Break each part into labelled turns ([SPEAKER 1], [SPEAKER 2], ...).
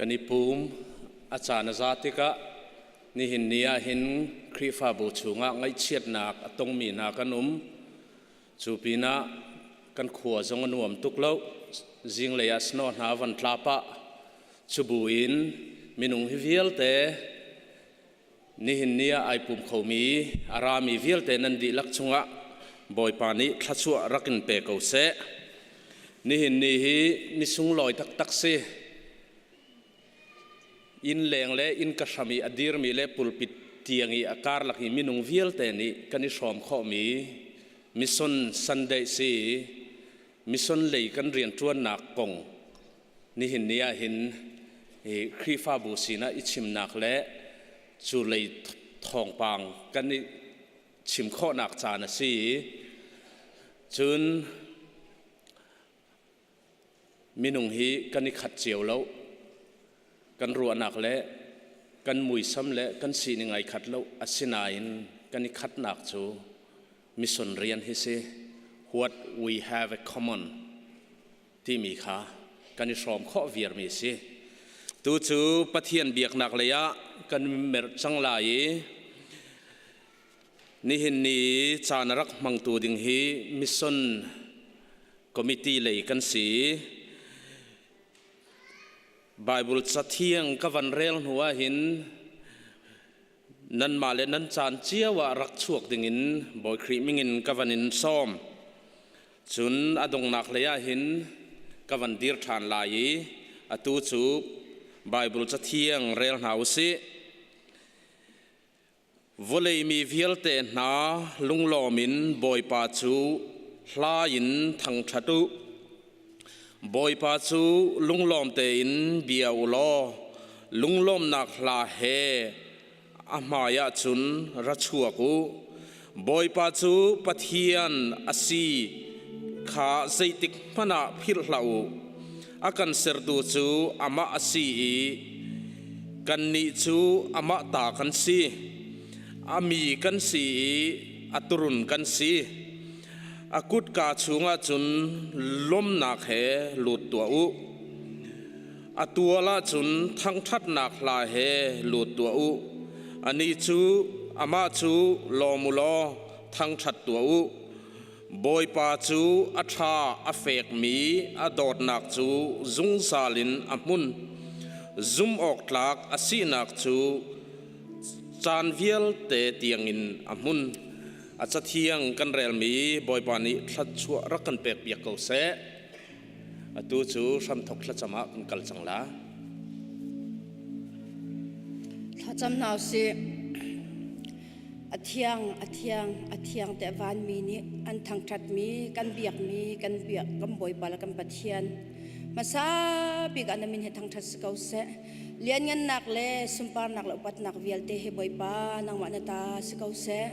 [SPEAKER 1] Kan i pum a caan a za tikah nihin ni ah hin Khrihfabu chungah ngaihchiatnak a tongmi hna kan um. Cu pinah kan khua zong a nuam tuk lo. Zinglei ah snow hna van tla pah. Cu buin minung hi vialte nihin ni ah ai pum khomi a rami vialte nan dihlak chungah Bawipa nih thluachuah rak in pe ko seh. Nihin ni hi ni sunglawi taktak si. Inn leng le inn ka hram i a dirmi le pulpit tiang i a karlak i minung vialte nih kan i hrawm khawhmi Mission Sunday si. Mission lei kan rianṭuannak kong nihin ni ah hin Khrihfabu sinah i chimnak le cu lei thawngpang kan i chim khawhnak caan a si. Cun Minung hi kan i khat cio lo. Kan ruahnak le kan muisam le kan sining ai khat lo. Asinain kan i khatnak cu mission rian hi si. What we have a common timi kha kan i hrawm khawh viarmi si. Tu cu Pathian biaknak lei ah kan merh cang lai i nihin ni caan a rak hmangtu ding hi mission committee lei kan si. Bible cathiang ka van rel hnu ah hin nanmah le nan caan cio ah rak chuak dingin Bawi Khrih mingin ka van in sawm. Cun a donghnak lei ah hin ka van dir ṭhan lai i atu cu Bible cathiang rel hna u sih. Vawlei mi vialte hna lunglawm in Bawipa cu hla in thangṭhat u. Bawipa cu lunglawm tein bia u law lunglawmnak hla he a hmaiah cun ra chuak u. Bawipa cu Pathian a si kha zeitik hmanh ah philh hlah u. A kan sertu cu amah a si i kannih cu amah ta kan si. A mi kan si i a turun kan si. A kutka chungah cun lawmnak he lut tuah u. A tual ah cun thangṭhatnak hla he lut tuah u. Anih cu amah cu lawm u law thangṭhat tuah u. Bawipa cu a ṭha a fekmi a dawtnak cu zungzal in a hmun. Zumhawktlak a sinak cu caan vialte tiangin a hmun. A cathiang kan relmi Bawipa nih thluachuah rak kan pekpiak ko seh. Atu cu hramthok thlacam ah kan kal cang la.
[SPEAKER 2] Thlacam hna usih. A thiang, a thiang, a thiang te vanmi nih an thangṭhatmi, kan biakmi, kan biak, kan Bawipa le kan Pathian. Hmasa bik ah na min hi thangṭhat si ko seh. Lianngannak le sunparnak le upatnak vialte hi Bawipa nangmah na ta si ko seh.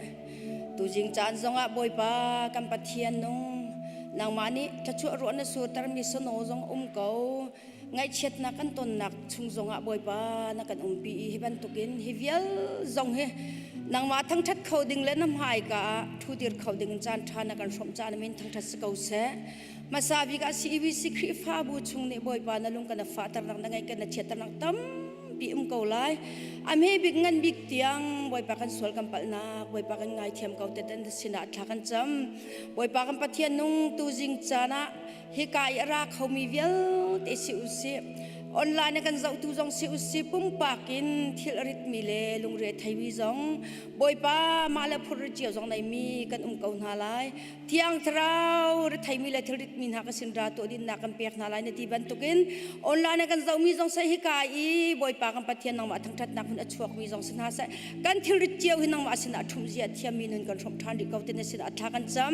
[SPEAKER 2] Tuzing caan zongah Bawipa kan Pathian nung nangmah nih thluachuah ruah na surtermi sano zong um ko. Ngaihchiatnak kan tonnak chung zongah Bawipa na kan umpi i hi bantukin hi vial zong hi nangmah thangṭhat kho ding le na hmaika ah ṭhudir kho ding in caan ṭha na kan hrawmh caan min thangṭhat si ko seh. Hmasa bik ah CEBC Khrihfabu chung nih Bawipa na lung kan fahternak na ngaih kan na chiatternak tampi um ko lai. A hme bik ngan bik tiang Bawipa kan sual kan palhnak Bawipa kan ngaithiam ko te tan sinah thla kan cam. Bawipa kan Pathian nung tu zing caan ah hika i a ra khomi vialte si usih online kan zohtu zong si usih pumpak in thil a ritmi le lungre theimi zong Bawipa mah le phur cio zong neimi kan um ko hna lai thiang thlarau retheimi le thil ritmi hna ka sin ra tuah dinnak kan pek hna lai na ti bantukin online kan zohmi zong sai hika i Bawipa kan Pathian nangmah thangthatnak hun a chuakmi zong si hna seh kan thil rit cio hi nangmah sinah ṭhumh zia thiammi nun kan hrawmh ṭhan rih ko ti na sinah thla kan cam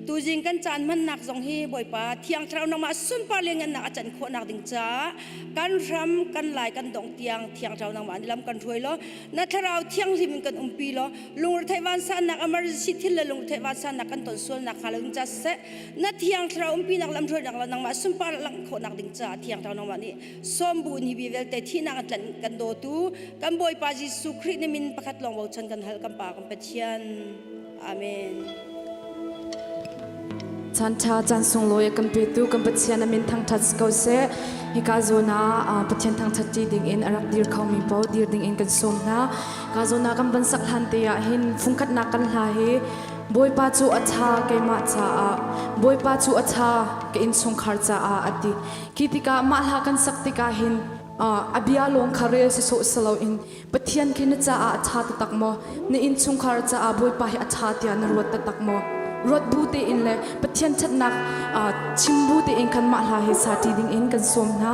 [SPEAKER 2] tuzing kan caan hmannak zong hi Bawipa thiang thlarau nangmah sunpar le ngannak a can khawhnak ding caah kan hram kan lai kan dong tiang thiang thlarau nangmah nih lam kan hruai law na thlarau thianghlim in kan umpi law lungretheih vansannak emergency thil le lungretheih vansannak kan ton sualnak hnga lo ding ca siseh na thiang thlarau umpinak lam hruainak la nangmah sunpar langh khawhnak ding caah thiang thlarau nangmah nih sawmbu ni bi vialte thihnak an tlanh kan dawtu kan Bawipa Jesuh Khrih na min pakhat lawng bochan kan hal kan Pa kan Pathian. Amen.
[SPEAKER 3] Chan ṭha caan sunglawi a kan petu kan Pathian a min thangṭhat si ko seh. Hika zawn ah Pathian thangṭhat ṭi ding in a rak dir khomi paoh dir ding in kan sawm hna. Ka zawn ah kan van sak hlan te ah hin fungkhatnak kan hla hi Bawipa cu a ṭha keimah caah Bawipa cu a ṭha ka innchungkhar caah a ti. Khi tikah mah hla kan sak tikah hin a bia lawng kha rel si sawh si loin Pathian khi na caah a ṭha taktak maw? Na innchungkhar caah Bawipa hi a ṭha tiah na ruat taktak maw? Ruat bu tein le Pathian ṭhatnak chim bu tein khan mah hla hi sa ṭi dingin kan sawm hna.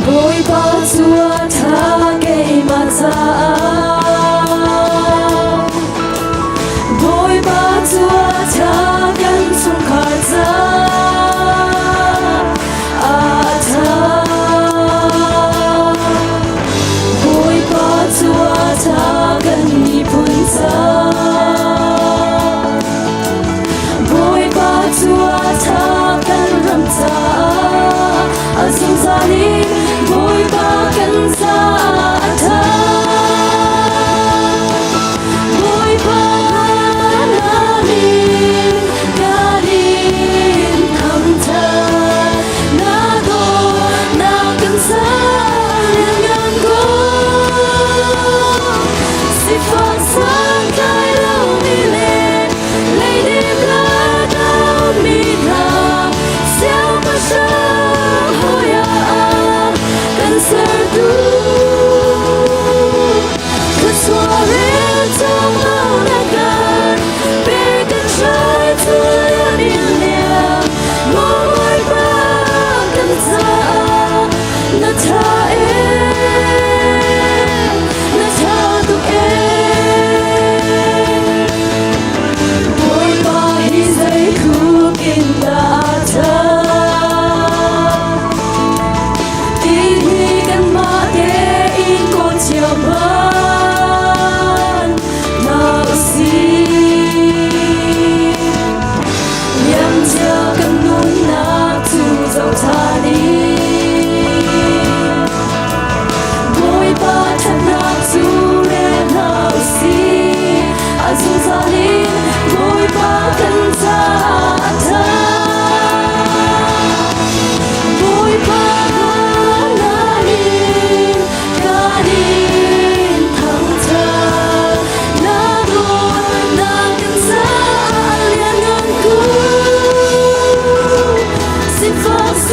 [SPEAKER 4] Bawipa cu a ṭha keimah caah Bawipa cu a ṭha kan chungkhar caah.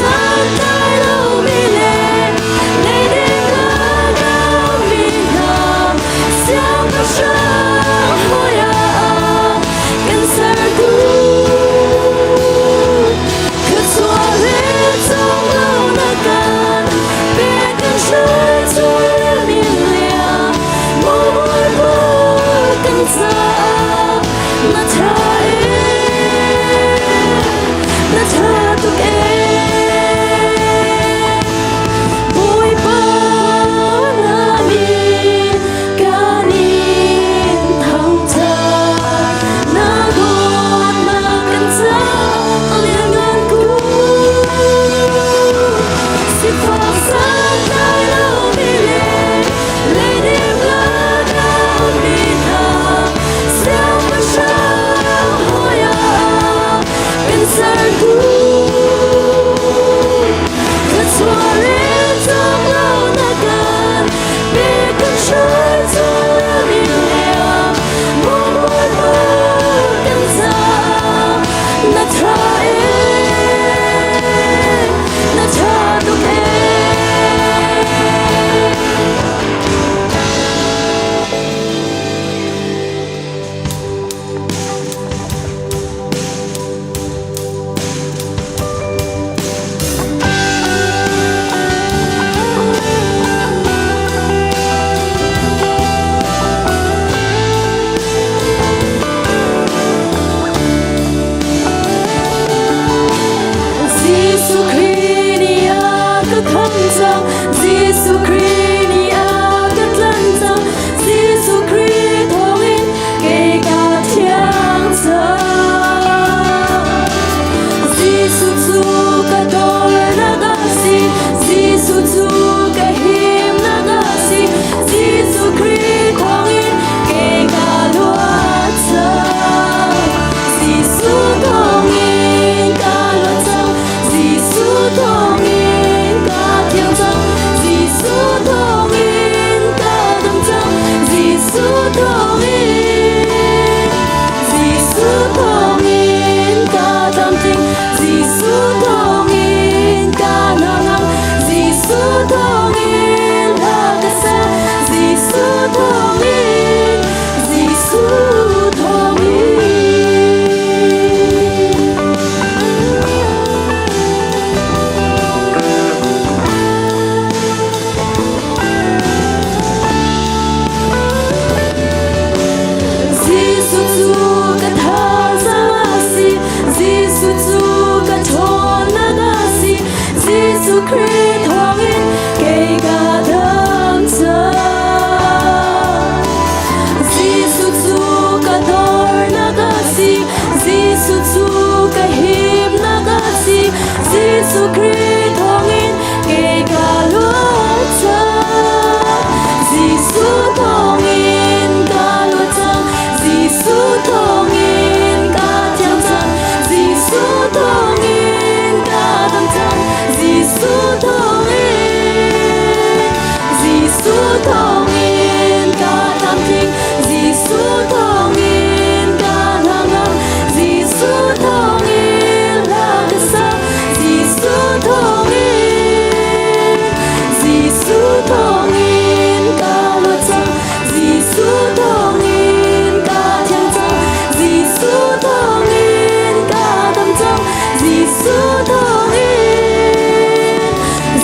[SPEAKER 4] Santlai lomi le leidip lagami hna siangpahrang hawi ah kan sertu. Thluachuah le conglawmhnak kan pek kan hruaitu min lian maw Bawipa kan caah na ṭha ee, na ṭha tuk ee. Bawipa na min kan in thangṭhat, na dawtnak kan caah a lianngan kun. Sifak santlai lomi le leidip lagami hna siangpahrang hawi ah kan sertu. Thluachuah le conglawmhnak kan pek kan hruaitu min lian maw Bawipa kan caah na ṭha ee, na ṭha tuk ee. Jesuh Khrih nih a ka khamh cang, Jesuh Khrih nih a ka tlanh cang, Jesuh Khrih thawngin kei ka thiang cang. Jesuh cu ka dornak a si, Jesuh cu ka himnak a si, Jesuh Khrih thawngin kei ka luat cang. Jesuh thawngin ka luat cang, Jesuh thawngin ka thiang cang, Jesuh thawngin ka dam cang, Jesuh thawngin, Jesuh thawngin ka tlamtling, Jesuh thawngin ka hnangam, Jesuh thawngin hla ka sa, Jesuh thawngin, Jesuh thawngin. Jesuh cu ka thazaang a si, Jesuh cu ka ṭhawnnak a si, Jesuh Khrih thawngin kei ka dam cang. Jesuh cu ka dornak a si, Jesuh cu ka himnak a si, Jesuh Khrih thawngin kei ka luat cang. Jesuh thawngin ka luat cang, Jesuh thawngin ka thiang cang, Jesuh thawngin ka dam cang, Jesuh thawngin, Jesuh thawngin ka tlamtling, Jesuh thawngin ka hnangam, Jesuh thawngin hla ka sa, Jesuh thawngin, Jesuh thawngin ka luat cang, Jesuh thawngin ka thiang cang, Jesuh thawngin ka dam cang, Jesuh thawngin,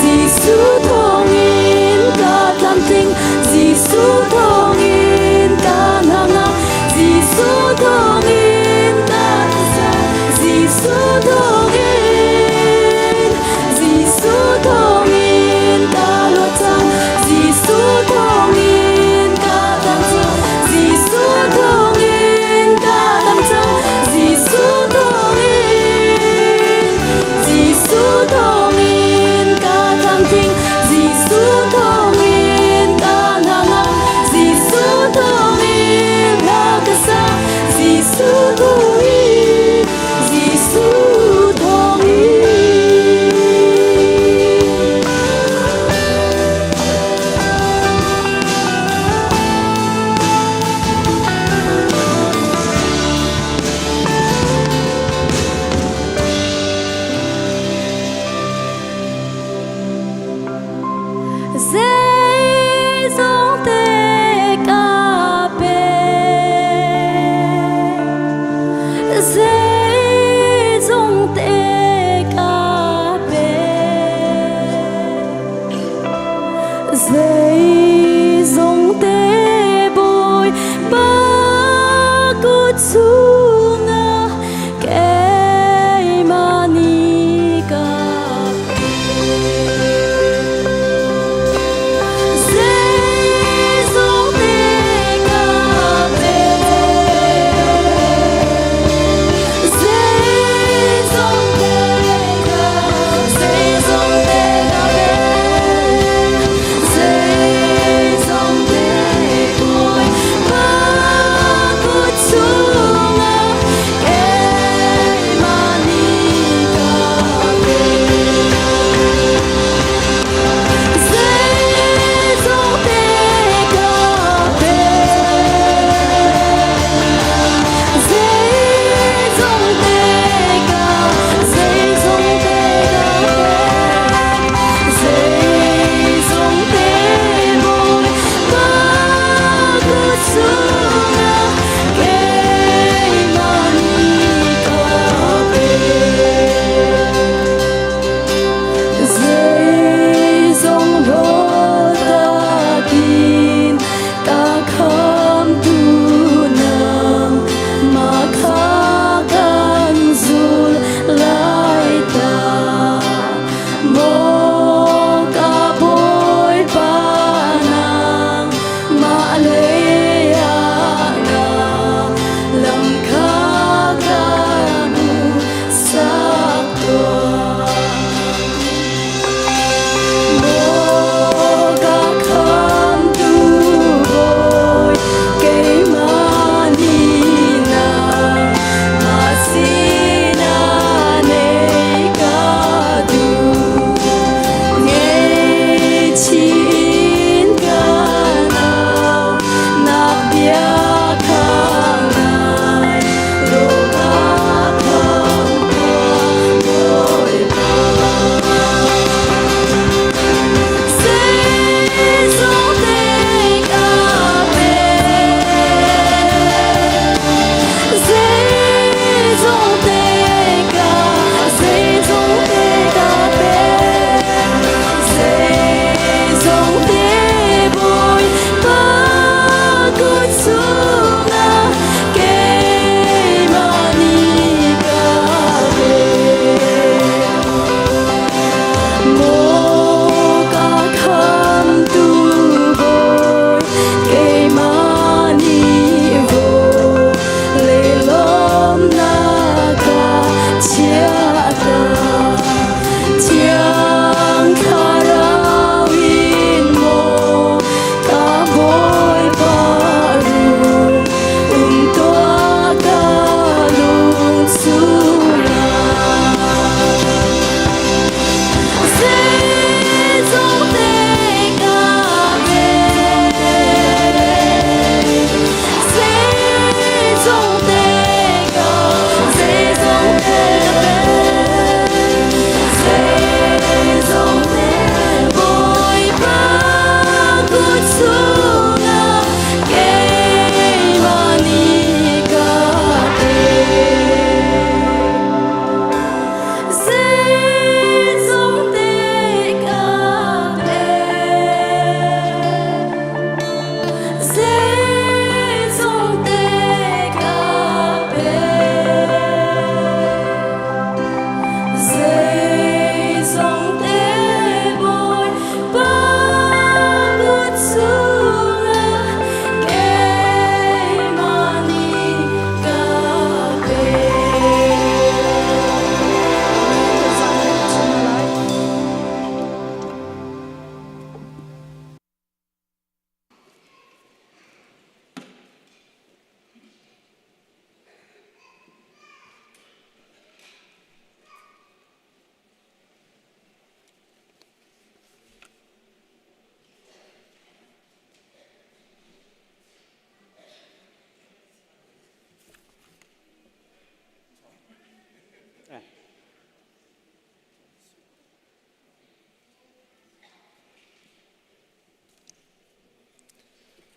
[SPEAKER 4] Jesuh thawngin ka tlamtling, Jesuh thawngin ka hnangam, Jesuh thawngin ka sa, Jesuh thawngin, Jesuh thawngin ka luat cang, Jesuh thawngin ka dam cang, Jesuh thawngin ka dam cang, Jesuh thawngin, Jesuh thawngin ka tlamtling, Jesuh thawngin ka hnangam, Jesuh.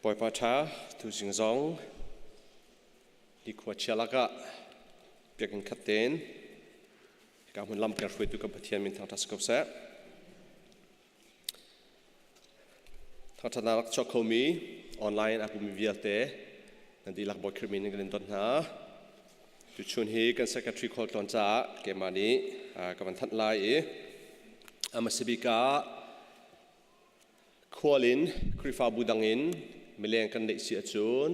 [SPEAKER 5] Bawipa ṭha, tuzing zong hi khuachia lakah biakinn khat tein hika hmun lam kan hruaitu kan Pathian min thangṭhat si ko seh. Thangṭhatnak rak chuak khomi online aa pummi vialte nan dihlak Bawi Khrih min in kan in don hna. Tuchun hi kan secretary khualtlawn caah keimah nih ka van thanh lai i a hmasa bik ah Khual in Khrihfabu dang in mileng kan neih si ahcun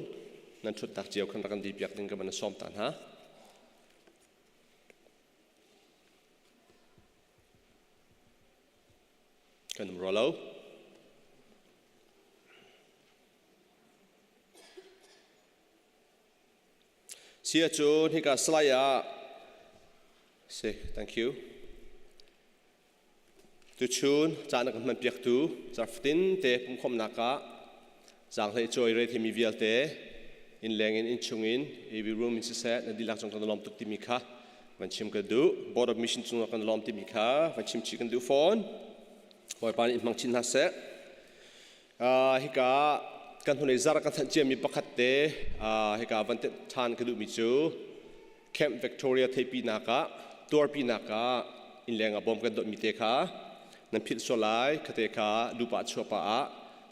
[SPEAKER 5] nan ṭhutnak cio khan rak kan dipiak ding ka van sawm ta hna. Kan um rua lo. Si ahcun hika Salai ah si, thank you. Tuchun caan a kan hmanpiaktu zarhfatin te pumkhawmnak ah zaanghlei cawi re thimi vialte innleng in innchung in AV room in siseh na dihlak cung kan lawm tuk timi kha van chim ka duh. Board of Mission cungah kan lawm timi kha van chim chih kan duh fawn. Bawipa nih hmang chin hna seh. Hika kan hnulei zarh kan thanh ciami pakhat te hika van ṭhan ka duhmi cu Camp Victoria theipinak ah tuarpinak ah innleng ah bom kan dawtmi te kha nan philh sual lai khate kha lupa chuahpa ah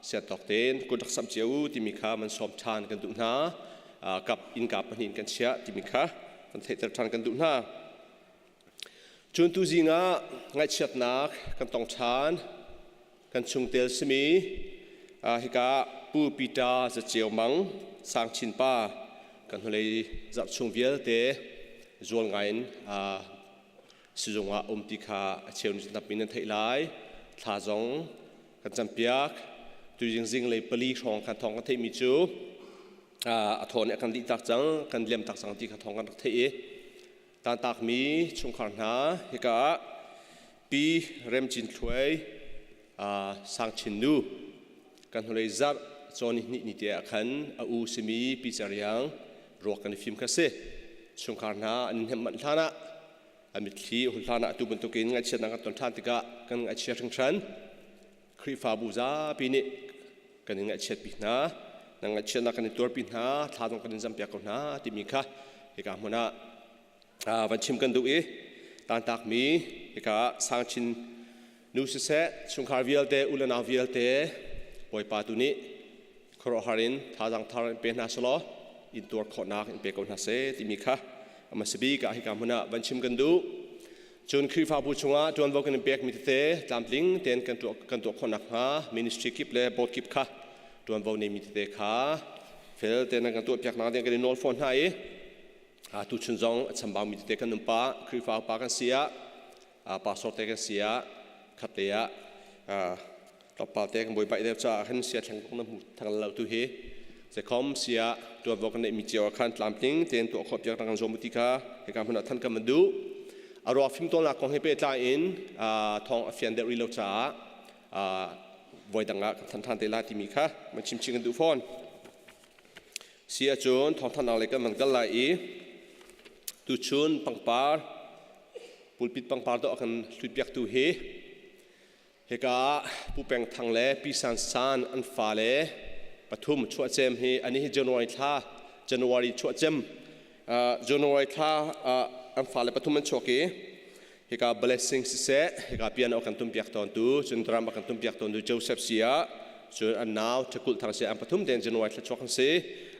[SPEAKER 5] siatawk tein kut rak samh cio u timi kha man sawm ṭhan kan duh hna. Kap innka pahnih in kan chiah timi kha kan theihter ṭhan kan duh hna. Cun tuzing ah ngaihchiatnak kan tong ṭhan. Kan chungtel simi hika Pu Peter Zaceu Mang Sang Chin pa kan hnulei zarh chung vialte zual ngai in sizung ah um ti kha a cheu ni tampi nan theih lai. Thla zong kan campiak. Tuzing zinglei 4 hrawng khan thawng kan theihmi cu a thaw nih a kan dih tak cang, kan liam tak cang ti kha thawng kan rak theih i Tantakmi chungkhar hna hika ah Pi Rem Cin Thluai Sang Chin Nu kan hnulei zarh cawn hnih ni te ah khan a u simi Pi Cer Iang ruak kan i fim kha si. Chungkhar hna an hnemh manh hlan ah a mitthli a hun hlan ah atu bantukin ngaihchiatnak kan ton ṭhan tikah kan ngaihchia hringhran. Khrihfabu zapi nih kan in ngaihchiatpi hna, na ngaihchiatnak kan in tuarpi hna, thla zong kan in zampiak ko hna timi kha hika hmun ah van chim kan duh i tantakmi hika Sangchin nu siseh chungkhar vialte u le nau vialte Bawipa tu nih khuaruahhar in thazaang thar in pe hna selaw in tuar khawhnak in pe ko hna seh timi kha a hmasa bik ah hika hmun ah van chim kan duh. Cun Khrihfabu chungah ṭuanvo kan in pekmi tete tlamtling tein kan tuah kan tuah khawh nakhnga ministry kip le board kip kha ṭuanvo neimi tete kha fel tein nan kan tuahpiak nakding kan i nawl fawn hna i tuchun zong a chambaumi tete kan um pah. Khrihfa upa kan si ah, pastor te kan si ah, khatte ah tlawmpal te kan buaibai deuh caah khin sia thleng kong na hmu thang lo tu hi zekhom sia tuanvo kan neihmi cio ah khan tlamtling tein tuah khawh piak kan zuam ti kha hika hmun ah than kan van duh. A ruak fimtawl kong he pehtlai in thawng a fian deuh rih lo caah voi dang ah kan than than te lai timi kha man chim chih kan duh fawn. Si ahcun thawngthanhnak lei kan van kal lai i tuchun pangpar pulpit pangpar dawh a kan hlutpiaktu hi Hika ah Pu Peng Thang le Pi San San an fale pathum chuahcem hi ani hi January thla January chuahcem January thla an fale pathum an chuak i hika blessing siseh hika piano kan tumpiak tawntu cun drum a kan tumpiak tawntu Joseph sia cun an nau Thakulh Thang si an pathum ten January thla chuak an si.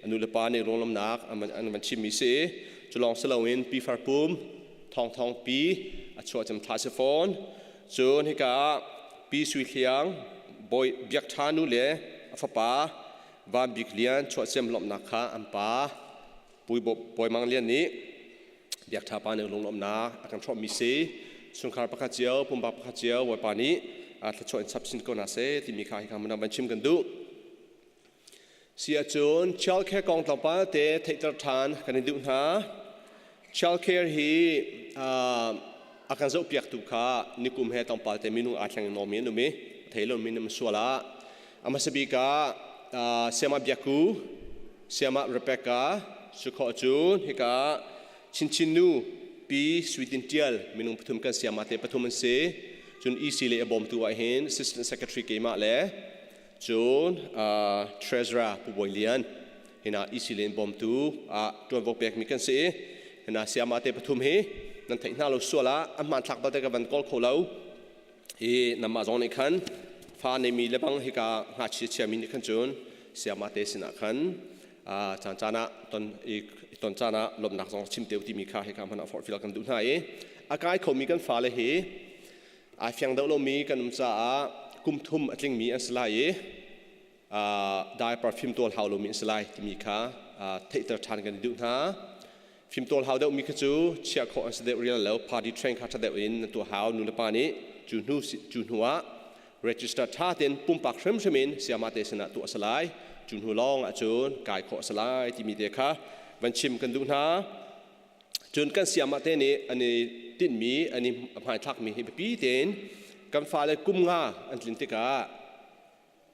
[SPEAKER 5] A nu le pa nih lunglawmnak an van chimmi si. Cu lawng si loin Pi Far Pum Thawng Thawng Pi a chuahcem thla si fawn. Cun hika ah Pi Sui Hliang, Bawi Biak Ṭha nu le a fapa Van Bik Lian chuahcem lawmhnak kha an pa Pui Bawi Mang Lian nih Biak Ṭha pa nih lunglawmhnak a kan hrawmhmi si. Chungkhar pakhat cio, pumpak pakhat cio Bawipa nih thluachuah in chap sin ko hna seh timi kha hika hmun ah van chim kan duh. Si ahcun child care kong tlawmpal te theihter ṭhan kan in duh hna. Child care hi a kan zohpiaktu kha nikum he tlawmpal te minung aa thleng nawmi an um i thei lomi an um sual ah a hmasa bik ah Sayama Biakku, Sayama Rebecca, Sukhaw cun hika Chinchin nu Pi Sui Tin Tial minung pathum kan sayama te pathum an si. Cun EC le a bawmtu ah hin Assistant Secretary keimah le Cun Treasurer Pu Bawi Lian hina EC len bawmtu ah ṭuanvo pekmi kan si i hina sayama te pathum hi nan theih hna lo sual ah an hmanthlak balte ka van kawl kho lo i namah zong nih khan fa neimi le bang hika ngakchia chiami nih khan cun sayama te sinah khan caan caan ah ton i ton caan ah lawmhnak zong chim te timi kha hika hmanh ah forhfial kan duh hna i a kai khomi kan fale hi ai fiang deuh lomi kan um caah kum thum a tlingmi an si lai i diaper fimtawl hau lomi an si lai timi kha theihter ṭhan kan i duh hna. Fimtawl hau deuhmi kha cu chiah khawh an si deuh rial lo. Party train kha ṭha deuh in na tuah hau. Nu le pa nih cu hnu cu hnu ah register ṭha tein pumpak hrimhrim in sayama te sinah tuah a si lai. Cu hnu lawng ahcun kai khawh a si lai timi te kha van chim kan duh hna. Cun kan sayama te nih an i tinhmi, an i hmaithlakmi hi biapi tein kan fale kum nga an tlin tikah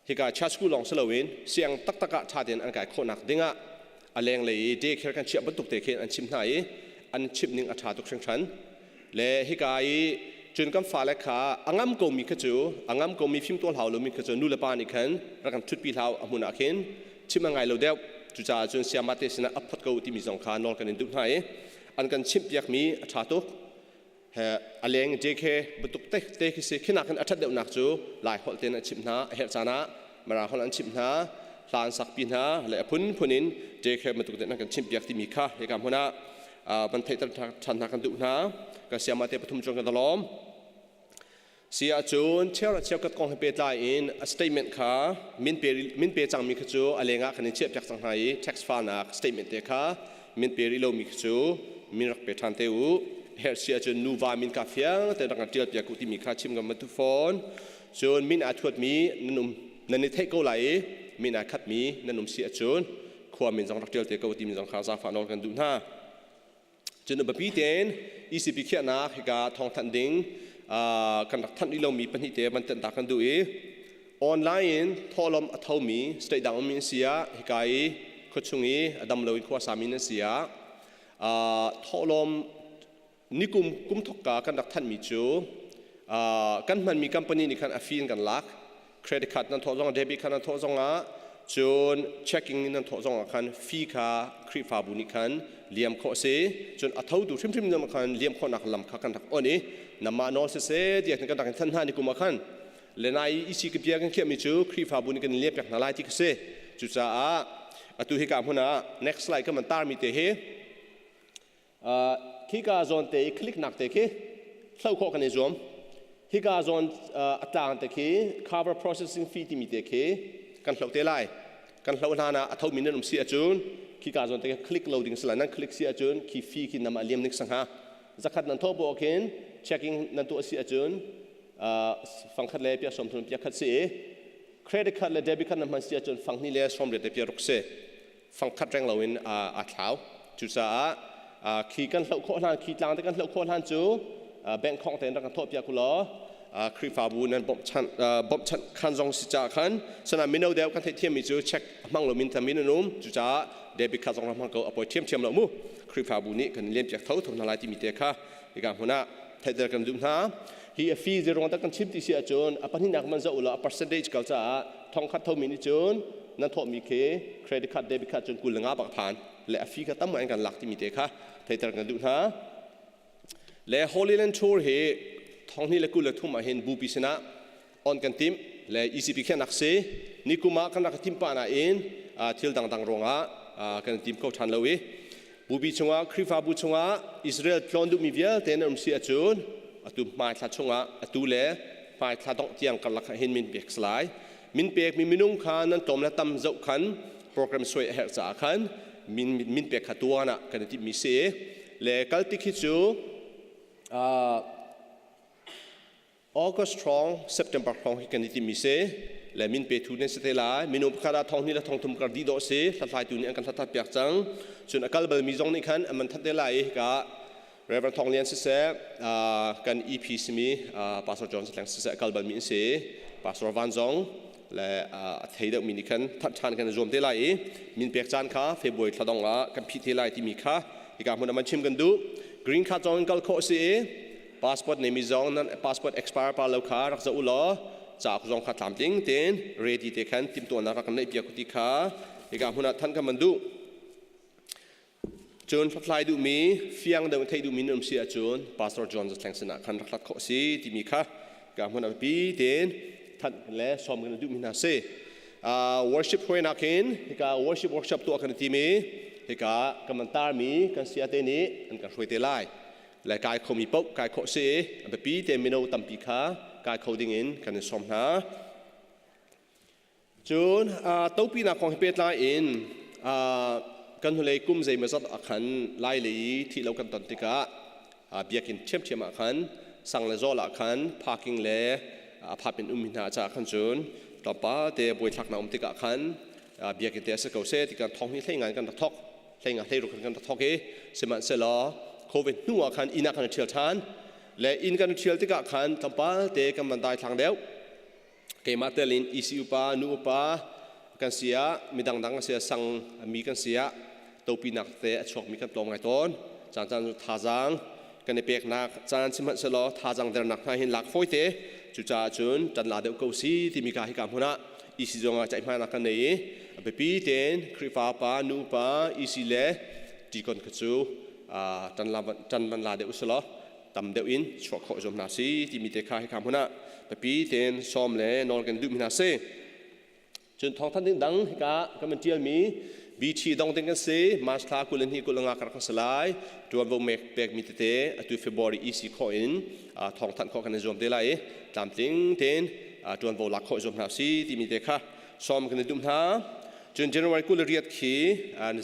[SPEAKER 5] hika church school lawng si loin siang taktak ah ṭha tein an kai khawhnak dingah a lenglei i daycare kan chiah bantuk te khin an chimh hna i an chimh ning a ṭha tuk hringhran. Le hika i cun kan fale kha a ngam komi kha cu a ngam komi fimtawl hau lomi kha cu nu le pa nih khan rak kan ṭhutpi hlau a hmun ah khin chimh a ngai lo deuh. Cucaah cun sayama te sinah a phot ko timi zong kha nawl kan in duh hna i an kan chimhpiakmi a ṭha tuk. He a leng JK bantuk te te khi si khinak hin a ṭhat deuhnak cu Lai holh tein an chimh hna a herh caan ah Mara holh an chimh hna hla an sakpi hna le a phunphun in JK bantuk tein an kan chimhpiak timi kha hika hmun ah van theihter ṭhan hna kan duh hna. Kan sayama te pathum cung kan i lawm. Si ahcun cheu le cheukhat kong he pehtlai in a statement kha min pe min pe cangmi kha cu a lengah kan in chiahpiak cang hna i tax file-nak statement te kha min pe rih lomi kha cu min rak pe ṭhan te u. Herh si ahcun nuva min ka fiang te rak kan ṭial piak u timi kha chim kan van tu fawn. Cun min aa thuatmi nan um nan i theih ko lai i min aa khatmi nan um si ahcun khua min zong rak ṭial te ko timi zong kha zaangfah nawl kan duh hna. Cun biapi tein ECP khiahnak hika thawngthanh ding kan rak thanh rih lomi pahnih te van tenh ta kan duh i online in thawhlawm a thomi state dang ummi an si ah hika i khuachung i a dam loin khua sami nan si ah thawhlawm nikum kum thokka kan rak thanhmi cu kan hmanmi company nih khan a fee in kan lak. Credit card nan thawh zongah, debit card nan thawh zongah, cun checking in nan thawh zongah khan fee kha Khrihfabu nih khan liam khawh a si. Cun a thotu hrimhrim zong khan liam khawhnak lam kha kan rak on i namah nawl siseh tiah kan rak in thanh hna ni kum ah khan le nai isi ka bia kan khiahmi cu Khrihfabu nih kan liam piak hna lai ti ka si. Cucaah atu hika hmun ah next slide kan van tarmi te hi Khika zawn te i click nak te khi hloh khawh kan i zuam. Hika zawn a tlang te khi cover processing fee timi te khi kan hloh te lai. Kan hloh hlan ah a thomi nan um si ahcun khika zawn te khi click lo ding si lai. Nan click si ahcun khi fee khi nama liam ning sangha. Zakhat nan thawh bu khin checking nan tuah si ahcun fangkhat le pia 30 pia khat si i credit card le debit card nan hman si ahcun fanghnih le 80 le pia ruk si. Fangkhat reng loin aa thlau. Cucaah khi kan hloh khawh hlan, khi tlang te kan hloh khawh hlan cu bank khong tein rak kan thawh piak u law Khrihfabu nan bawmhchanh bawmhchanh khan zong si caah khan sana mino deuh kan theihthiammi cu check a hmang lomi tampi nan um. Cucaah debit card zong rak hmang ko, a poi ṭhiamṭhiam lo mu. Khrihfabu nih kan lian piak tho tho hna lai timi te kha hika hmun ah theihter kan duh hna. Hi a fee zeirong dah kan chim ti si ahcun a pahnihnak man zoh u law a percentage kal caah thongkhat thomi nih cun nan thawhmi khi credit card debit card cun 25 bak phan le a fee kha tam ngai in kan lak timi te kha theiter kan duh hna. Le Holy Land Tour hi thonghnih le 23 ah hin bupi sinah on kan timh le ECP khiahnak si nikum ah kan rak i timh pah nain thil dangdang ruangah kan i tim kho ṭhan lo i bupi chungah Khrihfabu chungah Israel tlawn duhmi vialte nan um si ahcun atu hmaithla chungah atu le hmaithla dongh tiang karlak ah hin min pek si lai. Min pekmi minung kha nan tlawm le tam zoh khan program suai a herh caah khan min min pek kha tuan ah kan i timhmi si le kal tik hi cu August hrawng, September hrawng hi kan i timmi si. Le min pe thu nan si te lai. Minung pakhat ah thong hnih le thong thum kar dih dawh si. Hlathlaitu nih an kan hlathlai piak cang. Cun a kal balmi zong nih khan an man that te lai i hika Reverend Thong Lian siseh, kan EP simi Pastor John Satleng siseh a kal balmi an si. Pastor Van zong le a thei deuhmi nih khan that ṭhan kan i zuam te lai i min pek caan kha February thla dong ah kan phih te lai timi kha hika hmun ah man chim kan duh. Green card zong in kal khawh a si i passport neimi zong nan passport expire pa lo kha rak zoh u law. Cauk zong kha tlamtling tein ready te khan timhtuahnak rak kan neih piak ti kha hika hmun ah than kan van duh. Cun hlathlai duhmi, fiang deuh in theih duhmi nan um si ahcun Pastor John Zathleng sinah khan rak hlat khawh si timi kha ka hmun ah biapi tein thanh le sawm kan duhmi hna si. Worship hruainak hin hika worship workshop tuah kan i tim i hika kan van tarmi kan sia te nih an kan hruai te lai. Le kai khomi paoh kai khawh si i a biapi te mino tampi kha kai kho ding in kan in sawm hna. Cun topinak kong he pehtlai in kan hnulei kum zeimawzat ah khan Lai lei i thih lo kan ton tikah biakinn ṭhiamṭhiam ah khan sang le zawl ah khan parking le a phap in ummi hna caah khan cun tlawmpal te buaithlaknak um tikah khan biakinn te a si ko seh ti kan thong hi hlei ngai kan rak thok hlei nga hlei ruk kan rak thok i sihmanhsehlaw COVID hnu ah khan inn ah kan i ṭhial ṭhan le inn kan i ṭhial tikah khan tlawmpal te kan van daithlang deuh. Keimah tel in EC upa, nu upa kan si ah, midang dang si ah, sang mi kan si ah, topinak te a chuakmi kan tlawm ngai tawn. Caan caan cu thazaang kan i peknak caan sihmanhsehlaw thazaang dernak hna hin lak fawi te. Cucaah cun ṭan la deuh ko si timi ka hika hmun ah EC zong ah ceihmainak kan nei i a biapi tein Khrihfa pa, nu pa, EC le deacon kha cu ṭan van la deuh usulaw tam deuh in chuah khawh zuam hna si timi te kha hika hmun ah biapi tein sawm le nawl kan duhmi hna si. Cun thawngthanh ding dang hika kan van ṭialmi BT dong ding kan si. March thla 22 25 ka rak si lai. Ṭuanvo mek pekmi tete atu February EC khawh in thawngthanh khawh kan i zuam te lai i tlamtling tein ṭuanvo lak khawh zuam hna si timi te kha sawm kan i duh hna. Cun January 28 khi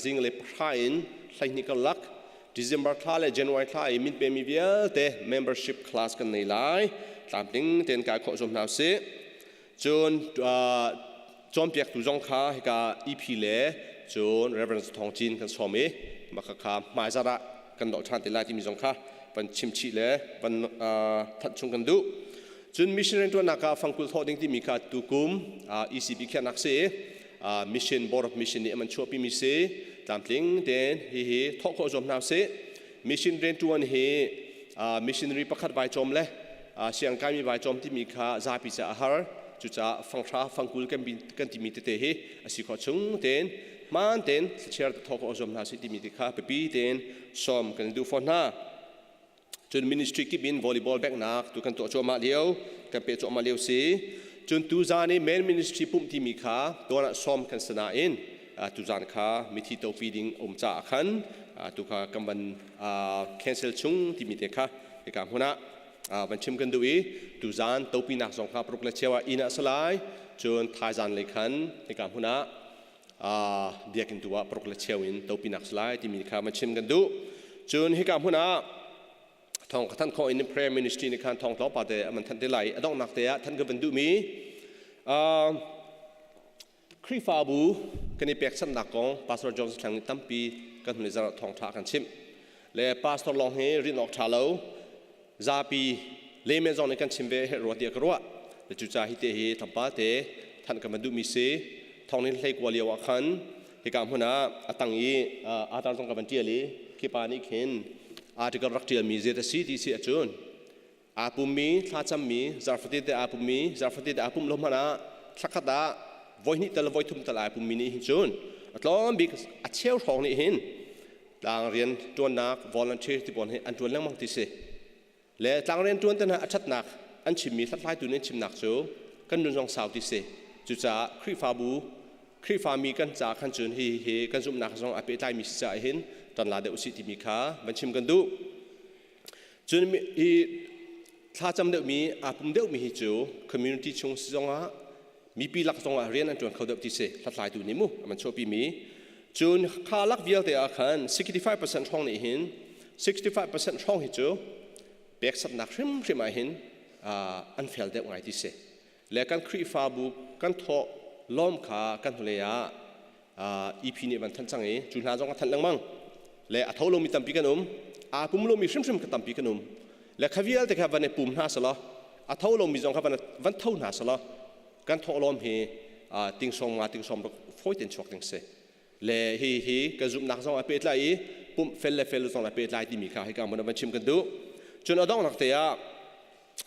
[SPEAKER 5] zing le pahra in 12 karlak December thla le January thla i min pemi vialte membership class kan nei lai. Tlamtling tein kai khawh zuam hna usih. Cun cawnpiaktu zong kha hika EP le cun Reverend Thong Cin kan sawm i maka kha hmaizarh ah kan doh ṭhan te lai timi zong kha van chim chih le van thanh chung kan duh. Cun mission rianṭuannak ah fangkul thawh ding timi kha tukum ECB khiahnak si i mission board of mission nih an chuahpimi si. Tlamtling tein hihi thawh khawh zuam hna usih. Mission rianṭuan hi missionary pakhat vai cawm le siangkaimi vai cawm timi kha zapi ca a har. Cucaah fanghra fangkul kan timi tete hi a si khawh chung tein hmaan tein thlachiar thawh khawh zuam hna sih timi te kha biapi tein sawm kan duh fawn hna. Cun ministry kip in volleyball benghnak tu kan tuah cuahmah lio, kan peh cuahmah lio si. Cun tuzan i main ministry pumh timi kha tuan ah sawm kan si nain tuzan kha mithi topi ding um caah khan tu kha kan van cancel chung timi te kha hika hmun ah van chim kan duh i tuzan topinak zong kha paruk le cheu ah inn ah salai cun thaizan lei khan hika hmun ah biakinn tu ah paruk le cheu in topinak salai timi kha van chim kan duh. Cun hika hmun ah thong ka than khawh in prayer ministry nih khan thong tlawmpal te an thanh te lai. A donghnak te ah than ka van duhmi Khrihfabu kan i pekchanhnak kong Pastor John Thlang nih tampi kan hun i zarh thawngṭha kan chimh. Le pastor lawng hi rinh awk ṭha lo. Zapi layman zong nih kan chim ve herh rua tiah ka ruah. Le cucaah hi te hi tlawmpal te thanh kan van duhmi si. Thong nih hlei kua lio ah khan hika hmun ah a tang i atar zong ka van ṭial i khi pa nih khin article rak ṭialmi zei a si ti si ahcun aa pummi thlacammi zarhfatin te aa pummi zarhfatin te aa pum lo hmanh ah thlakhat ah voihnih tal voithum tal aa pummi nih hin cun a tlawm bik a cheu hrawng nih hin tlang rian ṭuannak volunteer ti pawl hi an ṭuan lengmang ti si. Le tlang rian ṭuan te hna a ṭhatnak an chimmi hlathlaitu nih an chimnak cu kan nun zong sau ti si. Cucaah Khrihfabu Khrihfami kan ca khan cun hi hi kan zumhnak zong a pehtlaimi si caah hin ṭan la deuh usih timi kha van chim kan duh. Cun hi thlacam deuhmi aa pum deuhmi hi cu community chung si zongah mipi lak zongah rian an ṭuan kho deuh ti si hlathlaitu nih mu an chuahpimi. Cun kha lak vialte ah khan 65% hrawng nih hin 65% hrawng hi cu peksatnak hrimhrim ah hin an fel deuh ngai ti si. Le kan Khrihfabu kan thawh lawm kha kan hnulei ah EP nih van thanh cang i cu hna zong a thanh lengmang. Le a tho lomi tampi kan um, aa pum lomi hrimhrim kha tampi kan um. Le kha vialte kha van i pum hna selaw, a tho lomi zong kha van, van tho hna selaw, kan thawhlawm hi tingsawm nga tingsawm ruk fawi tein chuak ding si. Le hi hi kan zumhnak zong a pehtlai i pumh fel le fel zong a pehtlai timi kha hika hmun ah van chim kan duh. Cun a donghnak te ah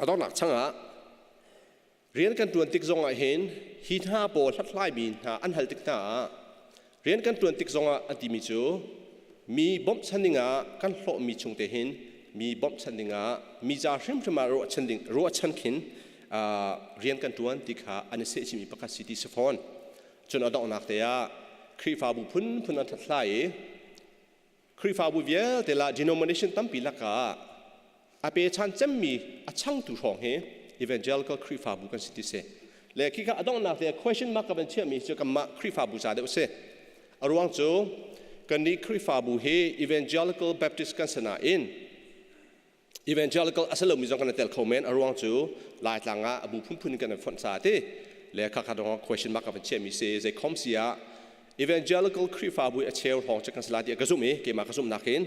[SPEAKER 5] a donghnak chang ah. Rian kan ṭuan tik zongah hin hi hna pawl hlathlaimi hna an hal tik hna ah rian kan ṭuan tik zongah an timi cu mi bawmhchan dingah kan hlawhmi chung te hin mi bawmhchan dingah mi ca hrimhrim ah ruahchan ding ruahchan khin rian kan ṭuan ti kha an i sehchihmi pakhat si ti si fawn. Cun a donghnak te ah Khrihfabu phunphun an hlathlai i Khrihfabu vialte la denomination tampi lakah a pechan cemmi a changtu hrawng hi evangelical Khrihfabu kan si ti si. Le khika a donghnak te question mark ka van chiahmi cu kanmah Khrihfabu ca deuh si. A ruang cu kannih Khrihfabu hi evangelical Baptist kan si nain evangelical a si lomi zong kan i tel kho men. A ruang cu Laitlang ah a bu phunphun in kan i fonh ca ti le khakha dong question mark ka van chiahmi si. Zei khom si ah evangelical Khrihfabu a cheu hrawng cu kan si lai tiah ka zumh i keimah ka zumhnak in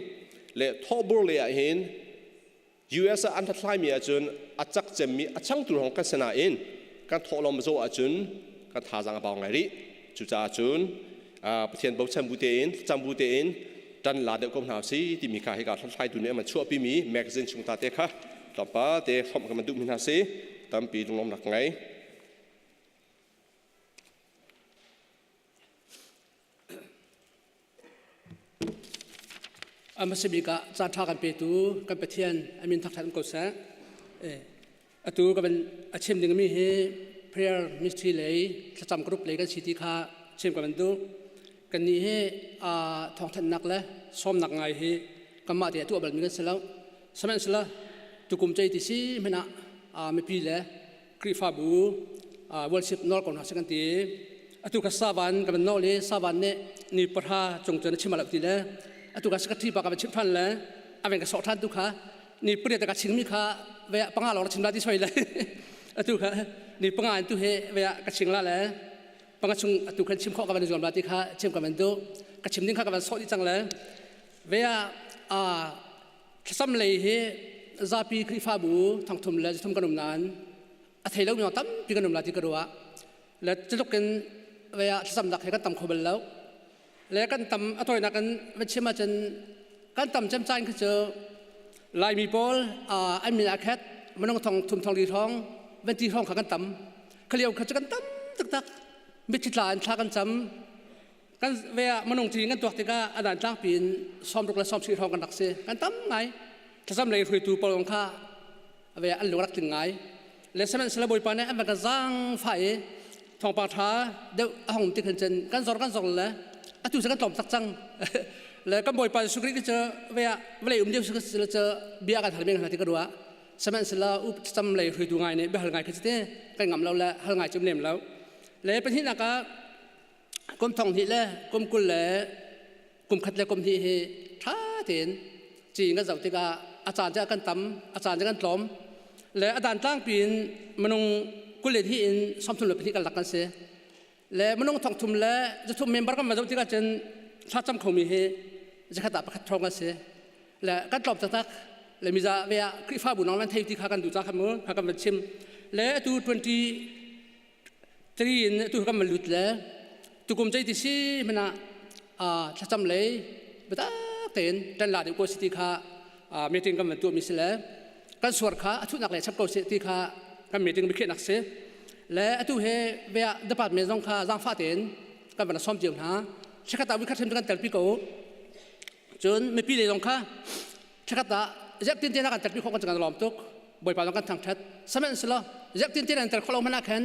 [SPEAKER 5] le thawhbur le ah hin US ah an hlathlaimi ahcun a cak cemmi a changtu hrawng kan si nain kan thawhlawm zo ahcun kan thazaang a bau ngai rih. Cucaah cun Pathian bochan bu tein cam bu tein tan la deuh ko hna si timi kha hika hlathlaitu nih an chuahpimi magazine chung ta te kha tlawmpal te hrawmh kan duhmi hna si. Tampi lunglawmnak ngei.
[SPEAKER 6] A hmasa bik ah caan ṭha kan petu kan Pathian a min thangṭhat ko seh. Atu ka van a chim dingmi hi prayer ministry lei thlacam group lei kan si ti kha chim ka van duh. Kannih hi thawngthanhnak le sawmnak ngai hi kanmah te a tuah balmi kan si lo. Sihmanhsehlaw tukum cei ti si hmanh ah mipi le Khrihfabu worship nawl ko hna seh kan ti. Atu kha savan kan van nawl i savan nih ni pahra cung cun a chim lo ti le atu kha secretary pa ka van chimh ṭhan le a ven ka sawh ṭhan tu kha ni pariat ka chingmi kha ve ah panga lawng na chim la ti soi le atu kha ni panga in tu he ve ah ka ching la le panga chung atu khan chim khawh ka van zuam la ti kha chim ka van duh. Ka chim ding kha ka van sawh dih cang le ve ah thlacam lei hi zapi Khrihfabu thongthum le zathum kan um nain a thei lomi tampi kan um la ti ka ruah. Le culuk in ve ah thlacamnak he kan tam kho bal lo. Le kan tam a tawinak in va chim ahcun kan tam cem caan khi cu Laimi pawl an min ah khet minung thong thum thong li hrawng venti hrawng kha kan tam. Khalio kha cu kan tam taktak. Mitthli tla in thla kan cam. Kan ve ah minung ci kan tuak tikah a dan tlangpi in 60 le 70 hrawng kan rak si. Kan tam ngai. Thlacam lei hruaitu pawl kha ve an lung rak tling ngai. Le sihmanhsehlaw Bawipa nih an van kan zaangfah i thawngpang ṭha deuh a hung tik hin cun kan zor kan zor le atu cu kan tlawm tak cang. Le kan Bawipa Jesuh Khrih cu ve ah vawlei um lio cu bia kan hal men hna ti ka ruah. Sihmanhsehlaw up thlacam lei hruaitu ngai nih biahal ngai khi cu te kan ngam lo le hal ngai cu um lem lo. Le pahnihnak ah kum thong hnih le kum kul le kum khat le kum hnih hi ṭha tein ci kan zoh tikah a caan cu kan tam, a caan cu kan tlawm. Le a dan tlangpi in minung 22 in 32 kan lak kan si. Le minung thong thum le zathum member kan va zoh tikah cun thlacam khomi hi zakhat ah pakhat ṭhawng kan si. Le kan tlawm taktak. Le miza ve ah Khrihfabu nong nan thei ti kha kan duh ca kha mu kha kan van chim. Le atu 23 in atu kan van lut le tukum cei ti si hmanh ah thlacam lei biatak tein ṭan la deuh ko si ti kha meeting kan van tuahmi si le kan suar kha a thutnak le chap ko si ti kha kan meeting biakhiahnak si. Le atu he ve ah department zong kha zaangfah tein kan van sawm cio hna. Chikkhat ah vikhat hrim kan telpi ko. Cun mipi lei zong kha chikkhat ah zertin te kan telpi khawh kan kan lawm tuk. Bawipa zong kan thangṭhat. Sihmanhsehlaw zertin te nan tel khawh lo hmanh ah khan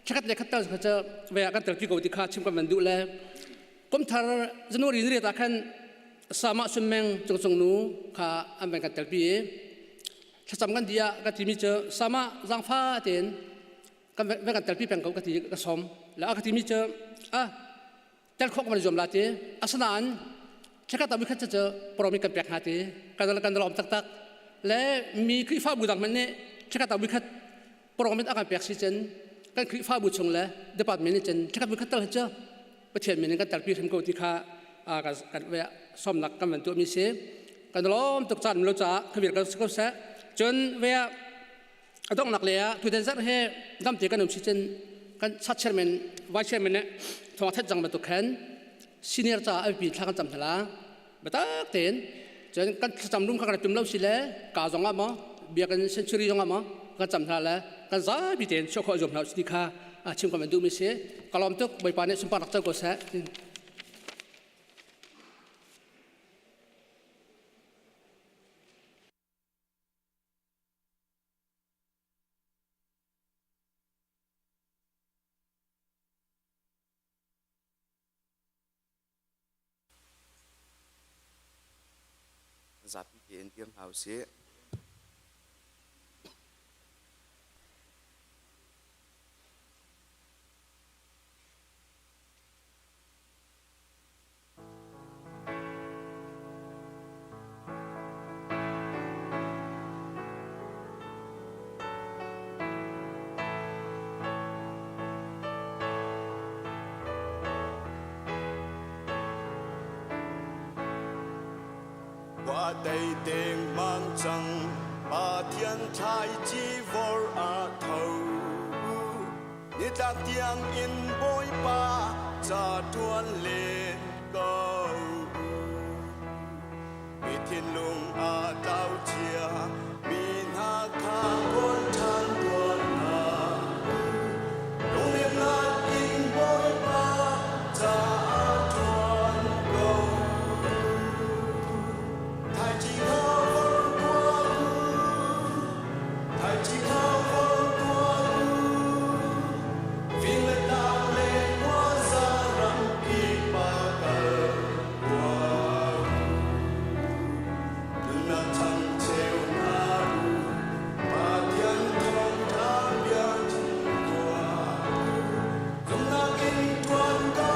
[SPEAKER 6] chikkhat le khat tal kha cu ve ah kan telpi ko ti kha chim kan van duh le kum thar January ni riat ah khan Sama Sunmeng Cungcung nu kha an van kan telpi i thlacam kan dih ah ka timi cu Sama zaangfa tein kan van kan telpi peng ko ka ti ka sawm le a ka timi cu a tel khawh kan zuam la ti. Asinain thlakhat ah khat cu promi kan pek hna ti kan kan lawm taktak. Le mi Khrihfabu dang hmanh nih thlakhat ah khat promi a kan pek si cun kan Khrihfabu chung le department nih cun thlakhat khat tal cu Pathian min in kan telpi hrim ko ti kha kan sawmnak kan van tuahmi si. Kan lawm tuk caan lo caah khabir kan si ko seh. Cun ve ah a donghnak le ah tutan zarh he damte kan um si cun kan sat chairman vice chairman nih thawng that cang bantuk khan senior ca a biapi thla kan cam hna biatak tein. Cun kan thlacam rum kha kan tum lo si le ka zong ah maw biakinn century zong ah maw kan cam hna le. kan zapi tein chuah khawh zuam hna usih ti kha chim kan duhmi si. Ka lawm tuk. Bawipa nih sunpar rak co ko seh.
[SPEAKER 7] Zapi tein dir hna usih.
[SPEAKER 8] Khua dei dengmang cang Pathian thlaici vor a tho. Nitlak tiang in Bawipa ca ṭuan len ko. Mi thinlung a tlau cia mi hna kha kawl ṭhan tuah hna. Lungnemnak in Bawipa caah ṭuan ko. Thaiji kha vor tuah u, thaiji kha vor tuah u. Fing le tlang le khuaza ramkip ah kal tuah u. Nunnak changcheu hna u, Pathian thawngṭha bia chim tuah u. Zumhnak in ṭuan ko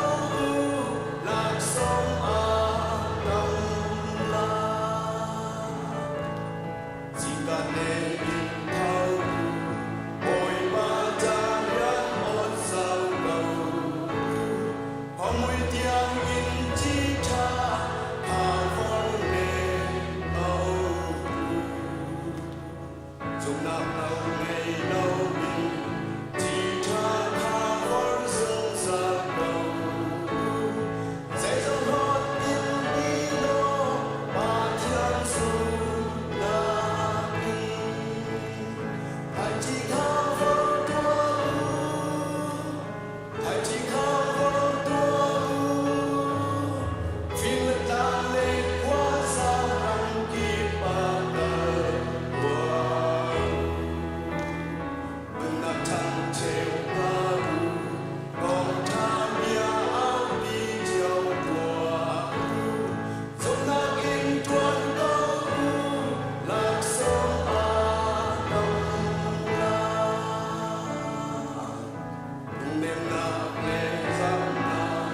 [SPEAKER 8] u, laksawng ah tam lai. Zingka tein tho u, Bawipa ca rian awn zau ko u. Khuamui tiang in ci ṭha kha vor len ko u. Zumhnak lo ngei loin ci ṭha kha vor zungzal ko u. Zeizong hlawt in ni law Pathian zumhnak in thaiji kha vor tuah u. Thaiji kha vor tuah u. Fing le tlang le khuaza ramkip ah kal tuah u. Nunnak ṭhangcheu hna u. Thawngṭha bia aupi cio tuah u. Zumhnak in ṭuan ko u. Laksawng aa tam lai. Lungnemnak le zamnak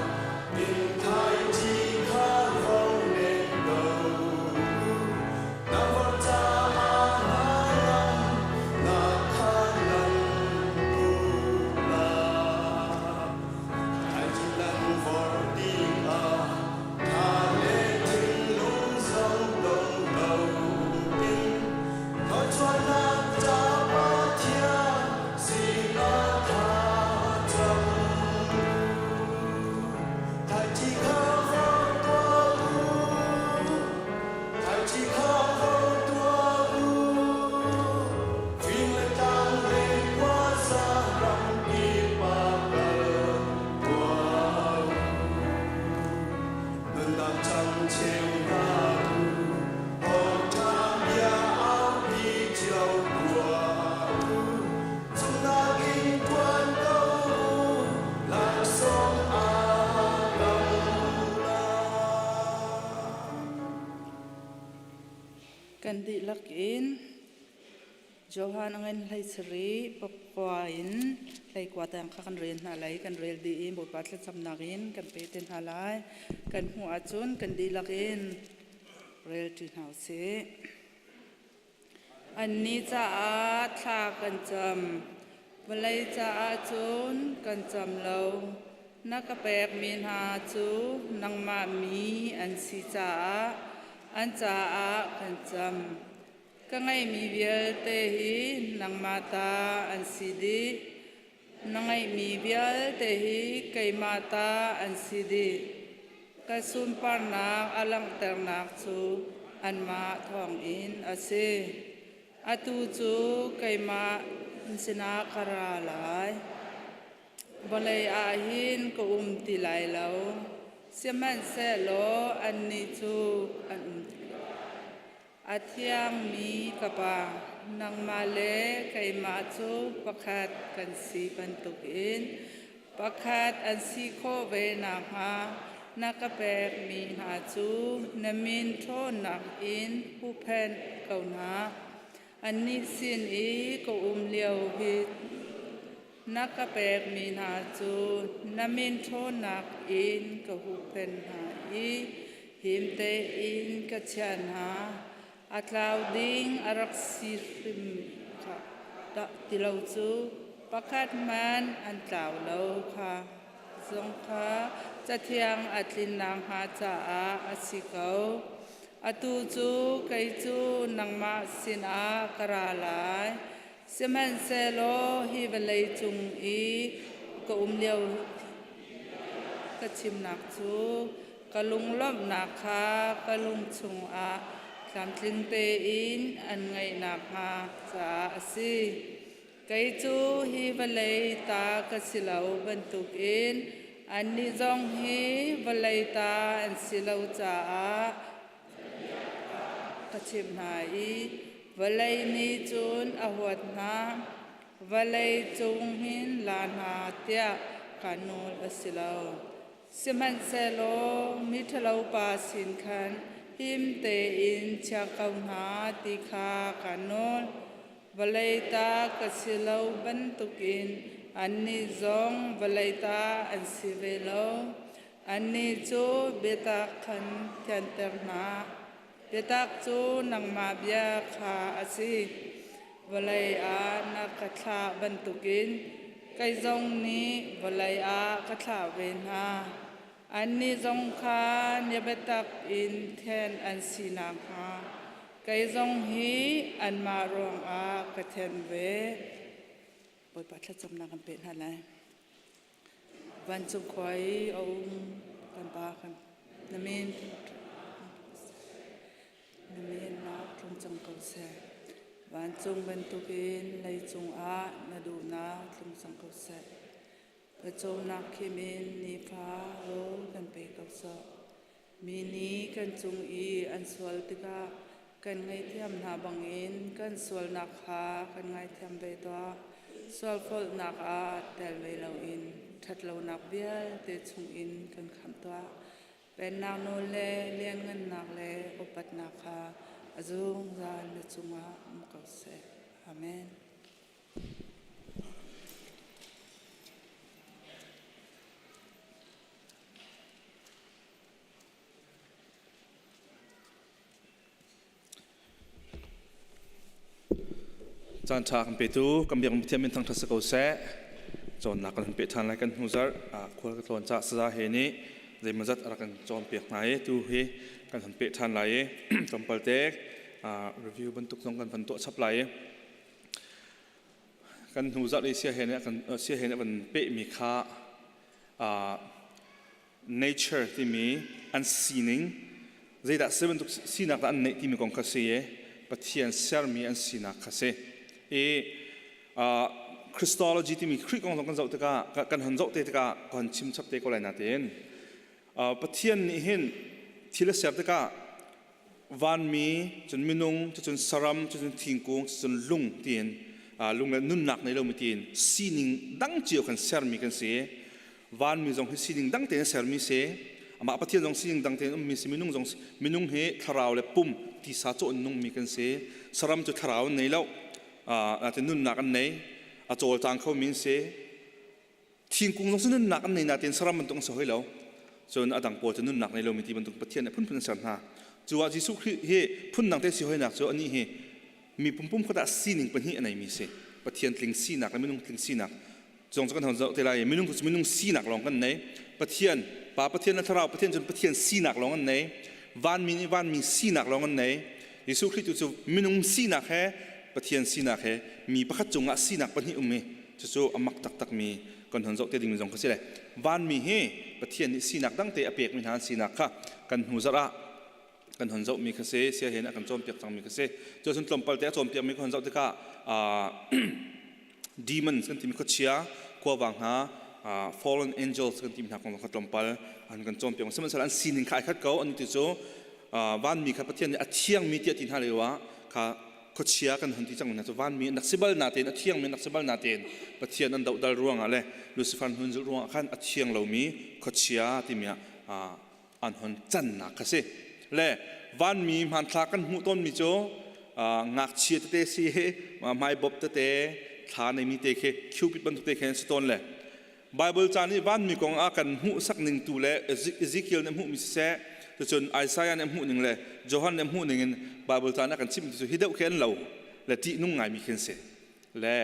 [SPEAKER 8] in thaiji kha vong len ko u. Na vor caah hnangam nak kha nan hmuh lai. Thaiji nan vor tikah tha le thinlung zong dong loin thawchuahnak ca Pathian sinah thla cam u. Thaiji kha vor tuah u. Thaiji kha vor tuah u. Fing le tlang le khuaza ramkip ah kal tuah u. Nunnak changcheu hna u. Thawngṭha bia aupi cio tuah u. Zumhnak in ṭuan ko u. Laksawng aa kam lai.
[SPEAKER 9] Kan dihlak in Johan a ngan hlei sarih pakua in hleikua tiang kha kan rel hna lai. Kan rel dih i Bawipa thlacamnak in kan pe te hna lai. Kan hmuh ahcun kan dihlak in rel ṭi hna usih. Annih caah thla kan cam. Vawlei caah cun kan cam lo. Na ka pekmi hna cu nangmah mi an si caah an caah kan cam. Ka ngeihmi vialte hi nangmah ta an si dih. Na ngeihmi vialte hi keimah ta an si dih. Ka sunparnak a langhternak cu anmah thawngin a si. Atu cu keimah sinah ka ra lai. Vawlei ah hin ka um ti lai lo, sihmanhsehlaw annih cu an um ti lai. A thiangmi ka Pa, nangmah le keimah cu pakhat kan si bantukin pakhat an si khawh ve nakhnga na ka pekmi hna cu na min ṭhawnnak in huhphenh ko hna. Annih sin i ka um lio hi na ka pekmi hna cu na min ṭhawnnak in ka huhphenh hna i him tein ka chiah hna. A tlau ding a rak si hrim kha dah ti lo cu pakhat hmanh an tlau lo kha zong kha Cathiang a tlin nakhnga caah a si ko. Atu cu kei cu nangmah sinah ka ra lai. Sihmanhsehlaw hi vawlei cung i ka um lio ka chimnak cu ka lunglawmhnak kha ka lung chungah tlamtling tein an ngeih nakhnga caah a si. Kei cu hi vawlei ta ka si lo bantukin annih zong hi vawlei ta an si lo caah ka chimh hna i vawlei nih cun a huat hna. Vawlei cung hin la hna tiah ka nawl a si lo. Sihmanhsehlaw miṭhalopa sin khan him tein chia ko hna ti kha ka nawl. Vawlei ta ka si lo bantukin annih zong vawlei ta an si ve lo. Annih cu biatak khan thianter hna. Biatak cu nangmah bia kha a si. Vawlei ah na ka thlah bantukin kei zong nih vawlei ah ka thlah ve hna. Annih zong kha na biatak in then an si nakhnga kei zong hi anmah ruangah ka then ve. Bawipa thlacamnak kan peh hna lai. Vancung khua i a um kan Pa kan na min na mennak tlung cang ko seh. Vancung bantukin leicung ah na duhnak tlung cang ko seh. Pawcawmnak khim in nifa rawl kan pe ko sawh. Mi nih kan cung i an sual tikah kan ngaihthiam hna bangin kan sualnak kha kan ngaithiam ve tuah. Sualfolhnak ah tel ve loin ṭhatlonak vialte chungin kan khamh tuah. Pennak nawl le lianngannak le upatnak kha a zungzal na cungah um ko seh. Amen.
[SPEAKER 7] Caan ṭha kan petu kan biak Pathian min thangṭhat si ko seh. Cawnnak kan hun peh ṭhan lai kan hnu zarh khual ka tlawn caah saza he nih zeimawzat a rak kan cawnpiak hna i tu hi kan hun peh ṭhan lai i tlawmpal te review bantuk zong kan van tuah chap lai i kan hnu zarh i sia he nih kan sia he nih a van pehmi kha nature timi an sining zeidah si bantuk sinak dah an neih timi kong kha si i Pathian sermi an sinak kha si i Christology timi Khrih kong zong kan zoh tikah kan hon zoh te tikah ka hon chim chap te ko lai natein Pathian nih hin thil a ser tikah vanmi cun minung cun saram cun thingkung cun lung tiin lung le nunnak nei lomi tiin sining dang cio kan sermi kan si. Vanmi zong hi sining dang tein sermi si. Amah Pathian zong sining dang tein ummi si. Minung zong minung hi thlarau le pum tisa cawh in nungmi kan si. Saram cu thlarau an nei lo, nunnak an nei, a cawlcang khomi an si. Thingkung zong cu nunnak an nei nain saram bantuk an si hoi lo. Cun a dang pawl cu nunnak nei lomi ti bantuk Pathian nih phunphun an ser hna. Cu ah Jesuh Khrih hi phundang te si hoinak cu anih hi mi pumpum khat ah sining pahnih a neimi si. Pathian tling sinak le minung tling sinak zong cu kan hon zoh te lai. Minung cu minung sinak lawng kan nei. Pathian, Pa Pathian le Thlarau Pathian cun Pathian sinak lawng an nei. Vanmi nih vanmi sinak lawng an nei. Jesuh Khrih tu cu minung sinak he Pathian sinak he mi pakhat cungah sinak pahnih um i cucu a mak taktakmi kan hon zoh te dingmi zong kha si le vanmi hi Pathian nih sinak dangte a pekmi hna an sinak kha kan hnu zarh ah kan hon zohmi kha si sia hen a kan cawnpiak cangmi kha si cu cun tlawmpal te a cawnpiakmi kan hon zoh tikah. Demons kan timi khuachia khuavang hna, fallen angels kan timi hna kong kha tlawmpal an kan cawnpiak. Sihmanhsehlaw an sining kha ai khat ko. An ti cu vanmi kha Pathian nih a thiangmi tiah ti hna lio ah kha khuachia kan hun ti cang hna cu vanmi an rak si bal natein, a thiangmi an rak si bal natein Pathian an dohdal ruangah le Lucifer hun zulh ruangah khan a thiang lomi khuachia timi ah an hon cannak kha si. Le vanmi hmanthlak kan hmuh tawnmi cu ngakchia tete si hi, hmaibop tete, thla neimi te khi, cupid bantuk te khi an si tawn. Le Bible ca nih vanmi kong ah kan hmuhsak ning tu le Ezekiel nih hmuhmi siseh, cucun Isaiah nih hmuh ning le Johan nih hmuh ning in Bible ca nih a kan chimhmi cu hi deuh khi an lo le ṭihnung ngaimi khi an si. Le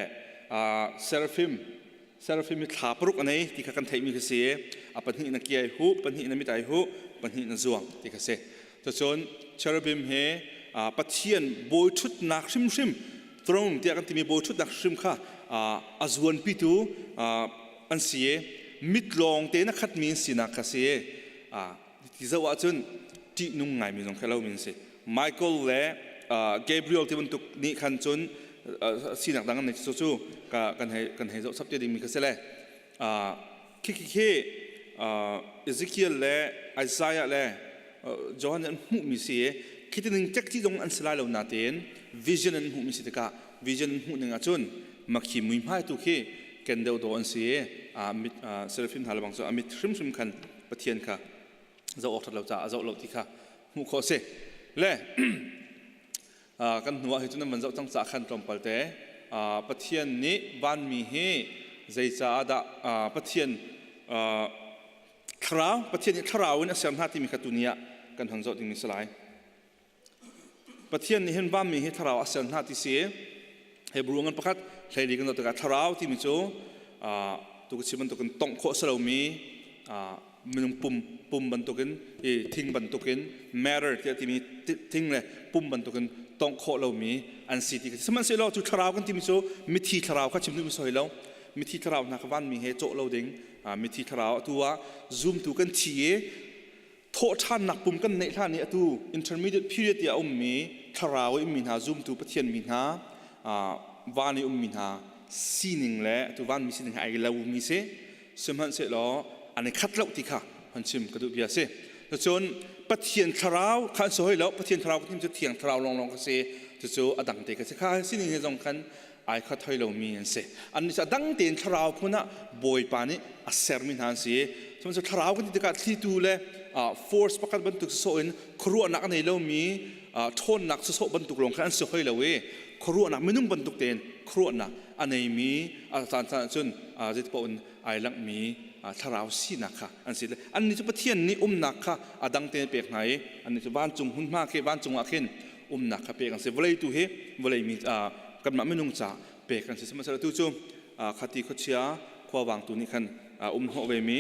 [SPEAKER 7] seraphim seraphim hi thla paruk a nei ti kha kan theihmi khi si. A pahnih na kiai hu, pahnih na mit ai hu, pahnih na zuang ti kha si. Cucun cherubim hi Pathian bawi ṭhutnak hrimhrim, throne tiah kan timi bawi ṭhutnak hrim kha a zuanpitu an si i mit lawng te na khatmi an sinak kha si. Ti zoh ahcun ṭihnung ngaimi zong kha lomi an si. Michael le Gabriel ti bantuk nih khan cun sinak dang an nei. Cu kan hei kan hei zoh chap te dingmi kha si. Le khi khi khi Ezekiel le Isaiah le Johan an hmuhmi si i khi ti ning tek ti zong an si lai lo natein vision an hmuhmi si tikah, vision an hmuh ning ahcun makhi muihmai tu khi ken deuh dawh an si i mit seraphim hna lebang cu a mit hrimhrim khan Pathian kha zoh awk ṭhat lo caah a zoh lo ti kha hmuh khawh a si. Le kan hnu ah hi cu nan van zoh cang caah khan tlawmpal te Pathian nih vanmi hi zeicaah dah Pathian thlarau, Pathian nih thlarau in a ser hna timi kha tuni ah kan hon zoh dingmi si lai. Pathian nih hin vanmi hi thlarau a ser hna ti si. Hebrew ngan pakhat hleili kan zoh tikah thlarau timi cu tu ka chim bantukin tongh khawh si lomi minung pum pum bantukin i thing bantukin, matter tiah timi thing le pum bantukin tongh khawh lomi an si ti. Sihmanhsehlaw cu thlarau kan timi cu mithi thlarau kha chim duhmi si hoi lo. Mithi thlarau hna kha vanmi he cawh lo ding. Mithi thlarau, atu ah zumtu kan thi i thawhṭhannak pum kan neih hlan i atu intermediate period i a ummi thlarau i ummi hna, zumtu Pathian mi hna, van i ummi hna sining le atu vanmi sining he ai lomi si. Sihmanhsehlaw an i khat lo ti kha hon chim ka duh bia si. Cun Pathian thlarau kha an si hoi lo. Pathian thlarau ka cu thiang thlarau lawnglawng ka si. Cucu a dang te ka si. Kha sining he zong khan ai khat hoi lomi an si. An nih cu a dang tein thlarau phun ah Bawipa nih a sermi hna an si. Sihmanhsehlaw thlarau kan ti tikah thlitu le force pakhat bantuk sawsawh in khuaruahnak a nei lomi ṭhawnnak sawsawh bantuk lawng khan an si hoi lo i khuaruahnak, minung bantuk tein khuaruahnak a neimi, a caan caan ahcun zeitipaoh in ai langhmi thlarau sinak kha an si. Annih cu Pathian nih umnak kha a dang tein pek hna i annih cu vancung hmunhma khi, vancung ah khin umnak kha pek an si. Vawlei tu hi vawlei mi kanmah minung ca pek an si. Sihmanhsehlaw tu cu khati khuachia khuavang tu nih khan um hnawh ve mi,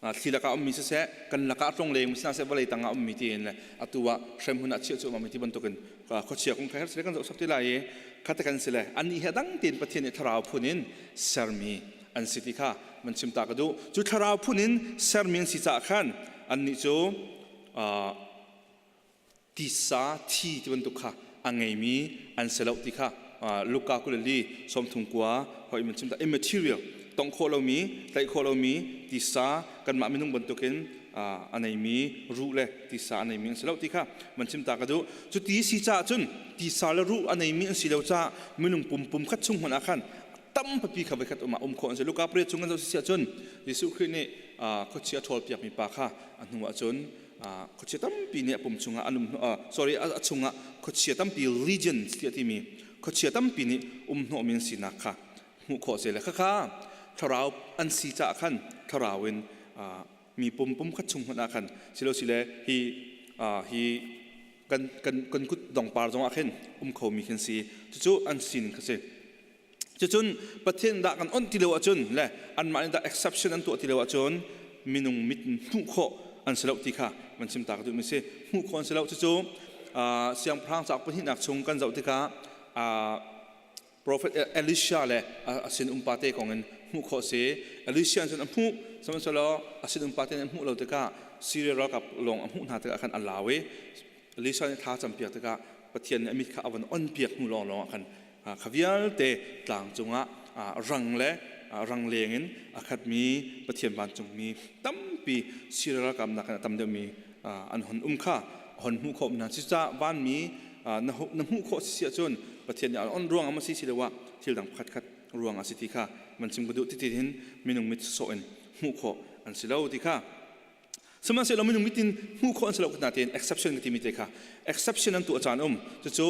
[SPEAKER 7] thli lakah ummi siseh, kan lakah tlongleng mi siseh, vawlei tangah ummi tiin le atu ah hremhmun ah chiah cu ummi ti bantukin khuachia kong kha her sile kan zoh sak ti lai i khate kan si. Le annih hi a dang tein Pathian nih thlarau phun in sermi an si ti kha man chim ta ka duh. Cu thlarau phun in sermi an si caah khan annih cu tisa thi ti bantuk kha a ngeimi an si lo ti kha Luka 24 39 hoi man chim ta. Immaterial, tong khawh lomi, tlaih khawh lomi tisa, kanmah minung bantukin a neimi ruh le tisa a neimi an si lo ti kha man chim ta ka duh. Cu ti si caah cun tisa le ruh a neimi an si lo caah minung pum pum khat chung hmanh ah khan tam papi kha voikhat um ah um khawh an si. Luka pariat chung kan zoh si ahcun Jesuh Khrih nih khuachia ṭhawl piakmi pa kha a hnu ah cun khuachia tampi nih a pum chungah an um, sorry, a chungah khuachia tampi, legions tiah timi khuachia tampi nih um hnawhmi an sinak kha hmuh khawh si. Le khakha thlarau an si caah khan thlarau in mi pum pum khat chung hmanh ah khan silo sile hi hi kan kan kan kut dongpar zong ah khin um khomi khin si. Cucu an sining kha si. Cucun Pathian dah kan onh ti lo ahcun le anmah nih dah exception an tuah ti lo ahcun minung mit hmuh khawh an si lo ti kha van chim ta ka duhmi si. Hmuh khawh an si lo. Cucu siangpahrang cauk pahnihnak chung kan zoh tikah prophet Elisha le a sin umpa te kong in hmuh khawh si. Elisha cun a hmuh, sihmanhsehlaw a sin umpa te nih an hmuh lo tikah Syria ralkap lawng a hmuh hna tikah khan a lau i Elisha nih thla campiak tikah Pathian nih a mit kha a van on piak hnu lawnglawng ah khan. Kha vialte tlang cungah rang le rangleng in a khatmi Pathian vancungmi tampi Syria ralkap nakin a tam deuhmi an hon um kha hon hmuh khawh hna. Cucaah vanmi na hmuh khawh si ahcun Pathian nih a on ruang ah si siloah thil dang pakhat khat ruang ah si ti kha van chim ka duh. Ti hin minung mit sawh in hmuh khawh an si lo ti kha. Sihmanhsehlaw minung mit in hmuh khawh an si lo hna tein exception ka timi te kha exception an tuah caan um. Cucu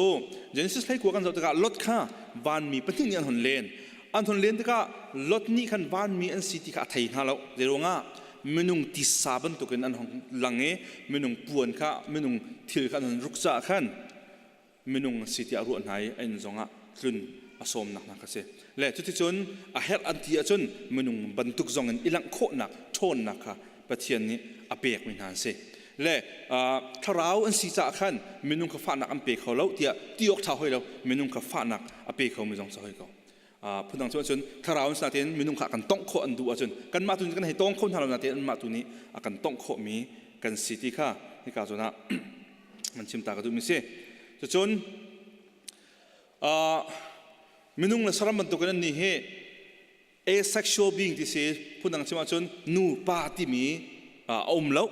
[SPEAKER 7] Genesis 19 kan zoh tikah Lot kha vanmi pahnih nih an hon len. An hon len tikah Lot nih khan vanmi an si ti kha a thei hna lo. Zeiruangah minung tisa bantukin an hong lang i minung puan kha minung thil kha an hon ruk caah khan minung a si tiah a ruah hna i a inn zongah tlun a sawmnak hna kha si. Le cuticun a herh an ti ahcun minung bantuk zongin i langh khawhnak ṭhawnnak kha Pathian nih a pekmi hna an si. Le thlarau an si caah khan minung kha fahnak an pe kho lo tiah ti awk ṭha hoi lo minung kha fahnak a pe khomi zong si hoi ko. Phundang cu ahcun thlarau an si nain minung kha a kan tongh khawh an duh ahcun kanmah tu nih kan hei tawng kho hna lo nain anmah tu nih a kan tongh khawhmi kan si ti kha hika zawn ah man chim ta ka duhmi si. Cucun minung le saram bantukin an nih hi asexual being ti si phundang chim ahcun nu pa timi a um lo.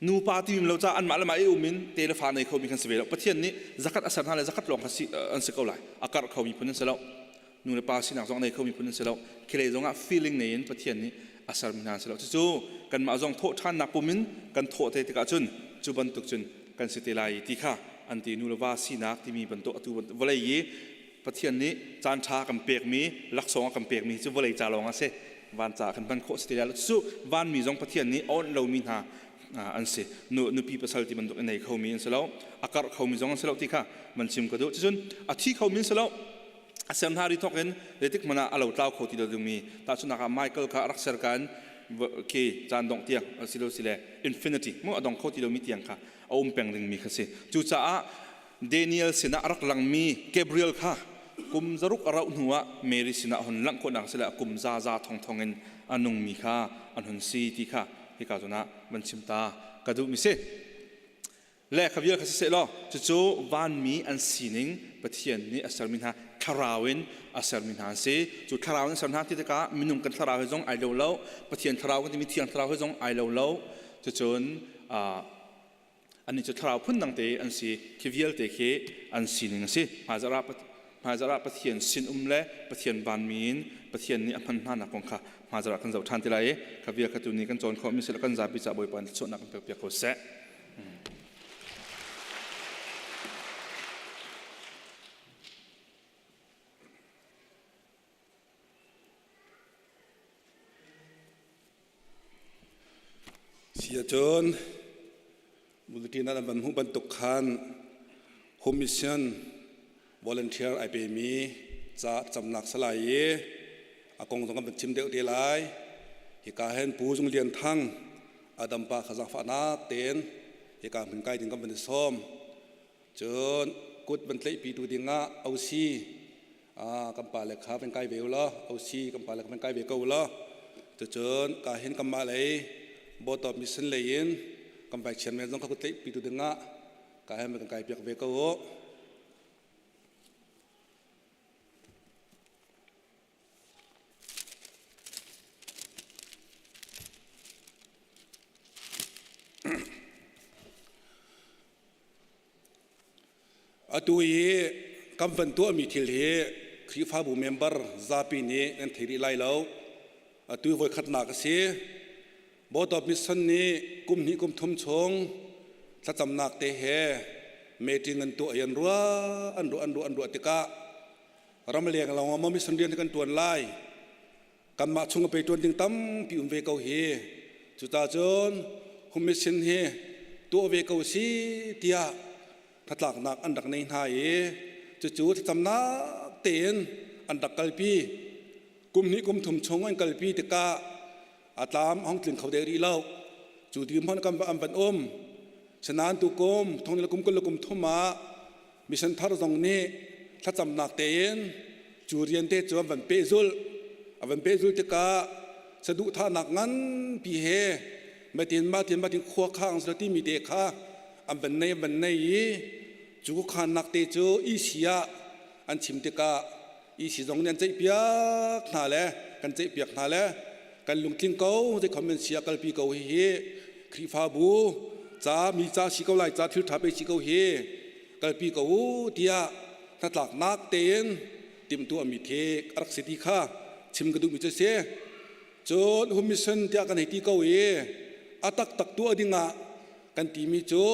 [SPEAKER 7] Nu pa timi lo caah anmah le mah i um in te le fa nei khomi kan si ve lo. Pathian nih zakhat a ser hna le zakhat lawng kha si, an si ko lai. A karh khomi phun an si lo. Nu le pa sinak zong nei khomi phun an si lo. Khilei zongah feeling nei in Pathian nih a sermi hna an si lo. Cucu kanmah zong thawh ṭhannak pum in kan thawh te tikah cun cu bantuk cun kan si te lai ti kha an ti nu le va sinak timi bantuk atu vawlei i Pathian nih caan ṭha kan pekmi laksawng a kan pekmi cu vawlei ca lawng a si van ca kan hman khawh si te lai lo cu vanmi zong Pathian nih a awnh lomi hna an si nu nupi pasal ti bantuk i nei khomi an si lo a karh khomi zong an si lo ti kha man chim ka duh cucun a thi khomi an si lo a ser hna ri thawk in zeitik hmanh ah a lo tlau kho ti lo dingmi tahchunhnak ah Michael kha a rak ser ka in ke caan dongh tiang silo sile infinity mu a dong kho ti lomi tiang kha a um peng dingmi kha si cucaah Daniel sinah a rak langmi Gabriel kha kum zaruk a rauh hnuah Mary sinah a hun langh khawhnak sile kum za za thongthong in a nungmi kha an hun si ti kha hika zawn ah van chim ta ka duhmi si. Le kha vial kha siseh law cucu vanmi an sining Pathian nih a sermi hna thlarau in a sermi hna an si. Cu thlarau in a ser hna ti tikah minung kan thlarau he zong ai lo lo, Pathian thlarau kan timi thiang thlarau he zong ai lo lo. Cucun annih cu thlarau phun dang te an si. Khi vialte khi an sining a si. Hmaizarh ah Pathian sinum le Pathian vanmi in Pathian nih a hman hnanak kong kha hmaizarh ah kan zoh ṭhan te lai i kha vial kha tuni kan cawn khawhmi si le kan zapi ca Bawipa nih thluachuahnak kan pekpiak ko seh.
[SPEAKER 10] Si ahcun bulletin ah nan van hmuh bantuk khan Home Mission volunteer ai pemi ca camnak salai i a kong zong kan van chim deuh te lai. Hika hin Pu Zung Lian Thang Adam pa kha zaangfahnak tein hika hmun kai ding kan van i sawm. Cun kut van tlaihpitu dingah OC kan pale kha van kai ve u law OC kan pale kha van kai ve ko u law cucun ka hin kanmah lei Board of Mission lei in kan vai chairman zong kha kut tlaihpitu dingah ka hin kan kai piak ve ko u. Atu i kan van tuahmi thil hi Khrihfabu member zapi nih nan thei rih lai lo. Atu voikhatnak a si. Board of Mission nih kum hnih kum thum chung thlacamnak te he meeting an tuah i an ruah an ruah an ruah an ruah tikah ramleng lawng ah maw mission rian kan tuan lai kanmah chung a pe tuan ding tampi um ve ko hi cuta cun hum mission hi tuah ve ko si tiah hnatlaknak an rak nei hna i cucu thlacamnak tein an rak kalpi kum hnih kum thum chung an kalpi tikah a tlam hong tling kho deh rih lo cu ti hmon kan an van um sanan tu kum thong le kum kul le kum thum ah mission thar zong nih thlacamnak tein cu rian te cu an van pehzulh a van pehzulh tikah saduhthahnak nganpi he matin matin matin khua khang sila timi te kha an van nei an van nei i cu khannak te cu EC ah. an chim tikah EC zong nih an ceihpiak hna le kan ceihpiak hna le kan lungtling ko zei khom sia kalpi ko hi hi Khrihfabu ca mi ca si ko lai ca thil ṭha pe si ko hi kalpi ko u tiah hnatlaknak tein timhtuah mi thek a rak si ti kha chim ka duhmi cu si. Cun home mission tiah kan hei ti ko i a taktak tuah dingah kan timi cu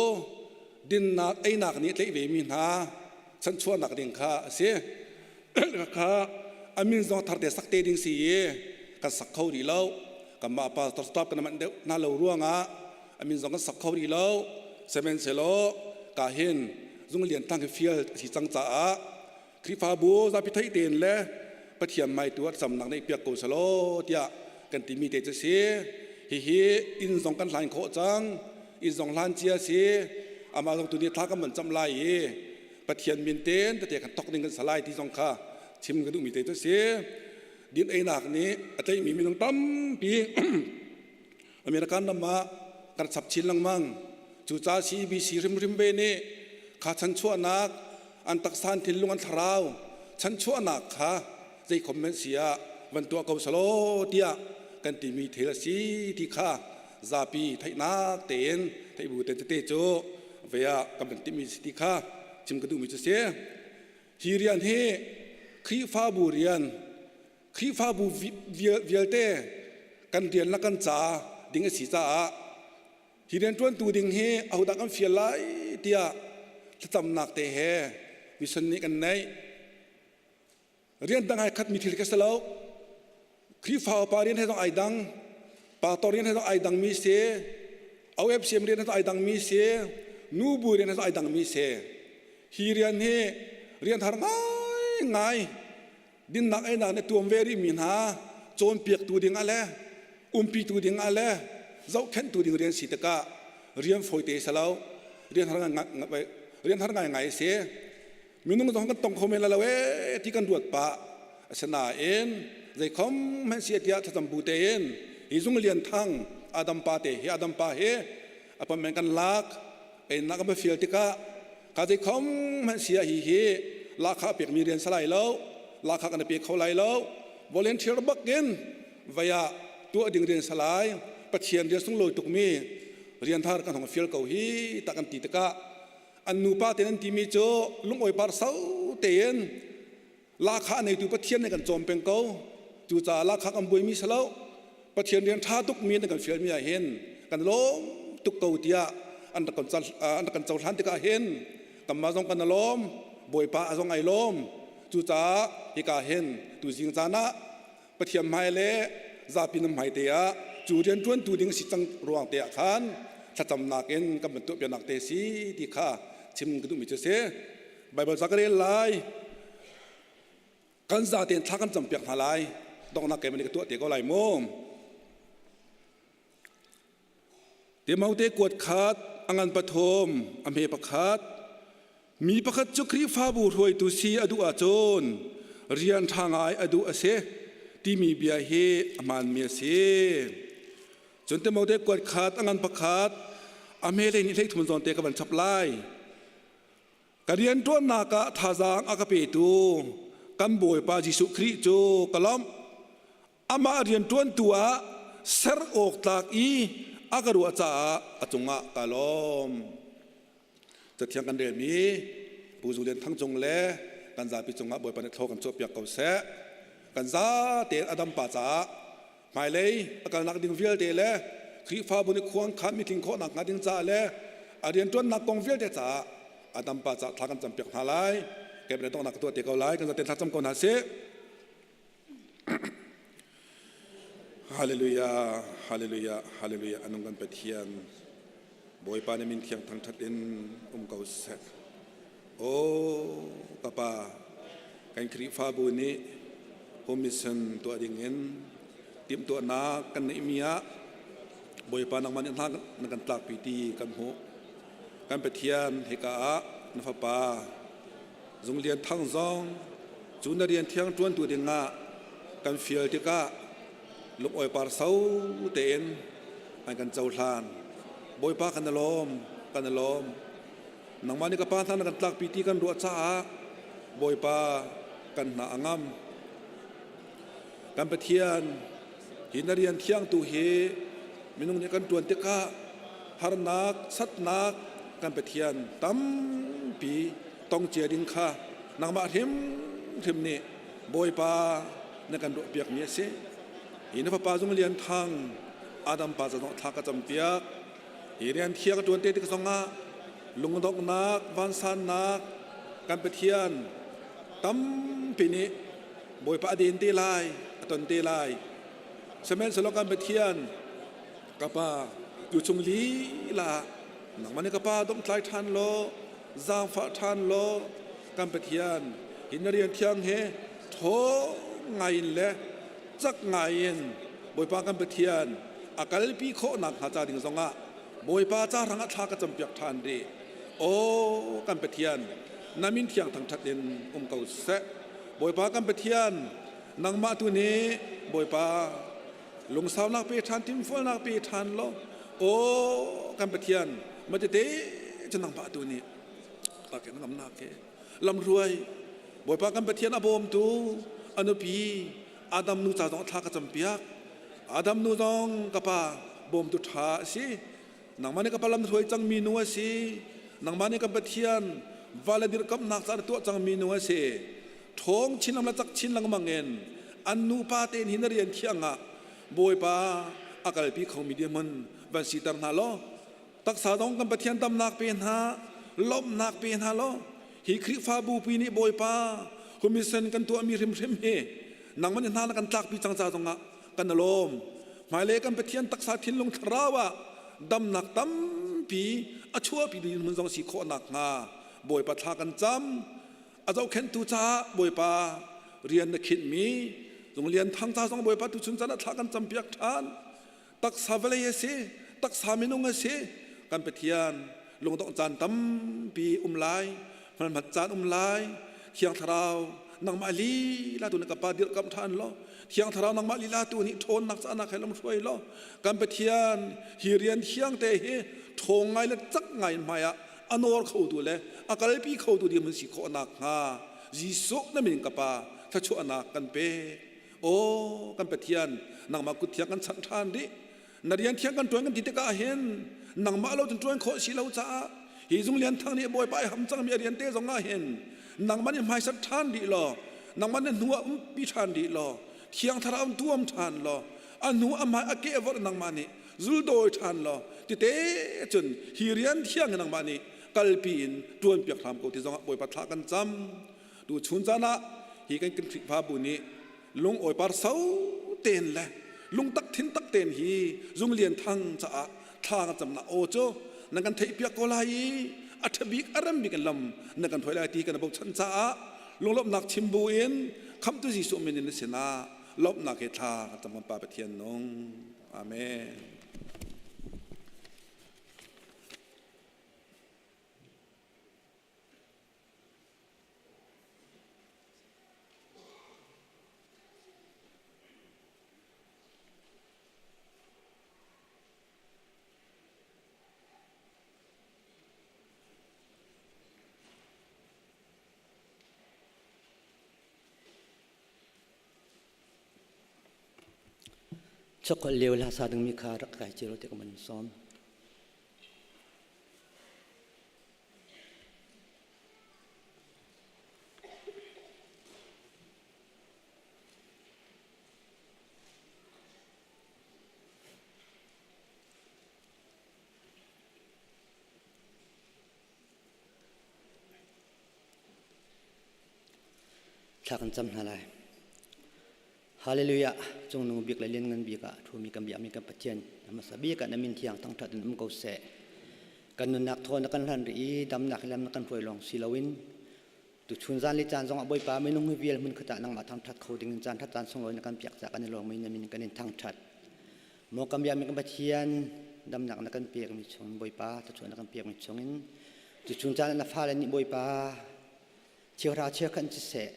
[SPEAKER 10] dinnak einak nih tlaih ve mi hna chanchuahnak ding kha a si. Kha a min zong thar te sak te ding si i kan sak kho rih lo. Kanmah pastor staff kan manh deuh hna lo ruangah a min zong kan sak kho rih lo. Sihmanhsehlaw ka hin zung lian thang hi fial a si cang caah Khrihfabu zapi theih tein le Pathian mai tu ah camnak neih piak ko selaw tiah kan timi te cu si. Hihi inn zong kan hlan khawh cang. Inn zong hlan cia si. Amah zong tuni thla kan van cam lai i Pathian min ten tete kan thok ding kan salai ti zong kha chim ka duhmi te cu si. Din einak nih a tleimi minung tampi American ram ah kan chap chin lengmang. Cucaah CBC hrimhrim ve nih kha chanchuahnak an taksa an thinlung an thlarau chanchuahnak kha zei comment si ah van tuah ko selaw tiah kan timi thil a si ti kha zapi theihnak tein theih bu ten tete cu ve ah kan van timi si ti kha chim ka duhmi cu si. Hi rian hi Khrihfabu rian Khrihfabu vialte kan rian le kan ca ding a si caah hi rianṭuantu ding hi ahodah kan fial lai tiah thlacamnak te he mission nih kan neih. Rian dang ai khatmi thil ka si lo. Khrihfa upa rian he zong ai dang, pastor rian he zong ai dangmi si, OFCM rian he zong ai dangmi si, nubu rian he zong ai dangmi si. Hi rian hi rian har ngaingai dinnak einak nih tuam ve rihmi hna cawnpiaktu ding ah le umpitu ding ah le zohkhenhtu ding rian si tikah rian fawite si lo rian har ngai rian har ngaingai a si minung zong kan tong kho men lo ee ti kan ruat pah asinain zeikhom hmanh si tiah thlacam bu tein hi zung lian thang Adam pa te hi Adam pa hi appointment kan lak einak kan va fial tikah ka zeikhom hmanh si ah hi hi lahkhah pekmi rian si lai lo lahkhah kan pe kho lai lo volunteer bak in vai ah tuah ding rian si lai pathian rian sunglawi tukmi rian thar kan hong fial ko hi tak kan ti tikah an nupa ten an timi cu lungawi par sau tein Lahkhah neitu Pathian nih kan cawm peng ko. Cucaah lahkhah kan buaimi si lo. Pathian rian ṭha tukmi na kan fialmi ah hin kan lawm tuk ko tiah an rak kan, an rak kan cohlan tikah hin kanmah zong kan lawm, Bawipa a zong ai lawm. Cucaah hika hin tuzing caan ah Pathian hmai le zapi nan hmai te ah cu rian ṭuantu ding si cang ruang te ah khan thlacamnak in kan van tuahpiaknak te si ti kha chim ka duhmi cu a si. Baibal ca ka rel lai. Kan zaten thla kan campiak hna lai. Donghnak keimah nih ka tuah te ko lai mu. Timote kuat khat, a ngan pathum, a hme pakhat. Mi pakhat cu Khrihfabu hruaitu si a duh ahcun rian ṭha ngai a duh a si timi bia hi a hmaanmi a si. Cun Timote kuat khat, a ngan pakhat, a hme lei nih hleithum zawn te ka van chap lai. Ka rianṭuannak ah thazaang a ka petu kan Bawipa Jesuh Khrih cu ka lawmh. Amah rianṭuantu ah ser awk tlak i a ka ruah caah a cungah ka lawm. Cathiang kan relmi Pu Zu Lian Thang cung le kan zapi cungah Bawipa nih thlaw kan chuahpiak ko seh. Kan zate Adam pa caah hmailei a kalnak ding vialte le Khrihfabu nih khuang khan mitling khawhnak hnga ding caah le a rianṭuannak kong vialte caah Adam pa caah thla kan campiak hna lai. Kei le donghnak ka tuah te ko lai. Kan zaten thla cam ko hna sih. Hallelujah, hallelujah, hallelujah. Anung kan Pathian. Bawipa na min thiang thangṭhat in um ko seh. Aw Papa, kan Khrihfabu nih home mission tuah ding in timhtuahnak kan neihmi ah Bawipa nangmah nih hna na kan tlakpi ti kan hmuh. Kan Pathian hika ah na fapa Zung Lian Thang zong cu na rian thiang ṭuantu dingah kan fial tikah lungawi parso tein an kan cohlan. Bawipa kan i lawm, kan i lawm. Nangmah nih ka pa hna na kan tlakpi ti kan ruah caah Bawipa kan hna a ngam. Kan Pathian, hi na rian thiang tu hi minung nih kan ṭuan tikah harnak, satnak kan Pathian tampi tong cia ding kha nangmah hrimhrim nih Bawipa na kan ruahpiakmi a si. Hi na fapa Zung Lian Thang, Adam pa zong thla ka campiak. Hi rian thiang a ṭuan te tik zongah lungdonghnak, vansannak kan Pathian tampi nih Bawipa a den te lai, a ton te lai. Sihmanhsehlaw kan Pathian ka pa tu chung lila nangmah nih ka pa domhtlai ṭhan law zaangfah ṭhan law kan Pathian hi na rian thiang he ṭhawng ngai in le cak ngai in Bawipa kan Pathian a kalpi khawh nakhnga ca ding zongah Bawipa ca hrangah thla ka campiak ṭhan rih. Aw kan Pathian, na min thiang thangṭhat in um ko seh. Bawipa kan Pathian, nangmah tu nih Bawipa lungsaunak pe ṭhan, timfualnak pe ṭhan law, aw kan Pathian, matete cu nangmah tu nih takin ngamnak he lamhruai Bawipa kan Pathian a bawmtu a nupi Adam nu ca zong thla ka campiak. Adam nu zong ka pa bawmtu ṭha a si. Nangmah nih ka pa lam hruai cangmi nu a si. Nangmah nih kan Pathian va le dirkamnak ca na tuah cangmi nu a si. Ṭhawng chin lam le cak chin lengmang in an nupa tein hi na rian thiang ah Bawipa a kalpi khomi dirhmun van siter hna law taksa zong kan Pathian damnak pe hna, lawmhnak pe hna law hi Khrihfabu pi nih Bawipa commission kan tuahmi hrimhrim hi nangmah nih hna na kan tlakpi cang ca zongah kan lawm. Hmailei kan Pathian taksa thinlung thlarau ah damnak tampi a chuahpi ding hmun zong si khawh nakhnga Bawipa thla kan cam. A zohkhenhtu caah Bawipa rian na khinhmi Zung Lian Thang ca zong Bawipa tuchun caan ah thla kan campiak ṭhan. Taksa vawlei a si, taksa minung a si. Kan Pathian lungdongh caan tampi um lai, hmalhmat caan um lai. Thiang Thlarau nangmah lila tu nih ka pa dirhkamh ṭhan law Thiang Thlarau nangmah lila tu nih ṭhawnnak caan ah khan lam hruai law kan Pathian hi rian thiang te hi ṭhawng ngai le cak ngai in hmai ah a nawr khotu le a kalpi khotu ding mun si khawh nakhnga Jesuh na min ka pa thluachuahnak kan pek. Aw kan Pathian nangmah kut thiang kan chanh ṭhan dih. Na rian thiang kan ṭuan kan ti tikah hin nangmah lo cun ṭuan khawh si lo caah hi Zung Lian Thang nih Bawipa i ham cangmi a rian te zong ah hin nangmah nih hmaisat ṭhan dih law nangmah nih hnu ah umpi ṭhan dih law Thiang Thlarau in tuam ṭhan law a hnu a hmai a keh vorh nangmah nih zuldawi ṭhan law tite cun hi rian thiang hi nangmah nih kalpi in ṭuanpiak hram ko ti zongah Bawipa thla kan cam. Tu chun caan ah hi kan Khrihfabu nih lungawi parso tein le lungtak thintak tein hi Zung Lian Thang caah thla kan camnak aw cu nan kan theihpiak ko lai i a ṭhabik a rem bik in lam nan kan hruai lai ti kan bochan caah lunglawmhnak chim bu in khamtu Jesuh min in na sinah lawmhnak he thla kan cam kan Pa Pathian nung. Amen.
[SPEAKER 11] Chokholh lio hla sa dingmi kha rak kai cio te ka man sawm. Thla kan cam hna lai. Hallelujah. Cungnung bik le lianngan bik ah thumi kan biakmi kan Pathian hmasa bik ah na min thiang thangṭhat in um ko seh. Kan nunnak thawn na kan hlan rih i damnak lam na kan hruai lawng si loin tuchun zan le caan zongah Bawipa minung hi vial hmun khat ah nangmah thangṭhat kho ding in caan ṭhat caan sunglawi na kan piak caah kan i lawm i na min kan in thangṭhat. Maw kan biakmi kan Pathian damnak na kan pekmi chung Bawipa thluachuah na kan pekmi chungin tuchun caan ah na fale nih Bawipa cheuhra cheukhat siseh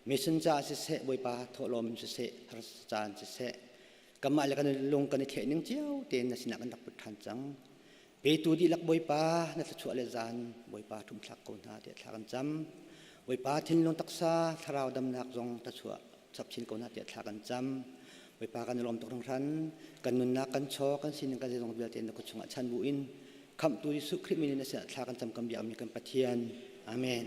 [SPEAKER 11] mission caah siseh Bawipa thawhlawm siseh harsa caan siseh kanmah le kan lung kan i thleh ning cio tein na sinah kan rak put ṭhan cang petu dihlak Bawipa na thluachuah le zan Bawipa ṭhumthlak ko hna tiah thla kan cam. Bawipa thinlung taksa thlarau damnak zong thluachuah chap chin ko hna tiah thla kan cam. Bawipa kan i lawm tuk hringhran. Kan nunnak kan chaw kan sining kan zeizong vialte na kut chungah chan bu in khamhtu Jesuh Khrih min in a sinah thla kan cam kan biakmi kan Pathian. Amen.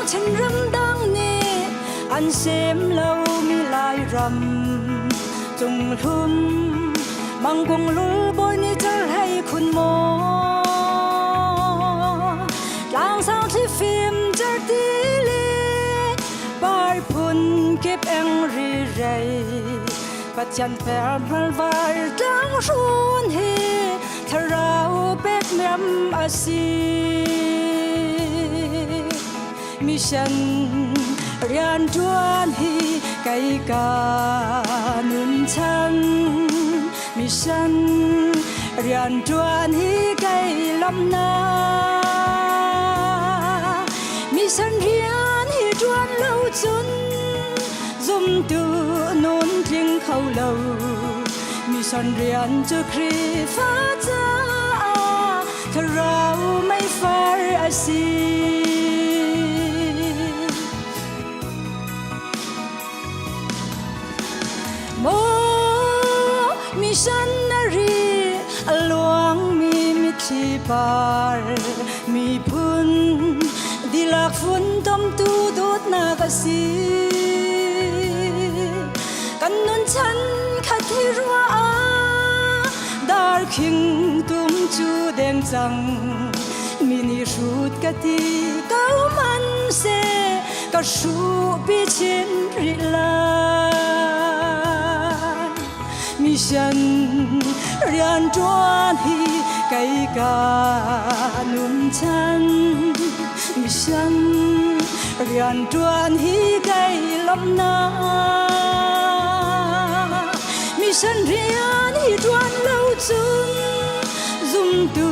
[SPEAKER 4] Chinram dang nih an sem lomi Lairam cunghlum mangkung lul bawi nih cer hei khun maw tlangsang thlifim certi le par phun kip eng ri rei Pathian per var tlang hrun hi thlarau pek miam a si mission rian ṭuan hi kei ka nun chan mission rian ṭuan hi kei lawmhnak mission rian hi ṭuan lo cun zumtu nun tling kho lo mission rian cu Khrihfa caah thlarau meifar a si. Maw missionary a luangmi mitthli par miphun dilak funtomtu dawtnak a si. Kan nun chan khat hi ruah ah darkhing tum cu deng cang mi nih hrut ka ti ko man se ka hruhpi chin rih lai mission rian ṭuan hi kei ka nun chan mission rian ṭuan hi kei lawmhnak mission rian hi ṭuan lo cun zumtu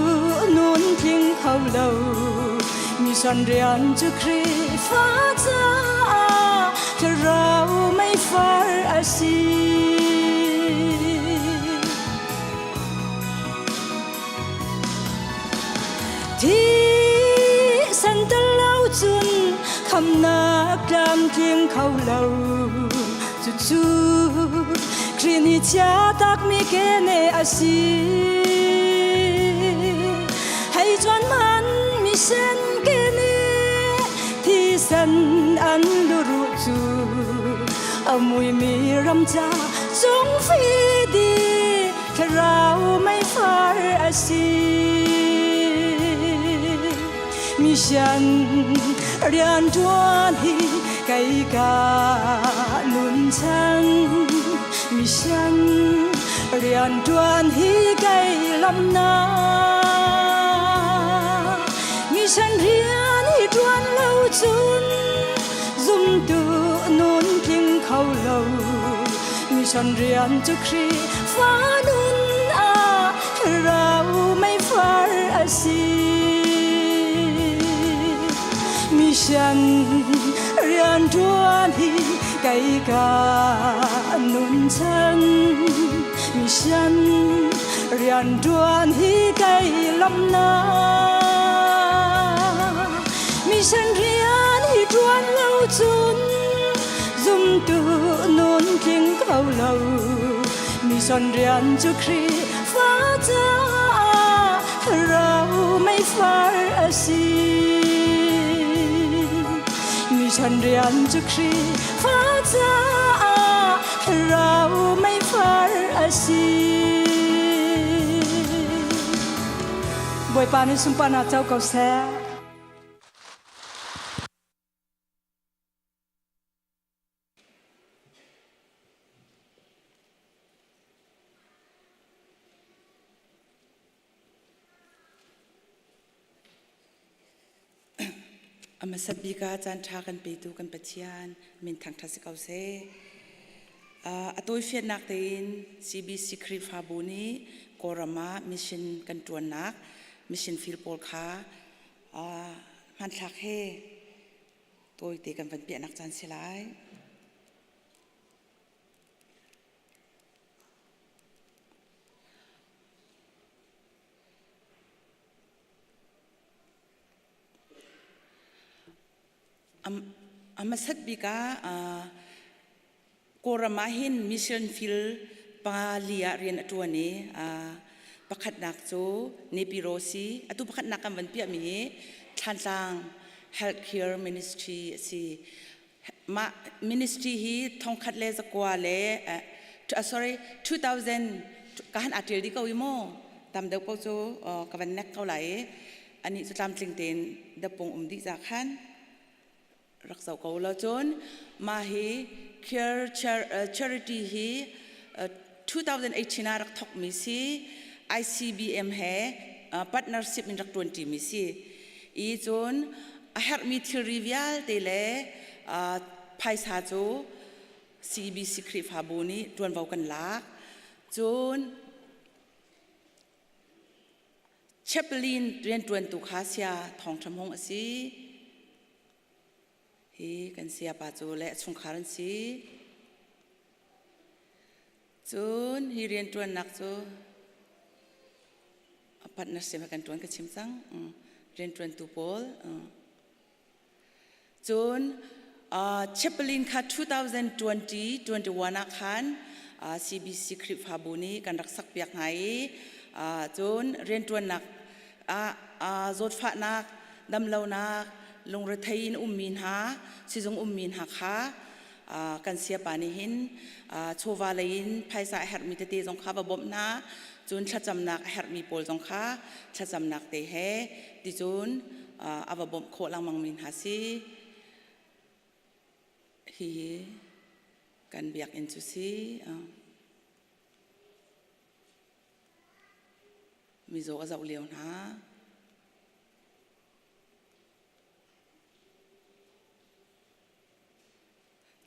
[SPEAKER 4] nun tling kho lo mission rian cu Khrihfa caah thlarau meifar a si. Thi san tel lo cun khamnak tlamtling kho lo cucu Khrih nih chiatakmi kene a si. Hei chuan man mi sen kene thisen an luruh cu a muimi ramca cung fidi thlarau meifar a si. Mission rian ṭuan hi kei ka nun chan mission rian ṭuan hi kei lawmhnak mission rian hi ṭuan lo cun zumtu nun tling kho lo mission rian cu Khrihfa nun ah thlarau meifar a si. Mission rian ṭuan hi kei ka nun chan mission rian ṭuan hi kei lawmhnak mission rian hi ṭuan lo cun zumtu nun tling kho lo mission rian cu Khrihfa caah thlarau meifar a si. Mission rian cu Khrihfa caah thlarau meifar a si. Bawipa nih sunparnak co ko seh.
[SPEAKER 12] A hmasat bik ah caan ṭha kan petu kan Pathian min thangṭhat si ko seh. A tawifiannak tein CBC Khrihfabu nih Kawlram ah mission kan ṭuannak mission field pawl kha hmanthlak he tawite kan van piahnak caan si lai. A hmasat bik ah Kawlram ah hin mission field pali ah rian a ṭuan i pakhatnak cu Nepiro si. Atu pakhatnak kan van piahmi hi Thlantlang Healthcare Ministry a si. Mah ministry hi thongkhat le zakua le sorry 2000 ka han aa ṭial dih ko i maw tam deuh ko cu ka van nek ko lai i anih cu tlamtling tein dapung um dih za khan rak zoh ko law cun mah hi Care Charity hi 2018 ah rak thawkmi si ICBM he partnership in rak ṭuanṭimi si i cun a herhmi thilri vialte le phaisa cu CBC Khrihfabu nih ṭuanvo kan lak. Cun chaplain rianṭuantu kha sia Thawng Ṭha Hmung a si. Hi kan siapa cu le a chungkhar an si. Cun hi rianṭuannak cu a partnership he kan ṭuan ka chim cang. Rianṭuantu pawl. Cun chaplain kha 2020 21 ah khan CBC Khrihfabu nih kan rak sakpiak hna i cun rianṭuannak ah zawtfahnak, damlonak, lungrethei in ummi hna, sizung ummi hna kha kan siapa nih hin chawva lei in phaisa a herhmi tete zong kha va bawmh hna cun thlacamnak a herhmi pawl zong kha thlacamnak te he ticun a va bawmh khawh lengmang mi hna si hihi kan biakinn cu si mizaw a zoh lio hna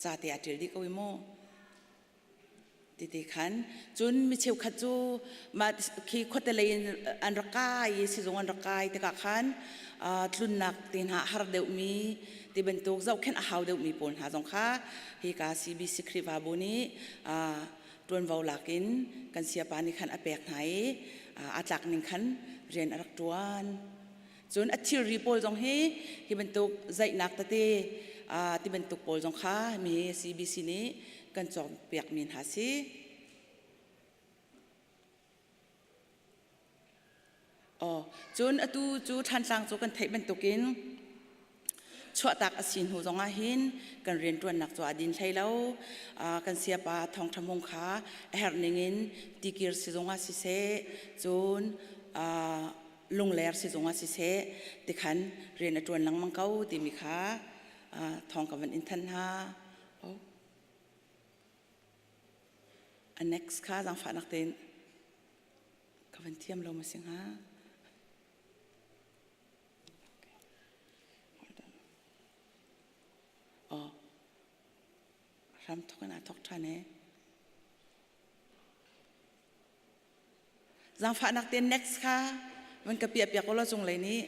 [SPEAKER 12] Ca te a ṭial dih ko i maw? Titi khan cun mi cheukhat cu mah khi khuate lei in an rak kai i sizung an rak kai tikah khan tlunnak te hna a har deuhmi ti bantuk zohkhenh a hau deuhmi pawl hna zong kha hika CBC Khrihfabu nih ṭuanvo lak in kan siapa nih khan a pek hna i aa tlak ning khan rian a rak ṭuan. Cun a thilri pawl zong hi hi bantuk zaihnak tete ti bantuk pawl zong kha mi CBC nih kan cawkpiakmi hna si. Oh, cun atu cu Thlantlang cu kan theih bantukin chuahtak a si hnu zongah hin kan rianṭuannak cu a din hlei lo. Kan siapa Thawng Ṭha Hmung kha a herh ningin tikir sizung ah siseh, cun lungler sizung ah siseh tikhan rian a ṭuan lengmang ko timi kha thawng ka van in thanh hna. Oh. A next kha zaangfahnak tein ka van thiam lo ma si hnga? Oh. Ram thok in aa thok ṭhan e. Zaangfahnak tein next kha van ka piah piak ulaw cunglei nih.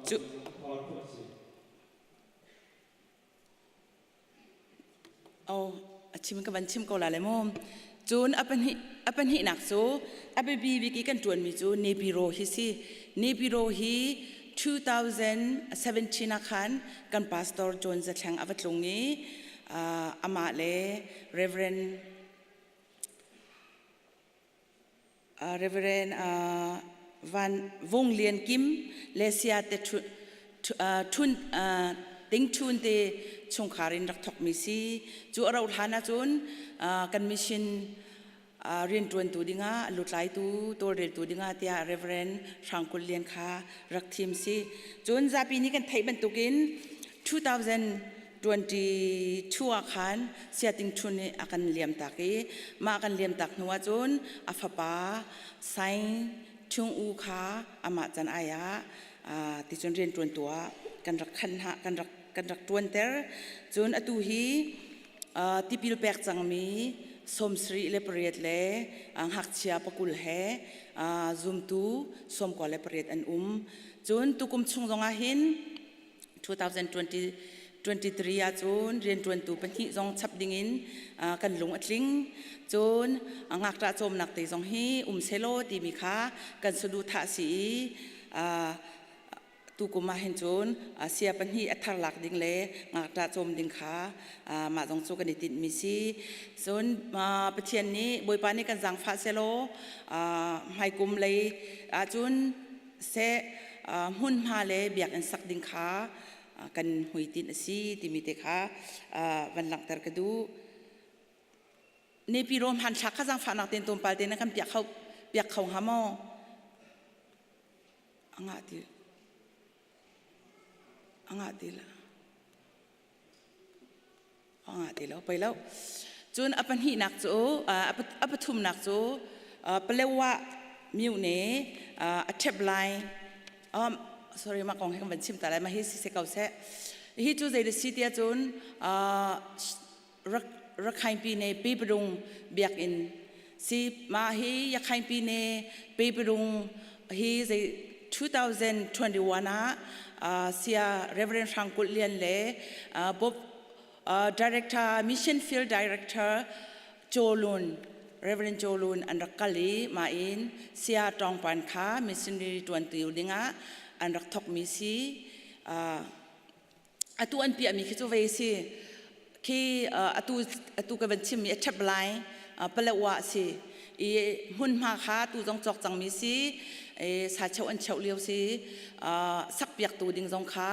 [SPEAKER 12] Cu Oh, a chim ka van chim ko la le mu. Cun a pahnih a pahnihnak cu a biapi bik i kan ṭuanmi cu Nepiro hi si. Nepiro hi 2017 ah khan kan pastor John Zathleng a va tlung i uh, amah le Reverend Reverend Van Vung Lian Kim le Sia te Thun Ting Thun te chungkhar in rak thawkmi si. Cu a rauh hlan ahcun kan mission Rianṭuantu dingah lutlaitu tawlreltu dingah tiah Reverend Hrang Kulh Lian kha rak thim si. Cun zapi nih kan theih bantukin 2022 ah khan Siating Thun nih a kan liamtak i mah kan liamtak hnu ah cun a fapa Saing Chung U kha amah can ai ah ticun rianṭuantu ah kan rak khan kan rak kan rak ṭuanter. Cun atu hi tipil pek cangmi 78 le ngakchia 20 he zumtu 98 an um. Cun tukum chung zongah hin 2023 ahcun rianṭuantu pahnih zong chap dingin kan lung a tling. Cun ngakṭah cawmnak te zong hi um selaw timi kha kan saduhthah si i Tukum ah hin cun sia pahnih a thar lak ding le ngakṭah cawm ding kha mah zong cu kan i tinhmi si. Cun Pathian nih Bawipa nih kan zaangfah selaw hmaikum lei ahcun seh hmunhma le biakinn sak ding kha kan hmuitinh a si timi te kha van langhter ka duh. Nepiro hmanthlak kha zaangfahnak tein tlawmpal te na kan piak kho piak kho hnga maw? A ngah ti a ngah ti lo a ngah ti lo pei lo cun a pahnihnak cu a pathumnak cu Palewa myone a ṭhep lai um sorry mah kong hi kan van chim ta lai mah hi si se ko seh hi cu zei da si tiah cun Rakhine Pyine Pipadung biakinn si mah hi Yakhine Pyine Pipadung hi zei 2021 ah Sia Reverend Hrang Kulh Lian le Bob Director Mission Field Director Cho Lun Reverend Cho Lun an rak kal i mah in Sia Tawngpan kha missionary tuantu dingah an rak thokmi si. Atu an piahmi khi cu vei si. Khi atu atu ka van chimmi a ṭhep lai Palawa a si. I hmunhma kha tu zong cawk cangmi si. Sa cheu an cheuh lio si. Sakpiaktu ding zong kha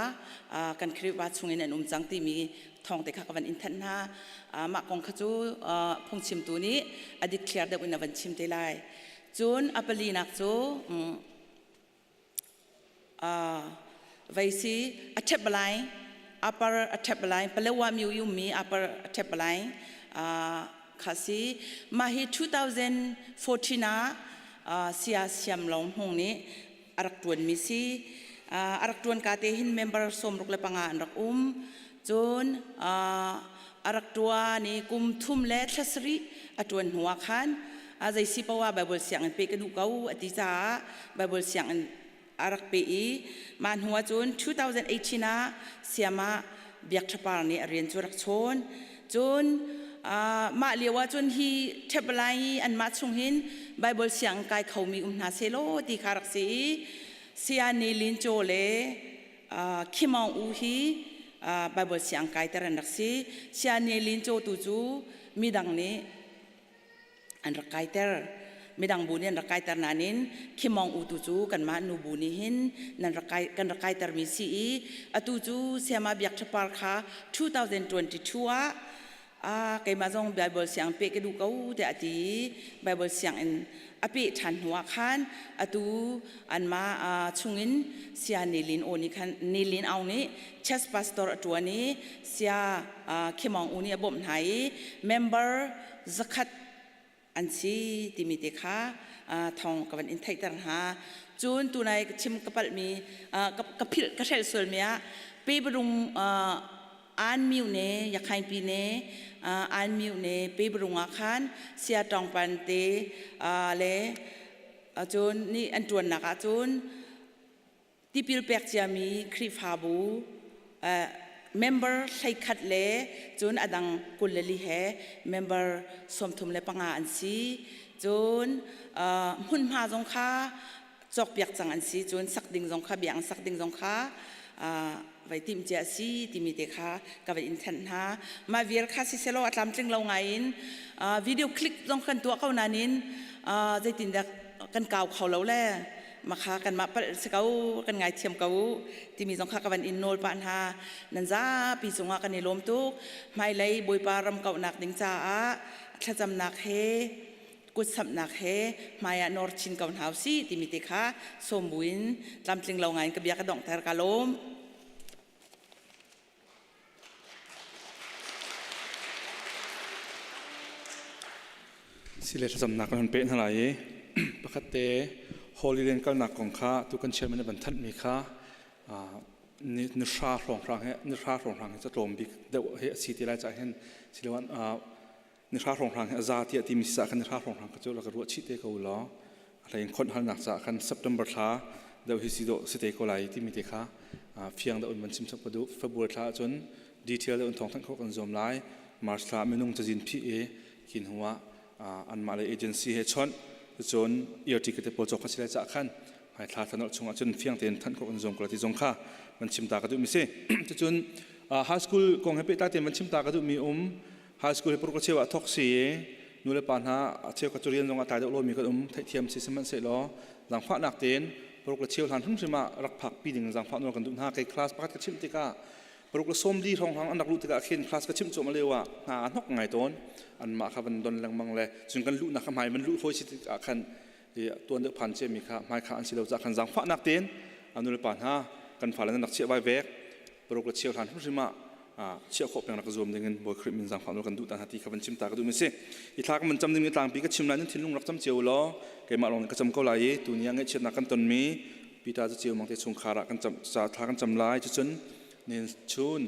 [SPEAKER 12] kan Khrihfa chungin an um cang timi thawng te kha ka van in thanh hna. Mah kong kha cu phungchimtu nih a dikthliar deuh in a van chim te lai. Cun a palinak cu Vei si a ṭhep lai apar a ṭhep lai Palewa myu yummi apar a ṭhep lai kha si mah hi 2014 ah sia siam long hmung nih a rak ṭuanmi si a rak ṭuan ka te hin member 65 an rak um cun a rak ṭuan i kum thum le thla sarih a ṭuan hnu ah khan a zei si poah Baibal sianginn pe ka duh ko a ti caah Baibal sianginn a rak pe i mah hnu ah cun 2018 ah siam ah Biak Ṭha Par nih a rian cu rak chawn. Cun mah lio ah cun hi ṭhepalai i anmah chung hin Baibal sianginn kai khomi um hna sehlaw ti kha rak si i Saya Ni Lin Caw le Khi Maung U hi Baibal siang kaiter an rak si. Sia Ne Lin Caw tu cu midang nih an rak kaiter. Midang bu nih an rak kaiter nain Khi Maung U tu cu kanmah nu bu nih hin nan rak kai, kan rak kaitermi si i atu cu Sayama Biak Ṭha Par kha 2022 ah ah keimah zong Bible siang peh ka duh ko tiah a ti i Bible sianginn a peh ṭhan hnu ah khan atu anmah chungin Sia Nilin Aw nih khan Nilin Aung nih church pastor a ṭuan i Sia Khimawng U nih a bawmh hna i member 100 an si timi te kha thawng ka van in theihter hna. Cun tunai ka chim ka palhmi ka philh ka hrelh sualmi ah Pebarung An Myu ne Yakhaingpi ne An Myu ne Pebarung ah khan Sia Tawngpan te le cun nih an ṭuannak ah cun Tipil pek ciami Khrihfabu member 11 le cun a dang 24 he member 35 an si. Cun hmunhma zong kha cawkpiak cang an si. Cun sak ding zong kha biakinn sak ding zong kha vai timh cia a si timi te kha ka vai in thanh hna. Mah vial kha si selaw a tlamtling lo ngai in video clip zong kan tuah ko nain zeitindah kan kau kho lo le makha kanmah palh si ko kan ngaithiam ko timi zong kha ka van in nawl pah hna nan zapi cungah kan i lawm tuk hmailei Bawipa ram kauhnak ding caah thlacamnak he Kutsamhnak he hmai ah nawr chin ko hna usih timi te kha sawm buin tlamtling lo ngai in ka bia ka donghter ka lawm.
[SPEAKER 7] Sile thlacamnak kan hun peh hna lai i pakhat te Holy Land kalnak kong kha tu kan chairman nih van thanhmi kha ni hra hrawnghrang he ni hra hrawnghrang he catlawm bik deuh he a si ti lai caah hin siloah ni hra hrawnghrang he a za tiah timi si caah khan ni hra hrawnghrang kha cu rak ruah chih te ko law a hlei in khonh halnak caah khan September thla deuh hi si dawh si te ko lai timi te kha fiang deuh in van chim chap ka duh. February thla ahcun detail deuh in thawng thanh khawh kan zuam lai. March thla minung cazin phih i khi hnu ah anmah le agency he chawnh cun ear ticket te pawl cawk kha si lai caah khan hmai thla thla nolh chung ahcun fiang tein thanh khawh kan zuam ko lai ti zong kha van chim ta ka duhmi si. Cucun high school kong he pehtlai tein van chim ta ka duhmi um. High school hi paruk cheu ah thawk si i nu le pa hna a cheukhat cu rian zong ah tlai deuh lomi kan um theihthiam si sihmanhsehlaw zaangfahnak tein paruk le cheu hlan hrimhrim ah rak phakpi ding zaangfah nawl kan duh hna. Kei class pakhat ka chimh tikah paruk le sawm li hrawnghrang an rak luh tikah khin class ka chimh cuahmah lio ah hna a hnok ngai tawn. Anmah kha van don lengmang le cun kan luhnak kha hmai van luh hawi si tikah khan tuan deuh phan ciami kha hmai kha an si lo caah khan zaangfahnak tein nu le pa hna kan fale nan rak chiah vai vek paruk le cheu hlan hrimhrim ah chiah khawh peng rak zuam ding in Bawi Khrih min zaangfah nawl kan duh ta hna ti kha van chim ta ka duh mi si. I thla kan van cam ding mi tlangpi ka chim lai nan thinlung rak cam cio law keimah lawng nih ka cam ko lai i tuni ah ngaihchiatnak kan ton mi Peter cu cio mang te chungkhar ah kan cam ca thla kan cam lai. Cucun nin chun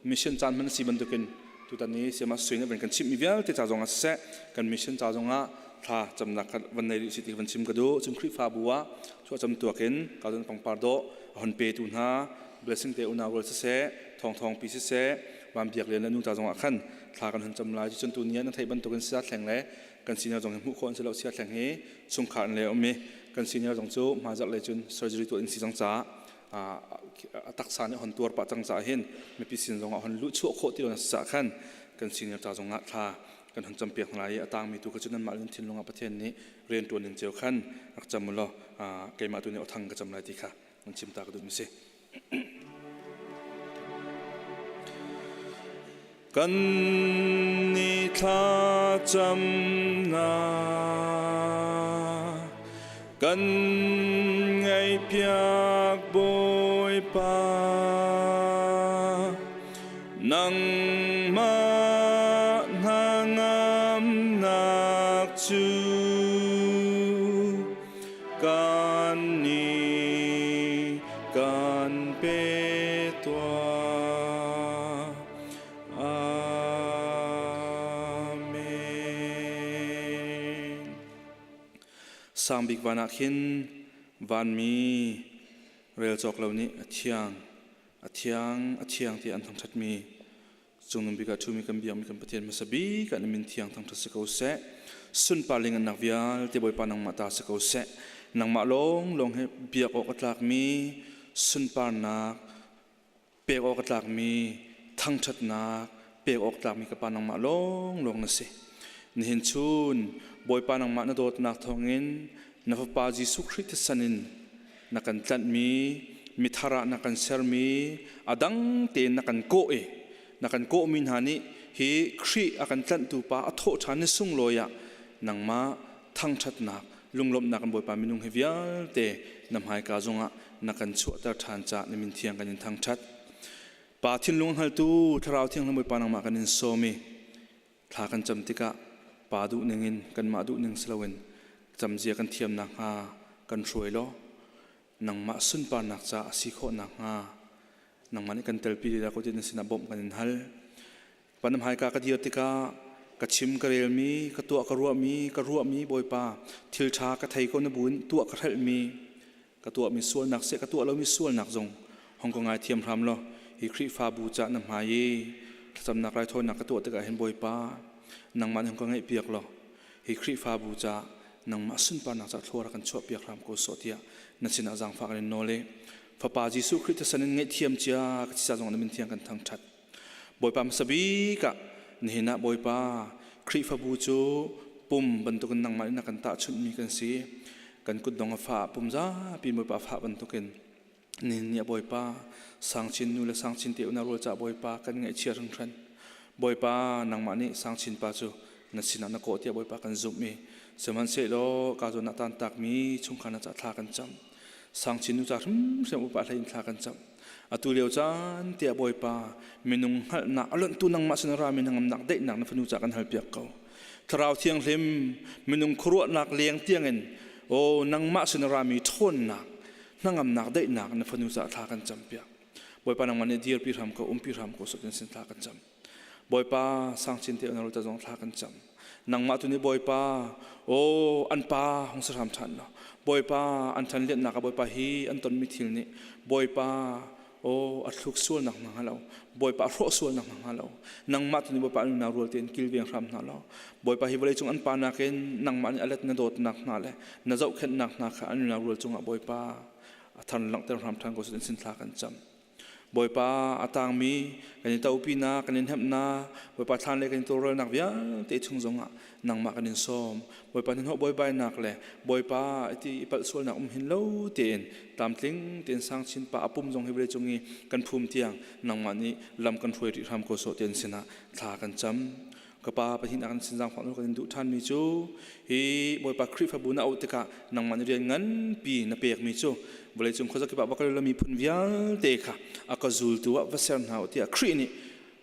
[SPEAKER 7] mission caan hman si bantukin tutan i siama sui nih van kan chimh mi vialte ca zong ah siseh kan mission ca zong ah thla camnak kha van nei rih si ti van chim ka duh. Cun Khrihfabu ah chuah cam tuak in ka zon pangpar dawh a hon petu hna blessing te unau rual siseh thawng thawng pi siseh van biak len le nu ca zong ah khan thla kan hon cam lai. Cun tu ni ah nan theih bantukin sia thleng le kan senior zong hi hmuh khawh an si lo. Sia thleng hi chungkhar an le um i kan senior zong cu hmaizarh lei cun surgery tuah in si cang caah a taksa nih hon tuar pah cang caah hin mipi sin zong ah hon luh chuah khawh ti lo na si caah khan kan senior ca zong ah thla kan hon campiak hna lai i a tangmi tu kha cu nanmah lun thinlung ah Pathian nih rian ṭuan ning cio khan rak cam u law keimah tu nih awthang ka cam lai ti kha nan chim ta ka duhmi si. Kan ni thla camnak kan ngaihpiak Bawipa nangmah hnangamnak cu kan nih kan pe tuah. Amen. Sangbik van ah khin vanmi rel cawk lo nih a thiang, a thiang, a thiang tiah an thangṭhatmi Cungnung bik ah ṭhumi kan biakmi kan Pathian hmasa bik ah na min thiang thangṭhat si ko seh. Sunpar le ngannak vialte Bawipa nangmah ta si ko seh. Nangmah lawnglawng he biak awk a tlakmi sunparnak pek awk a tlakmi thangṭhatnak pek awk tlakmi ka Pa nangmah lawnglawng na si. Nihin chun Bawipa nangmah na dawtnak thawngin na Fapa Jesuh Khrih thisen in na kan tlanhmi mithar ah na kan sermi a dang tein na kan kawh i na kan kawhmi hna nih hi Khrih a kan tlanhtu pa a thawh ṭhan ni sunglawi ah nangmah thangṭhatnak lunglawmhnak kan Bawipa minung hi vialte na hmaika zongah na kan chuahter ṭhan caah na min thiang kan in thangṭhat. Pa thinlung hngaltu Thlarau Thianghlim Bawipa nangmah kan in sawm i Thla kan cam tikah pa duh ningin kanmah duh ning si loin camzia kan thiam nakhnga kan hruai law nangmah sunparnak caah a si khawh nakhnga nangmah nih kan telpi lila ko ti na sinah bawmh kan in hal. Pan hmaika ka dir tikah ka chim ka relmi, ka tuah ka ruahmi, ka ruahmi Bawipa thil ṭha ka thei ko na buin tuah ka hrelhmi, ka tuahmi sualnak seh ka tuah lomi sualnak zong hong ka ngaithiam hram law hi Khrihfabu cah na hmai i thlacamnak raithawinak ka tuah tikah hin Bawipa nangmah nih hong ka ngaihpiak law hi Khrihfabu cah nangmah sunparnak cah thlua rak kan chuahpiak hram ko sawh tiah na sinah zaangfah kan in nawl i Fapa Jesuh Khrih thisen in ngaihthiam cia ka thisa zong na min thiang kan thangṭhat. Bawipa hmasa bik ah nihin ah Bawipa Khrihfabu cu pum bantukin nangmah nih na kan tahchunhmi kan si. Kan kutdong a fah pum zapi Bawipa a fah bantukin nihin ni ah Bawipa sangchin nu le sangchin te unau rual cah Bawipa kan ngaihchia hringhran. Bawipa nangmah nih sangchin pa cu na sinah na kawh tiah Bawipa kan zumh i. Sihmanhsehlaw ka zawn ah tantakmi chungkhar hna caah thla kan cam. Sangchin nu ca hrimhrim upa hlei in thla kan cam. Atu lio caan tiah Bawipa minung hngalhnak a lonhtu nangmah sin rami hnangamnak daihnak na fanu ca kan halpiak ko. Thlarau Thianghlim minung khuaruahnak leng tiangin o nangmah sin rami ṭhawnnak hnangamnak daihnak na fanu ca thla kan campiak. Bawipa nangmah nih dirpi hram ko umpi hram ko sawtin sin thla kan cam. Bawipa sangchin te na zong thla kan cam. Nangmah tu nih Bawipa o an pa hung si hram ṭhan law Bawipa an ṭhan lianhnak ah Bawipa hi an tonmi thil nih Bawipa o a thluk sual nak hna lo Bawipa a hrawh sual nak hna lo nangmah tu nih Bawipa an unau rual tein kilveng hram hna law Bawipa hi vawlei cung an pa nakin nangmah nih a let na dawtnak hna le na zohkhenhnak hna kha an unau rual cungah Bawipa a than langhter hram ṭhan ko sin thla kan cam. Bawipa a tangmi kan i topinak kan in hnemhnak Bawipa thlan le kan i tawlrelnak vialte chung zongah nangmah kan in sawm. Bawipa hnahnawh buaibainak le Bawipa iti i palh sualnak um hin lo tein tlamtling tein sangchin pa a pum zong hi vawlei cung i kan phum tiang nangmah nih lam kan hruai rih hram ko sawh tein sinah thla kan cam. Ka pa Pathian a kan sin zaangfah kan in duh ṭhanmi cu hi Bawipa Khrihfabu na auh tikah nangmah nih rian nganpi na pekmi cu vawleicung khuazakip ah va kal law miphun vialte kha a ka zultu ah va ser hna u tiah Khrih nih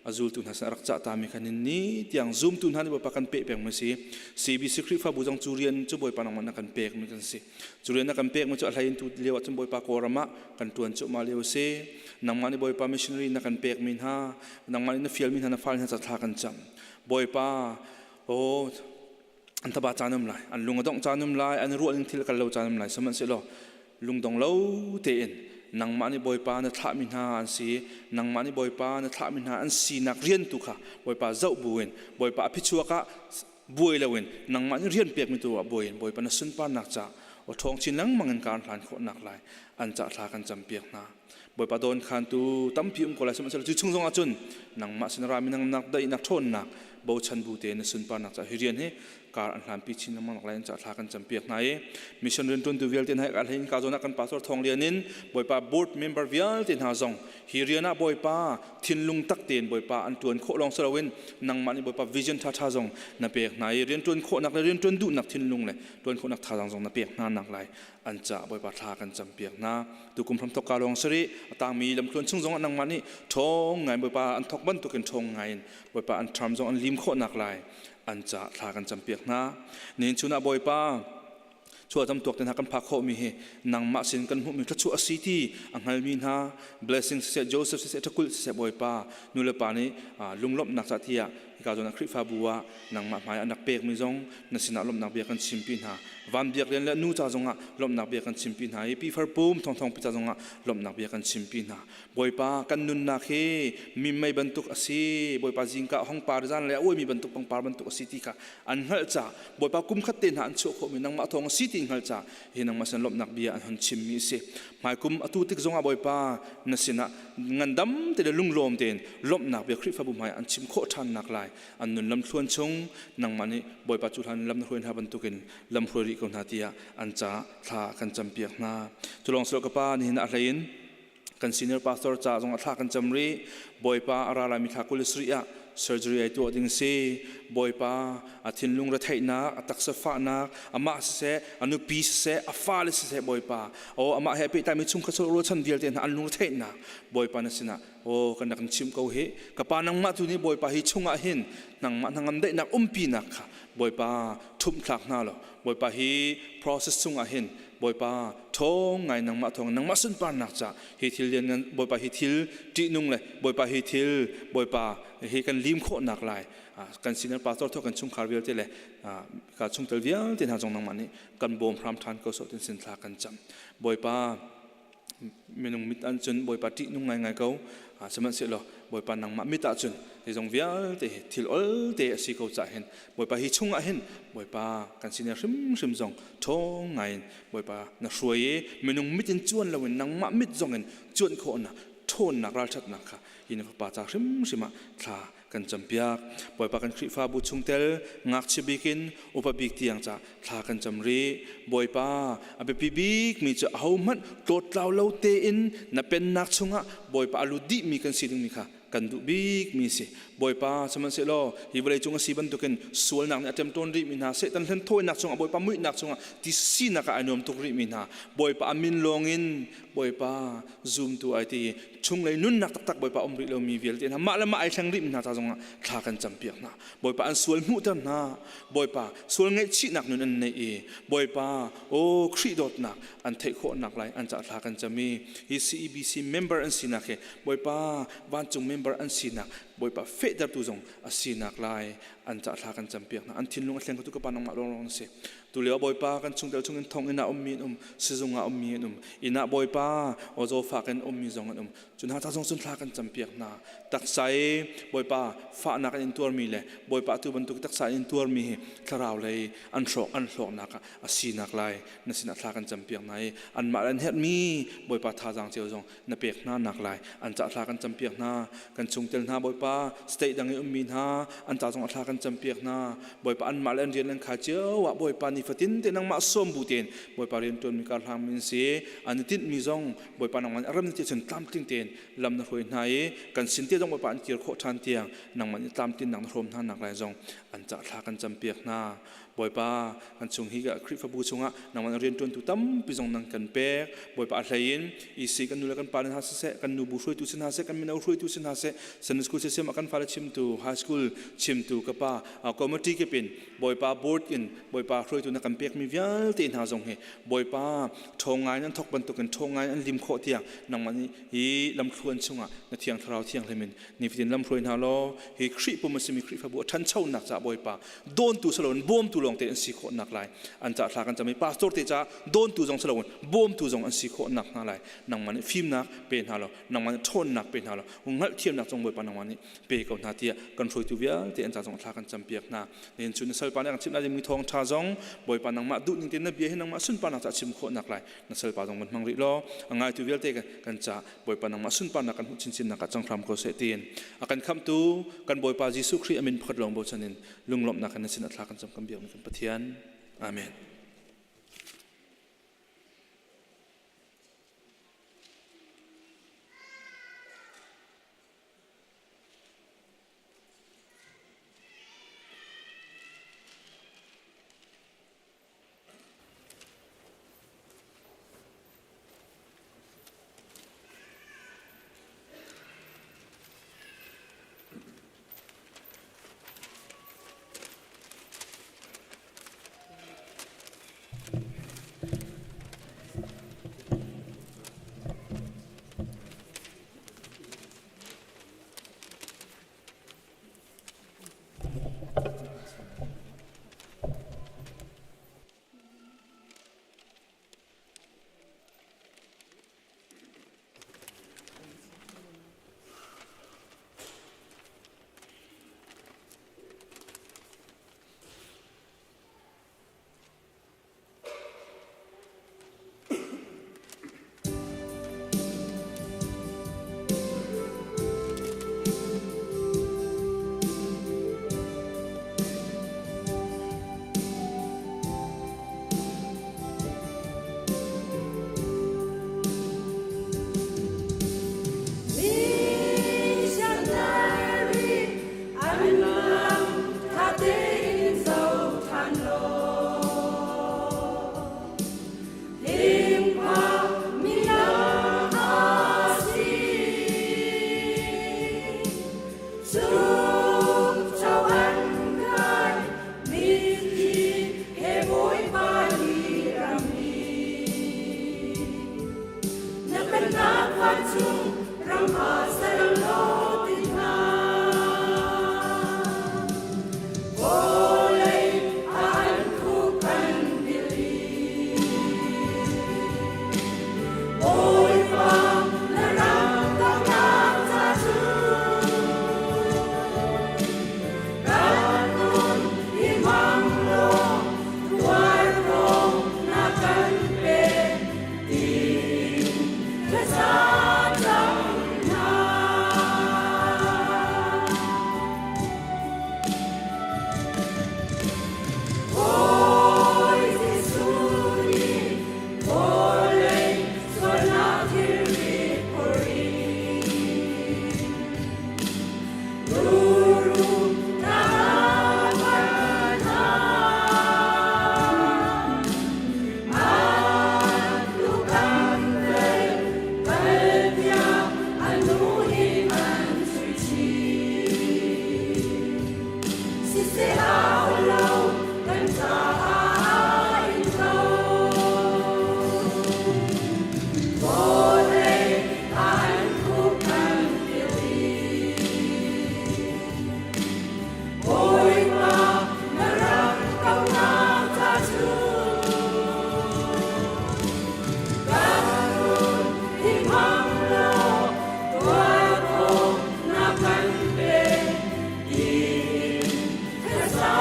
[SPEAKER 7] a zultu hna sin a rak cah tami kha ni tiang zumtu hna nih Bawipa kan peh pengmi si. CBC Khrihfabu zong cu rian cu Bawipa nangmah na kan pekmi kan si. Cu rian na kan pekmi cu a hlei in tu lio ah cun Bawipa Kawlram ah kan ṭuan cuahmah lio a si. Nangmah nih Bawipa missionary na kan pekmi hna, nangmah nih na fialmi hna na fale hna ca thla kan cam. Bawipa, oh, an taba caan um lai, an lung a dongh caan um lai, an ruah ning thil kal lo caan um lai. Sihmanhsehlaw lungdong lo tein nangmah nih Bawipa na thlahmi hna an si, nangmah nih Bawipa na thlahmi hna an sinak rian tu kha Bawipa zoh buin Bawipa a phichuak ah buai loin nangmah nih rian pekmi tu ah buai in Bawipa na sunparnak ca aw ṭhawng chin lengmang in kaan hlan khawhnak lai an ca thla kan campiak hna. Bawipa dawn khantu tampi um ko lai sihmanhsehlaw cu chung zongah cun nangmah sin rami nangnak daihnak ṭhawnnak bochan bu tein na sunparnak ca hi rian hi kar an hlanpi chin lengmang lai an ca thla kan campiak hna i mission rianṭuantu vialte hna ka hlei ka zawn ah kan pastor Thawng Lian in Bawipa board member vialte hna zong hi rian ah Bawipa thinlung tak tein Bawipa an ṭuan khawh lawng si loin nangmah nih Bawipa vision ṭhaṭha zong na pek hna i rianṭuan khawhnak le rianṭuan duhnak thinlung le ṭuan khawhnak thazaang zong na pek hna nak lai an ca Bawipa thla kan campiak hna. Tukum hramthok ka lawng sari a tangmi lamtluan chung zongah nangmah nih ṭhawng ngai Bawipa an thok bantukin ṭhawng ngai in Bawipa an ṭham zong an lim khawhnak lai an ca thla kan campiak hna. Nihin chun ah Bawipa chua tam tuak te hna kan phak khawhmi hi nangmah sin kan hmuhmi thluachuah a si ti a hngalmi hna blessing siseh Joseph siseh ṭhakulh siseh Bawipa nu le pa nih lunglawmhnak ca tiah hika zawn ah Khrihfabu ah nangmah hmai an rak pekmi zong na sinah lawmhnak bia kan chimpi hna. Van biak rian le nu ca zongah lawmhnak bia kan chimpi hna i pi farpum thongthong pi ca zongah lawmhnak bia kan chimpi hna. Bawipa kan nunnak hi mimei bantuk a si. Bawipa zingka hong par zan le a uaimi bantuk pangpar bantuk a si ti kha an hngalh ca Bawipa kum khat te hna an chuah khawhmi nangmah thawng a si ti hngalh ca hi nangmah sin lawmhnak bia an hon chimmi a si. Hmaikum atu tik zongah Bawipa na sinah ngandam te le lunglawm tein lawmhnak bia Khrihfabu hmai an chim khawh ṭhan nak lai an nun lamthluan chung nangmah nih Bawipa cu hlan lam na hruai hna bantukin lam hruai rih ko hna tiah an ca thla kan campiak hna. Cu lawng silo ka pa nihin ah hlei in kan senior pastor ca zong ah thla kan cam rih. Bawipa a ra laimi thla 27 ah surgery ai tuah ding si. Bawipa a thinlung retheihnak, a taksa fahnak, amah siseh, a nupi siseh, a fale siseh Bawipa. O amah he pehtlaimi chungkhat rualchan vialte hna an lung retheihnak Bawipa na sinah Aw kan rak in chimh ko hi ka pa nangmah tu nih Bawipa hi chungah hin nangmah hnangam daihnak umpinak kha Bawipa ṭhumh thlak hna law Bawipa hi process chungah hin Bawipa ṭhawng ngai nangmah thawng nangmah sunparnak ca hi thil lianngan Bawipa hi thil ṭihnung le Bawipa hi thil Bawipa hi kan lim khawhnak lai kan senior pastor thawk kan chungkhar vialte le ka chungtel vialte hna zong nangmah nih kan bawm hram ṭhan ko sawh tin sin thla kan cam Bawipa minung mit an cun Bawipa ṭihnung ngaingai ko. Sihmanhsehlaw Bawipa nangmah mit ah cun zeizong vialte hi thil olte a si ko cah hin Bawipa hi chungah hin Bawipa kan siner hrimhrim zong ṭhawng ngaiin Bawipa na hruai i minung mit in cuan loin nangmah mit zongin cuanh khawhnak ṭhawnnak ralṭhatnak kha hi na fapa ca hrimhrim ah thla kan campiak. Bawipa kan Khrihfabu chungtel ngakchia bik in upa bik tiang ca thla kan cam rih. Bawipa a biapi bikmi cu ahohmanh tlawttlau lo tein na pennak chungah Bawipa a lut dihmi kan si dingmi kha kan duh bik mi si. Bawipa sihmanhsehlaw hi vawlei cung a si bantukin sualnak nih a ṭemṭawn rihmi hna Satan hlenthawinak chungah Bawipa muihnak chungah ti sinak ah ai nuam tuk rihmi hna Bawipa a min lawngin Bawipa zumtu ai ti chunglei nunnak taktak Bawipa um rih lomi vialte hna mah le mah ai thleng rihmi hna ca zongah thla kan campiak hna Bawipa an sual hmuhter hna Bawipa sual ngaihchihnak nun an neih i Bawipa aw Khrih dawtnak an theih khawhnak lai an ca thla kan cam i hi CEBC member an sinak hi Bawipa vancung member an sinak Bawipa fehtertu zong a sinak lai an ca thla kan campiak hna an thinlung a thleng khotu ka pa nangmah lawnglawng na si tu lio Bawipa kan chungtel chungin thong inn ah ummi an um sizung ah ummi an um inn ah Bawipa aw fak in ummi zong an um cu hna ca zong cun thla kan campiak hna taksa i Bawipa fahnak an intuarmi le Bawipa tu bantuk taksa in intuarmi hi thlarau lei an hrawk an hlawknak ah a sinak lai na sinah thla kan campiak hna i anmah le an herhmi Bawipa thazaang cio zong na pek hna nak lai an ca thla kan campiak hna kan chungtel hna Bawipa state dang i ummi hna an ca zong a thla kan campiak hna Bawipa anmah le an rian an kha cio ah Bawipa nifatin te nangmah sawm bu tein Bawipa rian tuanmi kar hlang min si an i tinhmi zong Bawipa nangmah nih a ram ti cun tlamtling tein lam na hruai hna i kan sin te zong Bawipa an kir khawh ṭhan tiang nangmah nih tlamtlin nak na hrawm hna nak lai zong an ca thla kan campiak hna Bawipa kan chung hi Khrihfabu chungah nangmah na rianṭuantu tampi zong nang kan pek. Bawipa a hlei in EC kan nu le kan pa hna siseh, kan nubu hruaitu si hna seh, kan mino hruaitu si hna seh, Sunday school sisem ah kan fale chimtu, high school chimtu ka pa committee kip in Bawipa board in Bawipa hruaitu na kan pekmi vialte hna zong hi Bawipa ṭhawng ngai nan thok bantukin ṭhawng ngai an lim khawh tiang nangmah nih hi lamthluan chungah na thiang thlarau thianghlim in nifatin lamhruai hna law hi Khrih pum a simi Khrihfabu a ṭhanchonak caah Bawipa dawntu si loin bawmtu lawngte an si khawh nak lai an ca thla kan cam i pastor te ca dawntu zong si loin bawmtu zong an si khawh nak hna lai nangmah nih fimnak pe hna law nangmah nih ṭhawnnak pe hna law hngalhthiamnak zong Bawipa nangmah nih pe ko hna tiah kan hruaitu vialte an ca zong thla kan campiak hna nihin cu na salpa nih kan chimh lai dingmi thawngṭha zong Bawipa nangmah duh ning tein na bia hi nangmah sunparnak ca chim khawh nak lai na salpa zong van hmang rih law a ngaitu vialte kan ca Bawipa nangmah sunparnak kan hmuh chinchin nak ah cang hram ko seh tiin a kan khamhtu kan Bawipa Jesuh Khrih a min pakhat lawng bochan in lunglawmhnak in na sin a thla kan cam kan biakmi kan Pathian. Amen.
[SPEAKER 4] Si hau lo kan caah in ko. Vawlei an khup kan tili. Bawipa na ram kaunak ca cu kan nun hi hmang law tuan khawh na kan pek tiin thlasa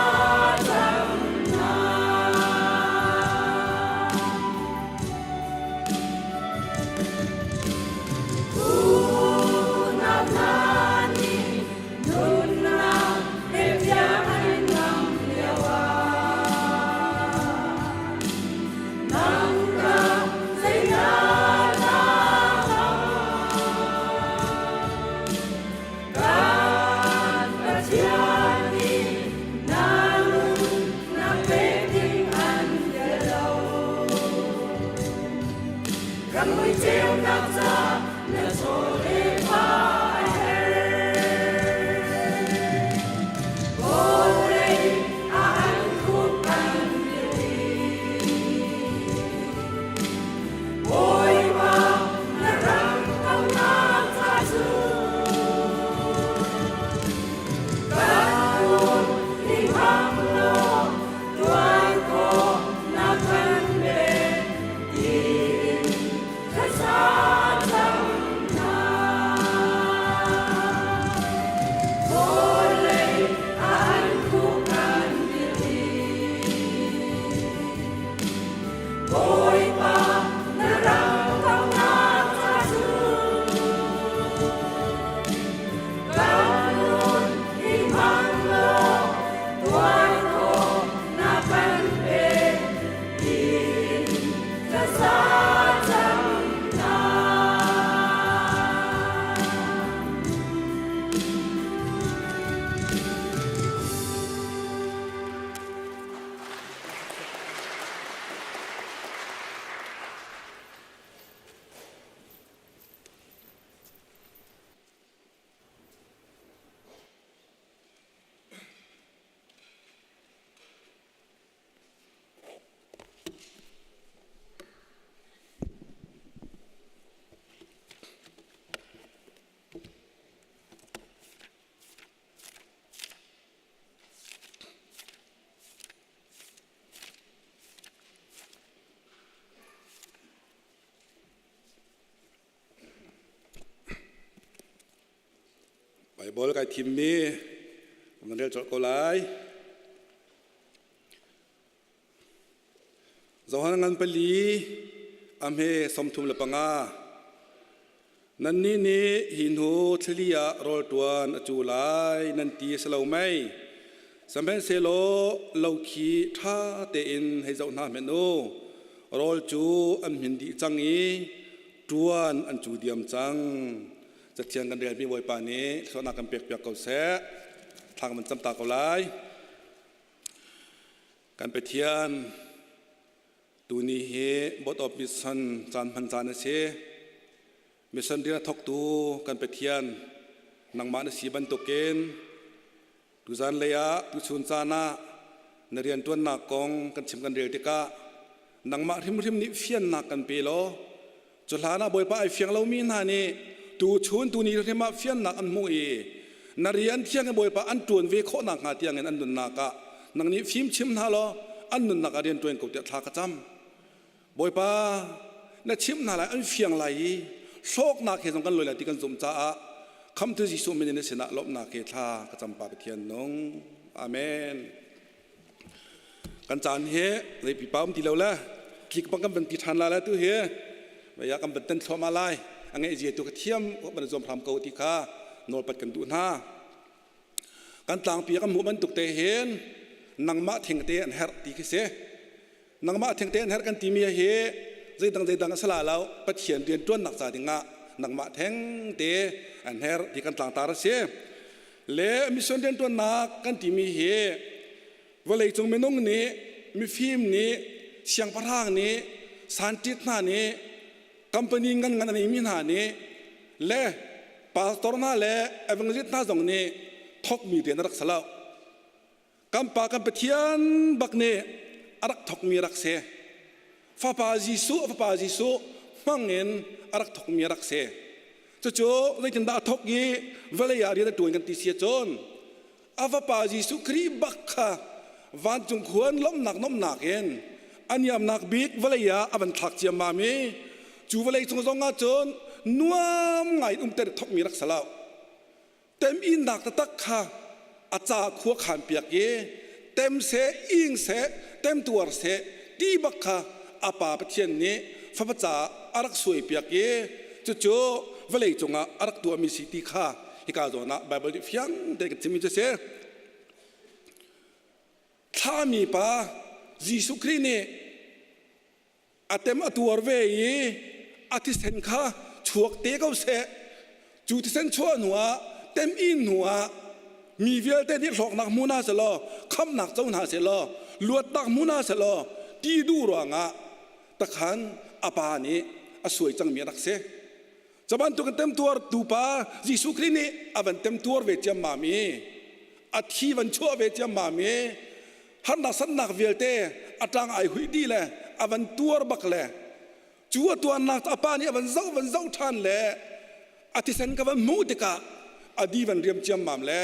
[SPEAKER 4] cam hna. Unau hna nih nunnak pek tiang an ngam lioah nang ka zeidah na ngam? Kan Pathian nih na nun na pek ding an bia lo. Ram mui ceunak ca na chaw le pa a herh. Vawlei ah an khup an biapi. Bawipa na ram kaunak ca cu kan kun hi hmang law tuan khawh na kan pek tiin thlasa cam hna. Vawlei ah an khuh kan biapi. Bawipa na ram kaunak ca cu kan nun hi hmang law tuan khawh na kan pek tiin thlasa cam hna.
[SPEAKER 10] Baibal kai thimmi kan rel colh ko lai. Johan ngan pali a hme 35. Nannih nih hi hnu thlali ah rawl ṭuan a cu lai nan ti a si lo mei? Sihmanhsehlaw lo khi ṭha tein hei zoh hna hmanh u. Rawl cu an hmin dih cang i ṭuan an cu diam cang. Cathiang kan relmi Bawipa nih thluachuahnak kan pekpiak ko seh. Thla kan van cam ta ko lai. Kan Pathian, tuni hi Board of Mission caan hman caan a si. Mission rian a thawktu kan Pathian nangmah na si bantukin tuzan lei ah tuchun caan ah na rianṭuannak kong kan chim kan rel tikah nangmah hrimhrim nih fiannak kan pe law cu hlan ah Bawipa ai fiang lomi hna nih tuchun tuni hrim ah fiannak an hmuh i na rian thiang in Bawipa an ṭuan ve khawh nakhnga tiangin an nunnak ah nang nih fim chim hna law an nunnak ah rian ṭuan ko tiah thla ka cam. Bawipa na chimh hna lai an fiang lai i hlawknak he zong kan lawi lai ti kan zumh caah khamtu Jesuh min in na sinah lawmhnak he thla ka cam pa Pathian nung. Amen. Kan caan hi zei pipa um ti lo le tlik bang kan van ti ṭhan la le tu hi vaya kan van tan thluahmah lai a ngeih zia tu ka thiam ban zuam hram ko ti kha nawlpat kan duh hna. Kan tlangpi kan hmuh bantuk te hin nangmah thing te an herh ti khi si. Nangmah thing te an herh kan timi hi zeidang zeidang a si la lo Pathian rian ṭuannak ca dingah nangmah theng te an herh ti kan tlangtar a si. Le mission rian ṭuannak kan timi hi vawleicung minung nih mifim nih siangpahrang nih scientist hna nih company ngan ngan a neimi hna nih le pastor hna le evangelist hna zong nih thawkmi rian a rak si lo. Kan Pa kan Pathian bak nih a rak thawkmi rak si. Fapa Jesuh, Fapa Jesuh hmang in a rak thawkmi rak si. Cucu zeitindah a thawk i vawlei ah rian a ṭuan kan ti si ahcun a Fapa Jesuh Khrih bak kha vancung khuan lawmhnak nomhnak in a niamnak bik vawlei ah a van thlak ciammam i cu vawlei cung zong ah cun nuam ngai in umter thawkmi rak si lo. Temhinnak taktak kha a ca khua khan piak i tem seh, ing seh, temtuar seh ti bak kha a pa Pathian nih fapa caah a rak suai piak i cucu vawlei cungah a rak tuahmi si ti kha hika zawn ah Baibal nih fiang tein kan chimmi cu a si. Thlahmi pa Jesuh Khrih nih a tem a tuar ve i a thisen kha chuak te ko seh cu thisen chuah hnuah tem in hnuah mi vialte nih hlawknak hmu hna selaw khamnak co hna selaw luatnak hmu hna selaw ti duh ruangah takhan a pa nih a suai cangmi a rak si Cu bantuk in temtuar tupa Jesuh Khrih nih a van temtuar ve ciammam i a thi van chuah ve ciammam i harnak sannak vialte a tlang ai huih dih le a van tuar bak le cu a tuarnak a pa nih a van zoh van zoh ṭhan le a thisen ka van hmuh tikah a di van riam ciammam le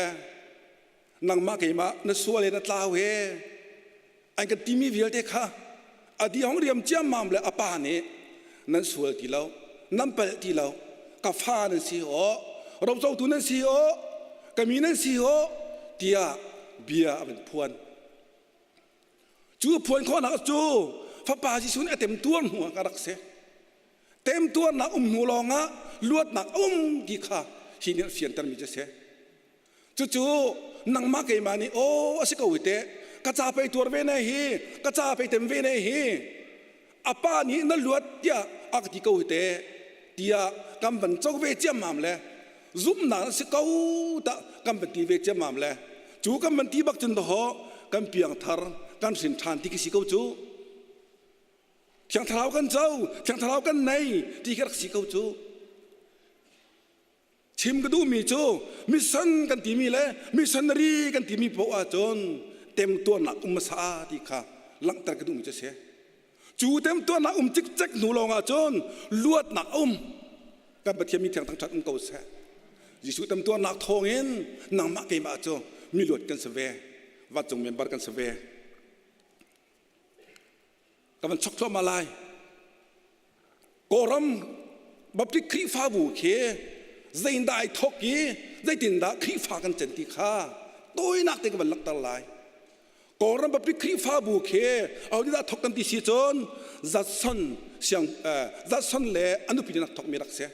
[SPEAKER 10] nangmah keimah na sual he na tlau he an kan timi vialte kha a di hong riam ciammam le a pa nih nan sual ti lo nan palh ti lo ka fa nan si aw rocotu nan si aw ka mi nan si aw tiah bia a van phuan cu phuan khawhnak cu fapa Jesuh nih a temtuar hnu ah ka rak si temtuarnak um hnu lawngah luatnak a um ti kha hi nih a fiantermi cu a si Cucu nangmah keimah nih aw a si ko hi teh ka ca pei tuar ve ne hi ka ca pei tem ve ne hi a pa nih na luat tiah a ka ti ko hi teh tiah kan van co ve ciammam le zumhnak a si ko tah kan van ti ve ciammam le cu kan van ti bak cun dawh kan piangthar kan hrin ṭhan ti khi si ko cu Thiang Thlarau kan co Thiang Thlarau kan nei ti khi rak si ko cu Chim ka duhmi cu mission kan timi le missionary kan timi paoh ahcun temtuarnak um hmasa ti kha langhter ka duhmi cu a si. Cu temtuarnak um cikcek hnu lawng ahcun luatnak a um. Kan Pathian mi thiang thangṭhat um ko seh. Jesuh temtuarnak thawngin nangmah keimah cu miluat kan si ve. Vancung member kan si ve. Ka van chok thluahmah lai. Kawlram Baptist Khrihfabu khi zeitindah ai thawk i zeitindah Khrihfa kan can ti kha tawinak te ka van langhter lai. Kawlram Baptist Khrihfabu khi ahodah thawk kan ti si cun Judson siang Judson le a nupi nih rak thawkmi rak si.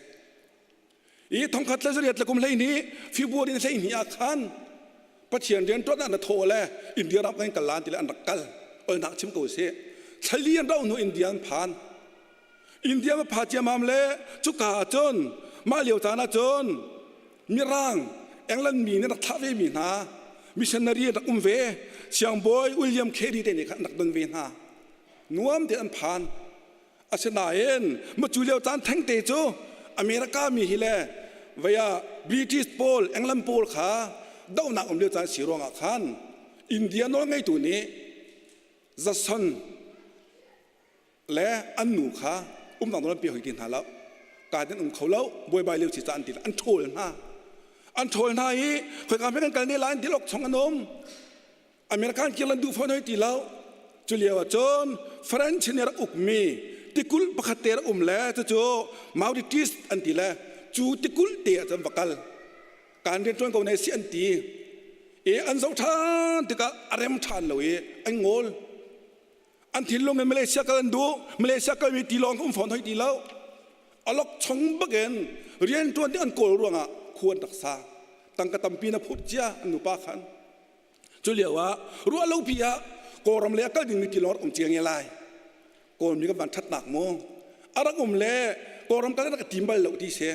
[SPEAKER 10] I thongkhat le zariat le kum 12 February 12 ah khan Pathian rianṭuan ah na thawh le India ram kan kal lan ti le an rak kal. Olnak chim ko sih. Thlali an rauh hnu India an phan. India ma pha ciamam le cuka ah cun mah lio caan ah cun Mirang England mi nih rak thlah ve mi hna missionary rak um ve siangbawi William Carey te nih khan an rak don ve hna nuam te an phan asinain ma cu lio caan thengte cu America mi hi le vei ah British pawl England pawl kha dohnak um lio caan si ruangah khan India nawl ngeitu nih Jason le an nu kha umnak nawl an pe hoi ti hna lo ka in um kho lo buaibai lio si ca an ti an ṭhawl hna an ṭhawl hna i khoika hme kan kal ne lai an ti lok chung an um American kir lan duh fawn hoi ti lo cu lio ah cun French nih rak ukmi tikulh pakhat te rak um le cucu Mauritius an ti le cu tikulh te ah cun va kal kan rian ṭuan ko ne si an ti i an zoh ṭhan tikah a rem ṭhan lo i an ngawl An thinlung in Malaysia kal an duh. Malaysia kalmi tilawng um fawn hoi ti lo. Alok chong bakin rianṭuan ding an kawl ruangah khu an rak sa. Tangka tampi na phut cia an nupa khan. Cu lio ah ruah lo pi ah Kawlram lei a kal dingmi tilawng rak um cia nge lai. Kawlmi kan van ṭhatnak mu. A rak um le Kawlram kal rak tim bal lo ti si.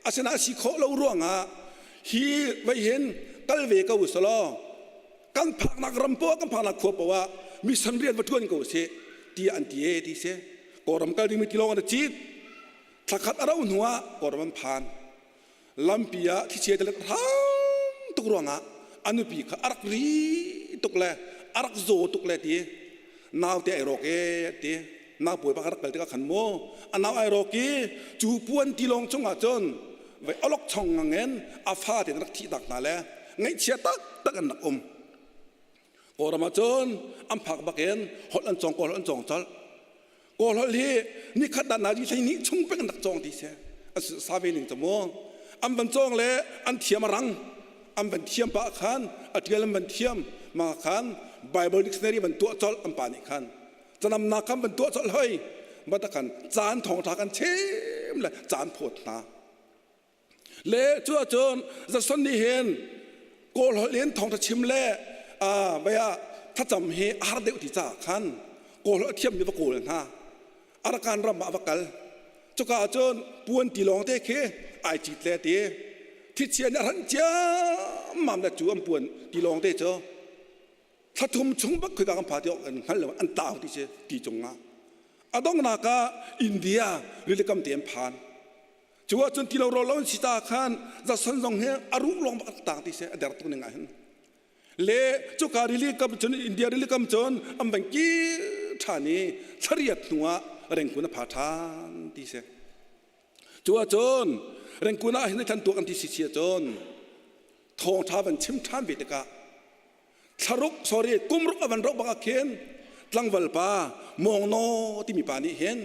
[SPEAKER 10] Asinain si khawh lo ruangah hi vei hin kal ve ko usalaw kan phaknak ram poah kan phaknak khua poah ah mission rian va ṭuan ko sih tiah an ti e ti si Kawlram kal dingmi tilawng an cit thlakhat a rauh hnu ah Kawlram an phan lampi ah thlichia tilet hrang tuk ruangah A nupi kha a rak ri tuk le a rak zaw tuk le ti naute ai rawk e ti nau pawi pa ka rak kal tikah khan mu a nau ai rawk i cu puan tilawng chungah cun vai olok chong ngangin a fa te rak thih tak hna le ngaihchia taktak an rak um. Kawlram ah cun an phak bakin holh an cawng kawl an cawng colh. Kawl holh hi nikhat dan na hlei ni chung pek an rak cawng ti si. Sa ve ning cu mu. An van cawng le an thiam a rang. An van thiam pah khan a tial an van thiam ma khan Bible dictionary van tuah colh an pa nih khan. Canamnak khan van tuah colh hoi. Bata khan caan thawngtha kan chim le caan phawt hna. Le cu ahcun Jason nih hin Kawl holh in thawngṭha chim le vei ah thlacam hi a har deuh ti caah khan Kawl holh a thiammi va kawl hna. Arakan ram ah va kal. Cuka ahcun puan ti lawng te khi ai cit le ti. Thichia nih a hranh ciammam le cu an puan ti lawng te cu thla thum chung bak khika kan pha ti awk an hngal lo an tau ti si ti cungah. A donghnak ah India rilikam te an phan. Cu ahcun ti lo rawl lo an si ta khan Jason zong hi a ruh lawng bak tang ti si a der tuk ning ah hin. Le cuka rili kam cun India rili kam cun an van kir ṭhan i thlariat hnu ah Rengkun a pha ṭhan ti si. Cu ahcun Rengkun ah hin than tuak an ti si si ahcun thawngṭha van chim ṭhan ve tikah thlaruk sorry kumruk a van roh bak ah khin tlangval pa mawngnaw timi pa nih hin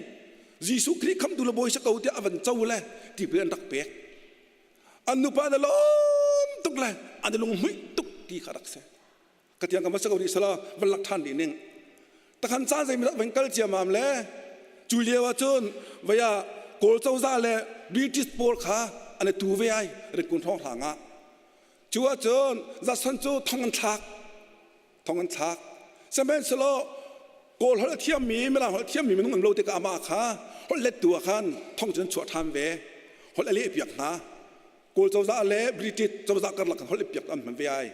[SPEAKER 10] Jesuh Khrih khamtu le bawi si ko tiah a van co le tipil an rak pek an nupa na lawm tuk le an lung hmuih tuk ti kha rak si ka tiang ka ma ko rih sala van lak ṭhan dih ning takhan caan zei van kal ciamam le cu lio ah cun vaya kawl cozah le British pawl kha an i tu ve ai ritkun hrawng hrang ah Cu ahcun Jason cu thong an thlak. Thong an thlak. Sihmanhsehlaw Kawl holh a thiammi, Mirang holh a thiammi minung an lo tikah amah kha holh lettu ah khan thong cu an chuah ṭhan ve. Holh a lehpiak hna. Kawl cozah le British cozah karlak kan holh lehpiak an hman ve ai.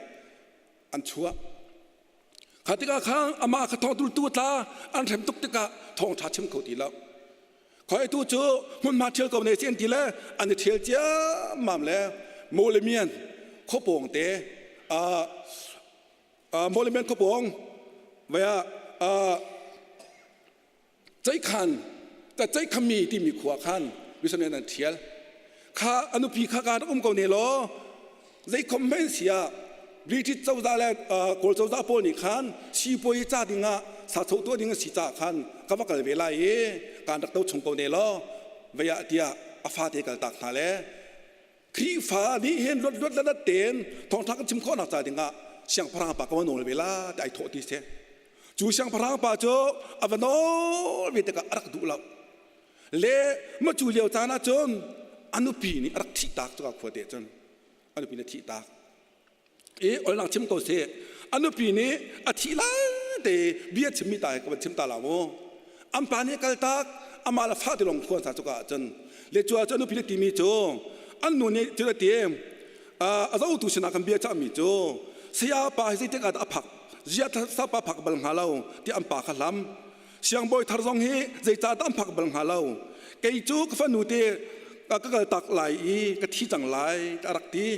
[SPEAKER 10] An chuah. Kha tikah khan amah kha thongtultu a tla an hrem tuk tikah thawngṭha chim kho ti lo. Khoi tu cu hmunhma ṭhial ko ne si an ti le an i ṭhial ciammam le Mawlemian khuapawng te Mawlemian khuapawng vaya Ceikhan Ceikhammi timi khua khan missionary an ṭhial. Kha a nupi kha ka rak um ko ne law zeikhom hmanh si ah British cozah le Kawl cozah pawl nih khan sipuai ca dingah sacho tuah ding a si caah khan ka va kal ve lai i kaan rak to chung ko ne law vei ah tiah a fate kaltak hna le Khrihfa nih hin luat luat le tein thawngṭha kan chim khawhnak ca dingah siangpahrang pa ka va nawl ve la ti ai thawh ti si. Cu siangpahrang pa cu a va nawl ve tikah a rak duh lo. Le ma cu lio caan ah cun a nupi nih a rak thih tak cuka khua te cun a nupi nih a thih tak. I olnak chim ko seh a nupi nih a thih lai te bia chimmi ta he ka van chim ta la mu. An pa nih kal tak amah le fa te lawng khua sa cuka ah cun le cu ah cun a nupi nih timi cu an nu nih cun a ti a zotu sinah kan bia cahmi cu saya pa hi zeitik ah dah a phak zia sa pa phak bal hnga lo ti an pa kha hlam Siangbawi thar zong hi zeicahdah an phak bal hnga lo. Kei cu ka fanu te ka kal tak lai i ka thi cang lai ka rak ti.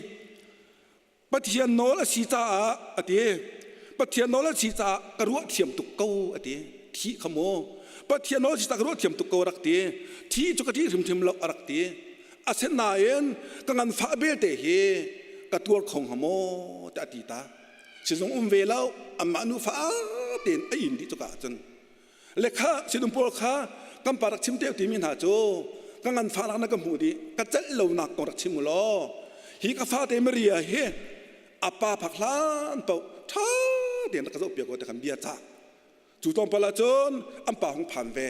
[SPEAKER 10] Pathian nawl a si caah a ti. Pathian nawl a si caah ka ruah thiam tuk ko a ti. Thi kha mu. Pathian nawl a si caah ka ruah thiam tuk ko a rak ti. Thi cu ka ṭih hrimhrim lo a rak ti. Asinain ka nganfah belte hi ka tuar kho hnga maw tiah a ti ta. Sizung um ve lo amah nufa tein a in dih cuka ahcun le kha sinum pawl kha kan pa rak chim te timi hna cu ka nganfahnak na ka hmuh dih ka celh lonak kong rak chim u law hi ka fate Maria hi a pa phak hlan paoh ṭha tein rak ka zohpiak ko ti kan bia cah cu tlawmpal ahcun an pa hung phan ve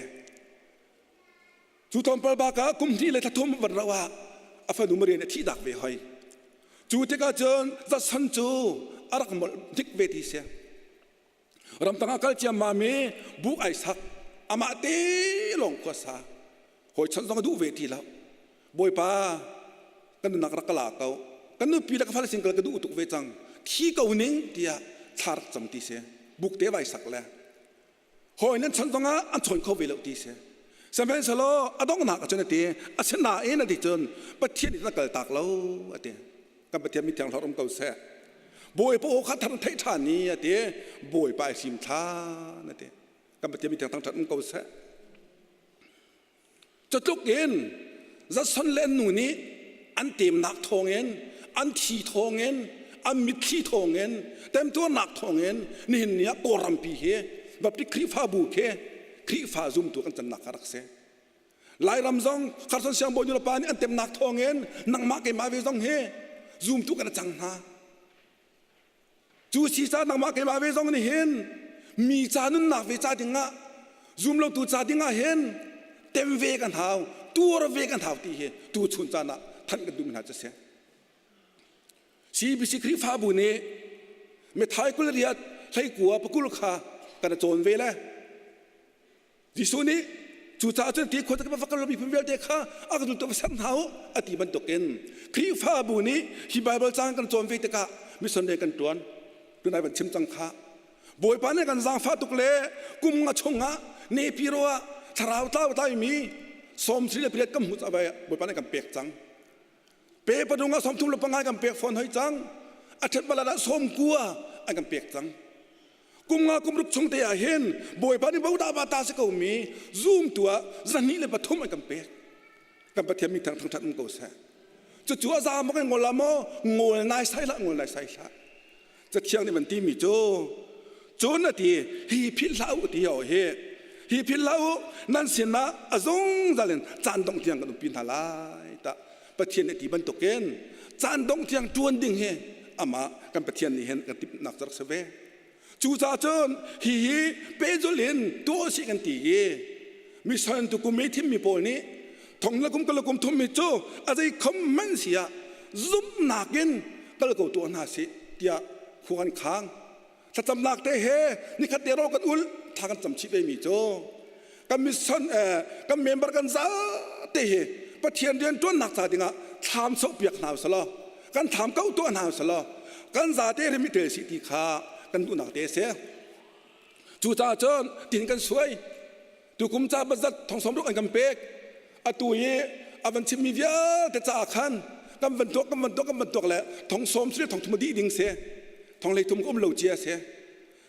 [SPEAKER 10] Cu tlawmpal bak ah kum hnih le thla thum van rauh ah a fanu Maria nih a thih dak ve hoi. Cu tikah cun Jason cu a rak molh dik ve ti si. Ramtang ah kal ciammam i buk ai sak amah te lawng khua sa. Hawi chawnh zong a duh ve ti lo. Bawipa kan nunnak rak ka la ko. Kan nupi le ka fale sin kal ka duh tuk ve cang. Thi ko ning tiah thla rak cam ti si. Buk te vai sak le hawi nan chawnh zongah an chawn kho ve lo ti si sihmanhsehlaw a donghnak ahcun a ti asinain a ti cun Pathian nih na kaltak lo a ti kan Pathian mithiang hlorh um ko seh. Bawipa aw kha thar theih ṭhan ni a ti. Bawipa ai sim ṭhan a ti. Kan Pathian mi thiang thangṭhat um ko seh. Cutluk in Judson le an nu nih an temnak thawngin, an thi thawngin, an mitthli thawngin, temtuarnak thawngin nihin ni ah Kawlrampi hi Baptist Khrihfabu khi Khrihfa zumtu kan cannak kha rak si. Lairam zong Carson Siangbawi nulepa nih an temnak thawngin nangmah keimah ve zong hi zumtu kan cang hna. Cu si ca nangmah keimah ve zong nih hin mi ca nunnak ve ca dingah zumlotu ca dingah hin tem ve kan hau tuar ve kan hau ti hi tu chun caan ah thanh kan duhmi hna cu si. CBC Khrihfabu nih mithai kul riat hlei kua pakul kha kan cawn ve le Jesuh nih cucaah cun ti khua va kal miphun vialte kha a ka zultu va ser hna u a ti bantukin Khrihfabu nih hi Baibal caang kan cawn ve tikah mission rian kan ṭuan tunai van chim cang kha Bawipa nih kan zaangfah tuk le kum nga chungah Nepiro ah thlarau tlau tlaimi sawm sri le pariat kan hmuh caah Bawipa nih kan pek cang pe padung ah 35 kan pek fawn hoi cang a ṭhet balad ah sawm kua an kan pek cang Kum nga kum ruk chung te ah hin Bawipa nih bodah ba ta si ko mi zumtu ah 203 an kan pek. Kan Pathian mi thang thangthat um ko seh. Cucu a za maw kan ngol la maw ngol nai sai hlah ngol nai sai hlah. Cathiang nih van ti mi cu cun a ti hi philh hlah u ti ho hi hi philh hlah u nan sinah a zungzal in caan dongh tiang kan umpi hna lai ta Pathian nih ti bantukin caan dongh tiang ṭuan ding hi amah kan Pathian nih hin kan timhnak cu rak si ve. Cucaah cun hihi pehzulh in tuah usih kan ti i mission tu kum i thimmi pawl nih thong le kum kul kum thum mi cu a zei khom hmanh si ah zumhnak in kal ko tuah hna sih tiah khua kan khang. Thlacamnak te he nikhat te ro kan ul thla kan cam chih ve mi cu kan mission kan member kan za te hi Pathian rian ṭuannak ca dingah thlam sok piak hna usalaw kan thlam ko tuah hna usalaw kan za te rim i tel si ti kha kan duhnak te a si. Cucaah cun tin kan suai tukum ca bazat thong sawm ruk an kan pek atu i a van chimmi vialte caah khan kan van tuak kan van tuak kan van tuak le thong sawm si thong thum dih ding si thong hlei thum ka um lo cia si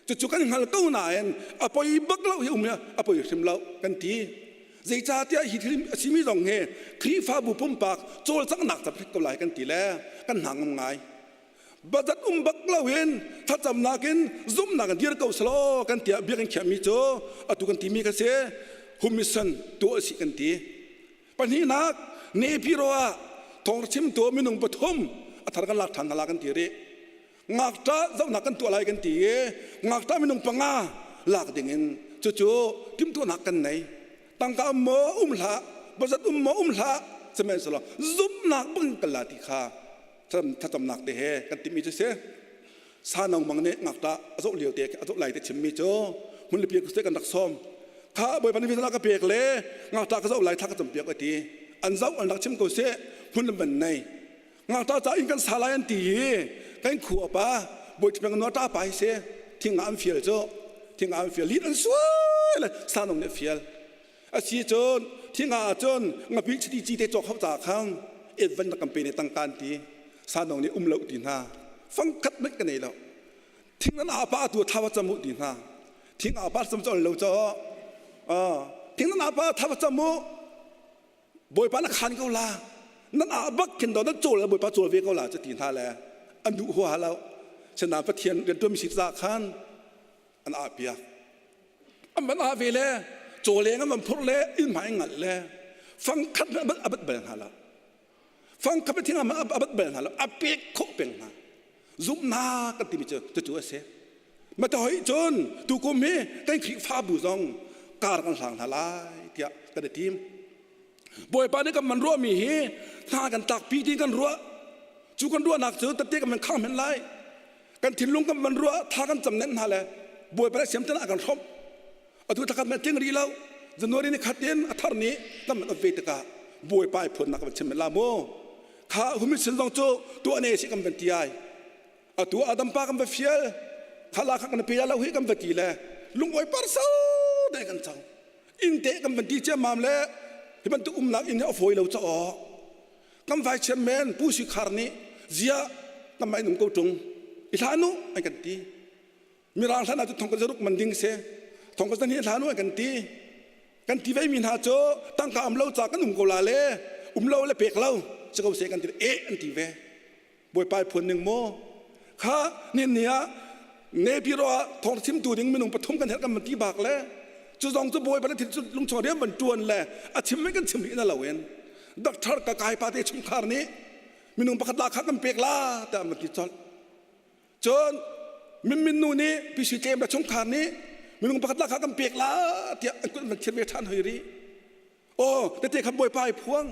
[SPEAKER 10] cucu kan hngal ko nain a poi bak lo hi um a poi hrim lo kan ti zeicahtiah hi thil a simi zong hi Khrihfabu pumpak cawlcanghnak ca ko lai kan ti le kan hna ngam ngai Bazat um bak loin thlacamnak in zumhnak in dir ko selaw kan tiah biakinn khiahmi cu atu kan timi kha si humission tuah si kan ti. Pahnihnak Nepiro ah thawngchimtu minung pathum a thar kan lak ṭhan hna la kan ti rih. Ngakṭah zohnak kan tuah lai kan ti i ngakṭah minung panga lak dingin cucu timhtuahnak kan nei. Tangka um maw um hlah, bazat um maw um hlah, sihmanhsehlaw zumhnak bang kan la ti kha thlacamnak te he kan timhmi cu si sanong mang nih ngakṭah a zoh lio te a zoh lai te chimmi cu hmun le piak kan rak sawm kha bawipa nih ka pek le ngakṭah ka zoh lai thla ka cam piak a ti an zoh an rak chim ko seh hmun le man nei ngakṭah ca in kan sa lai an ti i kan khua pa bawi ṭhpeng nuah ṭa pa hi si thing ah an fial cu thing ah an fial lit an suai le sanong nih fial A si cun thinga ah cun ngapih chiti ci te cawk hau ca khan et van na kan pe ne tangka an ti sanong nih um lo ti hna fangkhat hmanh ka nei lo thing nan apa tu thawa cham u ti hna thing apa cham chon lo cho thing nan apa thawa cham u bawipa na khan ko la nan a bak khin do nan chawl bawipa chawl ve ko la chu ti hna le an duh hua lo sena pathian rian tuan mi si ca khan an ah piak an van ah ve le cawleng an van phurh le inn hmai ngalh le fangkhat hmanh a bat bal hna lo fangkhat thing a bat bal hna lo a pek khawh peng hna zumhnak kan timi cu cucu a si mata hoi cun tukum hi kan Khrihfabu zong kar kan hlang hna lai tiah kan i tim Bawipa nih kan man ruahmi hi hna kan tlakpi ti kan ruah cu kan ruahnak cu tette kan man khang men lai kan thinlung kan van ruah tha kan cam nen hna le bawipa le siam tan a kan hrawmh atu thakhat men tling rih lo january ni khat in a thar ni kan man ve tikah bawipa i phuannak kan chim la mu kha humi sin zong cu tuah ne si kan van ti ai atu adam pa kan va fial kha la kha kan pe lo hi kan va ti le lungawi par so dai kan cang in te kan van ti ciammam le hi bantuk umnak inn hi a fawi lo cha kan vai chairman Pu Sui Khar nih zia kan mai nung ko tung. I hlan u an kan ti. Mirang hlan ah cu thong ka zaruk man ding si. Thong ka zan hi hlan u an kan ti. Kan ti ve mi hna cu tangka um lo ca kan um ko la le um lo le pek lo si ko seh kan ti eh an ti ve. Bawipa phuan ning maw? Kha ni ni ah Nepiro ah thawng chimtu ding minung pathum kan herh kan van ti bak le cu zong cu Bawipa na thil lungchung rian van tuan le a chim men kan chim rih na lo in doctor ka kai pa te chungkhar nih minung pakhat la kha kan pek la tiah an van ti colh. Cun min min nu nih PC tlem le chungkhar nih minung pakhat la kha kan pek la tiah an kut an van thir ve ṭhan hoi rih. Aw tete khan Bawipa i phuang.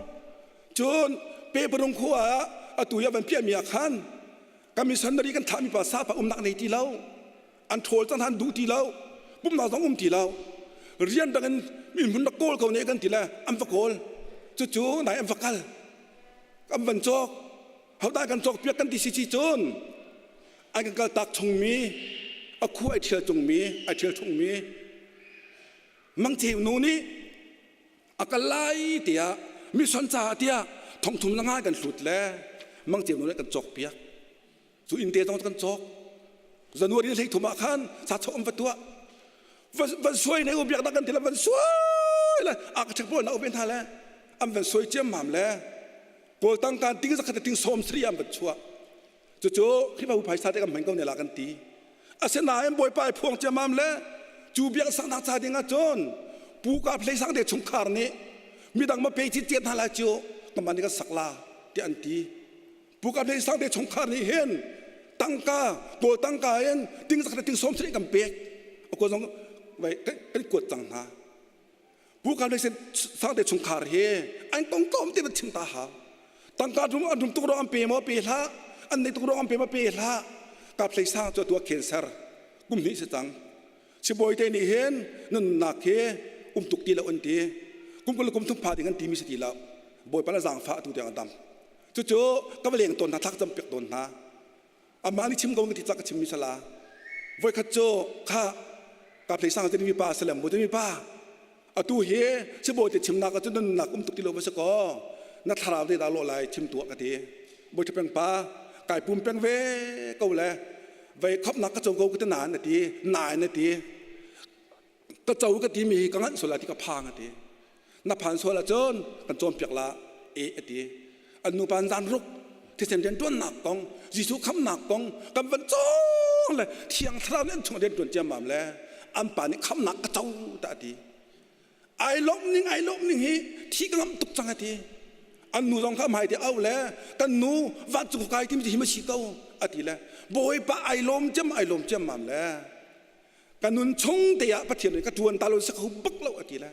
[SPEAKER 10] Cun pe parung khua ah atu i a van piahmi ah khan kan missionary kan thlahmi pa sapa umnak nei ti lo. An ṭhawl cang han duh ti lo. Pumnak zong um ti lo. Rian dang in mi hmun rak kawl ko ne kan ti le an va kawl. Cucu nai an va kal. An van cawk. Hodah kan cawk piak kan ti si ci cun an kan kaltak chungmi a khu ai ṭhial cungmi ai ṭhial chungmi Mangceu nu nih a kal lai tiah mission caah tiah thongthum la ngai kan hlut le mangceu nu nih kan cawk piak. Cu inn te zong kan cawk. January 13 ah khan sa chok an va tuah. Van suai ne u biaknak kan ti le van suai le a ka ṭhek pawl na u ve hna le an van suai ciammam le Kawl tangka ting zakhat ting sawm sri an van chuah. Cucu Khrihfabu phaisa te kan hman ko ne la kan ti. Asinain Bawipa i phuang ciammam le cu biak saknak ca ding ah cun pu ka phlei sang te chungkhar nih midang ma pe ci tiat hna lai cu kanmah nih kan sak la tiah an ti. Pu ka phlei sang te chungkhar nih hin tangka kawl tangka in ting zakhat ting sawm sri kan pek. Ako zong kan kuat cang hna. Pu Kal Sen sangte chungkhar hi an kong tlawm te van chim ta hau. Tangka dum an dum tuk ro an pe maw pe hlah, an nei tuk ro an pe maw pe hlah. Kap hlei sang cu tua cancer kum hnih si cang. Sibawi te nih hin nunnak hi um tuk ti lo an ti. Kum kul kum thum pha ding an ti mi si ti lo. Bawipa na zaangfah tu tiang an dam. Cucu ka va leng tawn hna thlak cam pek tawn hna. Amah nih chim ko ka ti cak ka chimmi sala. Voikhat cu kha ka plei sang mi pa salem bu mi pa atu hi sibawi te chimnak ah cun nunnak um tuk ti lo va si kaw na thlarau te dah lawh lai chim tuah ka ti bawi peng pa kai pum peng ve ko le vei khopnak ka co ko ka ti na na ti nai na ti ka co ka ti mi hi ka nganh sual ti ka phang a ti na phan sual ahcun kan cawnpiak la e a ti an nupa zan ruk thisen rian tuannak kong Jesuh khamnak kong kan van cawng le thiang thlarau nih an chung rian tuan ciammam le an pa nih khamnak ka co ta a ti ai lawmh ning ai lawmh ning hi thi ka ngamh tuk cang a ti an nu zong kha hmai te au le kan nu vancung kai timi hi ma si ko a ti le bawipa ai lawm ciam ai lawm ciammam le Ka nun chung te ah Pathian nih ka ṭuan ta lo si kho bak lo a ti le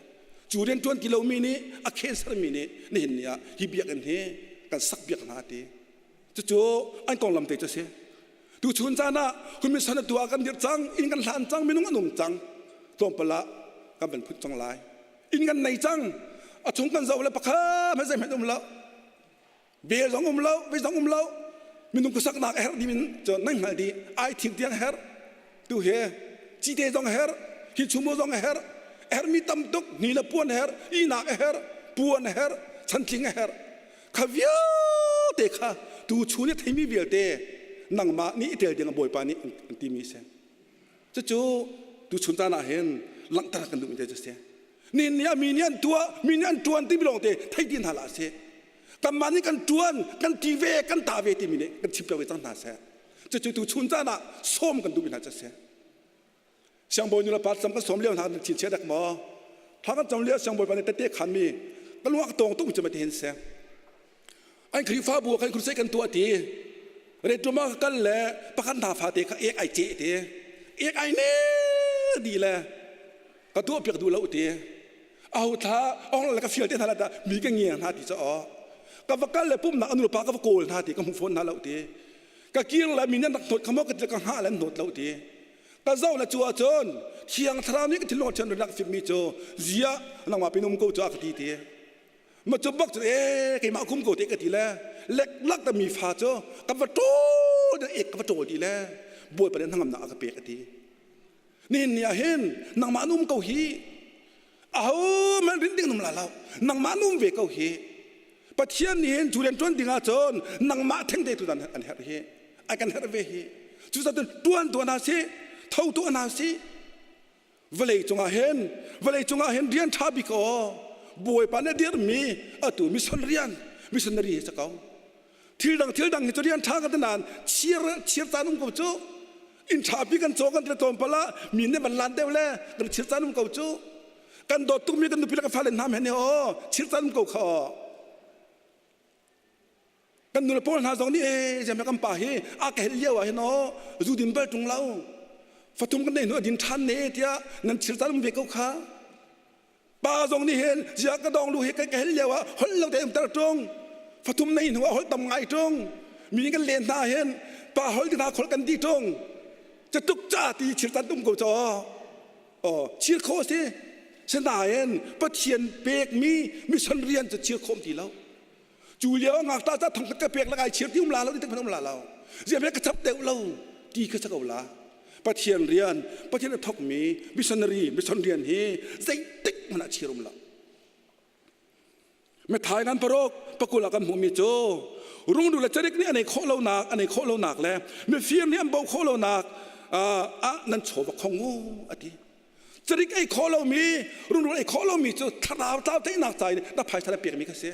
[SPEAKER 10] cu rian ṭuan ti lomi nih a cancer mi nih nihin ni ah hi biakinn hi kan sak biak hna a ti. Cucu an konglam te cu a si. Tu chun caan ah hun san atu ah kan dirh cang, inn kan hlan cang, minung an um cang. Tlawmpal ah kan van phut cang lai. Inn kan nei cang. A chung kan zoh le pakhat hmanh zeihmanh um lo. Bel zong um lo, vei zong um lo. Minung khuasaknak a herh ding in cun nan hngalh dih. Ai thing tiang a herh. Tu he cite zong a herh, hi chumu zong a herh. A herhmi tam tuk, ni le puan a herh, ihnak a herh, puan a herh, chantling a herh. Kha vialte kha tu chun i theimi vialte nangmah nih i tel ding a Bawipa nih an timi a si. Cucu tuchun caan ah hin langhter kan duhmi te cu a si. Ni nih ah mi nih an tuah, mi nih an ṭuan timi lawng te thei ti hna hlah sih. Kanmah nih kan ṭuan, kan ti ve, kan ta ve timi nih kan chim ve cang hna seh. Cucu tuchun caan ah sawm kan duhmi hna cu a si. Siangbawi nu le pa cam kan sawm lio hna nan chin dek maw? Thla kan cam lio siangbawi pa nih tete khanmi ka lung a ka tawng tuk cu ma ti hin si. An Khrihfabu ah khan crusade kan tuah ti. Retroma ka kal le pakhat hna fate kha ek ai ceh ti. Ek ai ne di le ka tuah piak duh lo ti. Aho thla ong le ka fial te hna la dah mi ka ngiang hna ti cha aw. Ka va kal le pumnak anu pa ka va kawl hna ti ka hmu fawn hna lo ti. Ka kir le mi nan rak hnawt kha maw ka ti ka hngah le an hnawt lo ti. Ka zoh le cu ahcun thiang thlarau nih ka thinlung ah thian rak fimmi cu zia nangmah pin um ko cu a ka ti ti. Ma cu bak cu ee keimah kum ko te ka ti le lek lak ta mi fa cu ka va ṭawl de ek ka va ṭawl ti le bawipa nih hnangamnak a ka pek a ti nihin ni ah hin nangmah na um ko hi aho man rin ding num la lo nangmah na um ve ko hi pathian nih hin cu rian ṭuan ding ah cun nangmah theng te tu an herh hi ai kan herh ve hi. Cucaah tuan tuan hna sih, tho tuah hna sih. Vawlei cungah hin, vawlei cungah hin rian ṭha bik aw, Bawipa nih a dirhmi atu mission rian, missionary hi si ko. Thil dang thil dang hi cu rian ṭha kan ti nain chir chir caan um ko cu. Inn ṭha pi kan caw kan ti tlawmpal ah mi nih van lan deuh le kan chir caan um ko cu. Kan dawt tukmi kan nupi le kan fale hna men hi aw chir caan um ko kha aw. Kan nule pawl hna zong nih ee ziam kan pa hi a ka helh lio ah hin aw zu din bal ṭung lo. Fathum kan nei hnu a din ṭhan ne tiah nan chir caan um ve ko kha. Pa zong nih hin ziah ka dong lu hi ka hel lio ah holh lo te um ter ṭung. Fathum nei hnu ah holh tam ngai ṭung. Mi kan len hna hin pa holh ti hna khol kan di ṭung. Catuk ca ti chir caan um ko caw. Aw chir kho si. Sinain Pathian pekmi mission rian cu chir khom ti lo. Cu lio ah ngakta ca thong ka pek la kai chir ti um la lo ti um la lo. Ziah me ka chap deuh lo ti kha sa ko la. Pathian rian, Pathian a thokmi missionary, mission rian hi zeitik hmanh ah chir um lo. Methai ngan paruk pakul ah kan hmuhmi cu rungru le carik nih an ei khawh lonak an ei khawh lonak le mifir nih an bo khawh lonak ah nan chaw va khong u a ti. Carik ei khawh lomi rungrul ei khawh lomi cu thlarau tlau theihnak ca in na phaisa na pekmi kha si.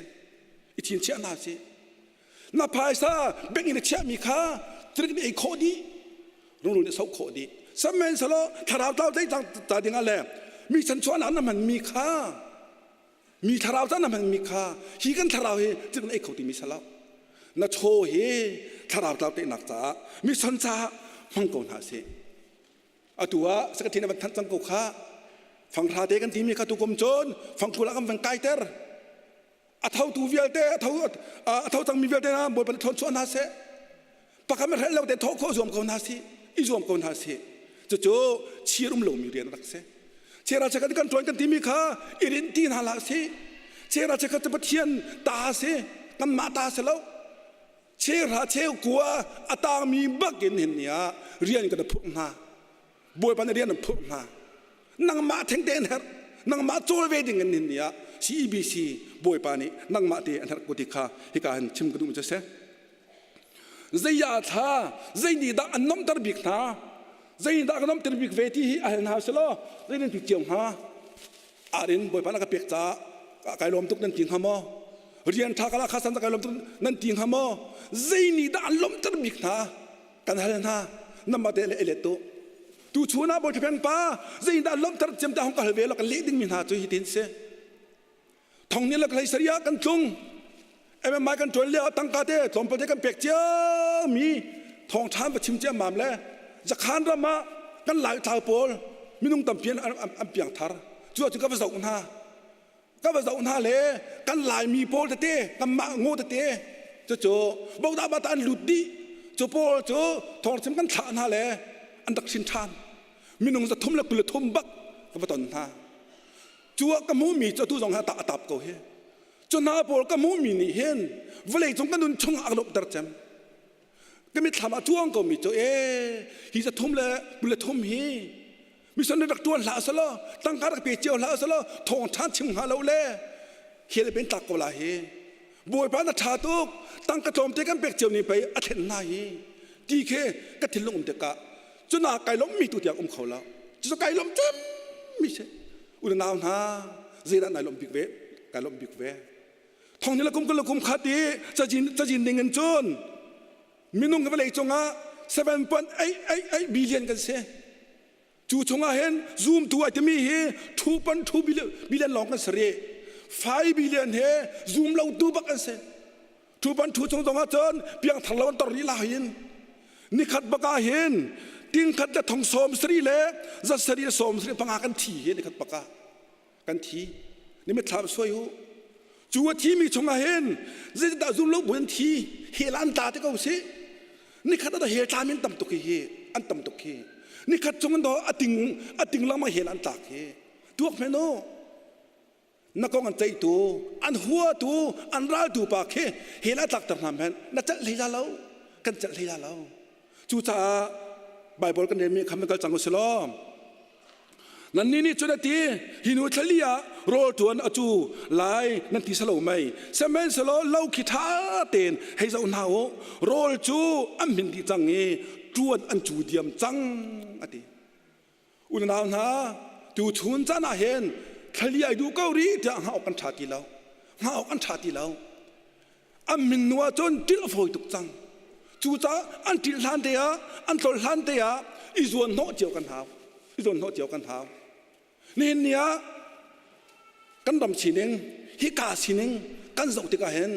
[SPEAKER 10] I chinchiah hna si. Na phaisa bank in na chiahmi kha carik nih ei khawh dih rungrul nih soh khawh dih. Sihmanhsehlaw thlarau tlau theih ta dingah le mi chanchuahnak na hmanmi kha mi thlarau ca na hmanmi kha hi kan thlarau hi cun ei kho timi si lo na chaw hi thlarau tlau tehnak caah mission caah hmang ko hna sih atu ah secretary na van thanh cang ko kha fanghra te kan timi kha tukum cun fangkhul ah kan van kaiter a thotu vialte a tho a tho cangmi vialte hna bawipa nih thawn chuah hna seh pakhat ma hrelh lo te thawh khawh zuam ko hna sih i zuam ko hna sih cucu chir um lomi rian rak si chera chekhat kan ṭuan kan timi kha i rinh ti hna hlah sih chera chekhat cu Pathian ta si kanmah ta si lo chehra cheu kua a tangmi bak in hin ni ah rian kan phurh hna Bawipa nih rian an phurh hna nangmah thengte an herh nangmah cawl ve ding in hin ni ah CEBC Bawipa nih nangmah te an herh ko ti kha hika hin chim ka duh mi cu si zei ah thla zei nih dah an nomter bik hna zei nih dah ka nomter bik ve ti hi a hal hna selaw zei nan ti cio hnga arin bawipa na ka pek caah kai lawm tuk nan ti hnga maw rian ṭha kala kha san kai lawm tuk nan ti hnga maw zei nih dah an lawmter bik hna kan hal hna nama te le elet tu tu chun ah bawi peng pa zei dah lawmter cem ta hong ka hal ve lo kan leh ding mi hna cu hi tin si Thong ni le hlei sarih ah kan tlung. MMI kan ṭuan lio ah tangka te tlawmpal te kan pek ciami thawngṭha va chim ciammam le Zakhan ram ah kan lai tlau pawl minung tampi an, an, an piang thar. Cu ahcun ka va zoh hna. Ka va zoh hna le kan Laimi pawl tete, kanmah ngo tete cucu bodah bata an lut dih. Cu pawl cu thawngchim kan thlah hna le an rak hrin ṭhan. Minung 3 le 23 bak ka va ton hna. Cu ah ka hmuhmi cu atu zong hi a tap ko hi. Cu hna pawl ka hmuhmi nih hin vawlei cung ka nun chung ah a lawmhter cem. Ka mitthlam ah cuang komi cu ee hi 3 le 23 hi mission rak tuan hlah selaw tangka rak pe cio hlah selaw thawng ṭhan chim hnga lo le hel ben tlak ko la hi. Bawipa na ṭha tuk tangka tlawmte kan pek cio ni pei a thlen hna hi ti khi ka thinlung um tikah cuna kai lawmmi tu tiang um kho lo. Cucu kai lawm cem mi si. Unau hna zeidah nai lawmh bik ve kai lawmh bik ve thong ni le kum kul le kum khat i cazin cazin ding in cun minung vawlei cungah 7.888 billion kan si cu chungah hin zoom tu ai timi hi 2.2 billion lawng kan si rih 5 billion he zoom lo tu bak an si Cu ban thu chung zongah cun piangthar lo an tor rih la hin nikhat bak ah hin tingkhat le thong sawm sari le za sari le sawm sari panga kan thi hi nikhat bak ah kan thi ni mitthlam suai hu cu a thi mi chungah hin zeidah zum lo bu an thi hel an tla te ko si nikhat ah hel tla min tam tuk hi an tam tuk hi nikhat chung an do ating ating lama hel an tlak hi tuak men u Na kong an ceihtu, an huatu, an raltu pa khi hell ah tlakter hna hmanh na celh hlei la lo. Kan celh hlei la lo. Cucaah Bible kan relmi kham kal cang u silaw. Nannih nih cun a ti, hi nu thlali ah rawl ṭuan a cu lai nan ti salo mei. Sihmanhsehlaw lo khi ṭha tein hei zoh hna u. Rawl cu an hmin dih cang i ṭuan an cu diam cang a ti. Unau hna, tuchun caan ah hin thlali ai duh ko rih tiah hngah awk kan ṭha ti lo. Hngah awk an ṭha ti lo. An min nu ah cun ṭilh a fawi tuk cang. Cucaah an ṭilh hlan te ah, an tlol hlan te ah i zuan hnawh cio kan hau. I zuan hnawh cio kan hau. Nihin ni ah kan ram sining, hika sining kan zoh tikah hin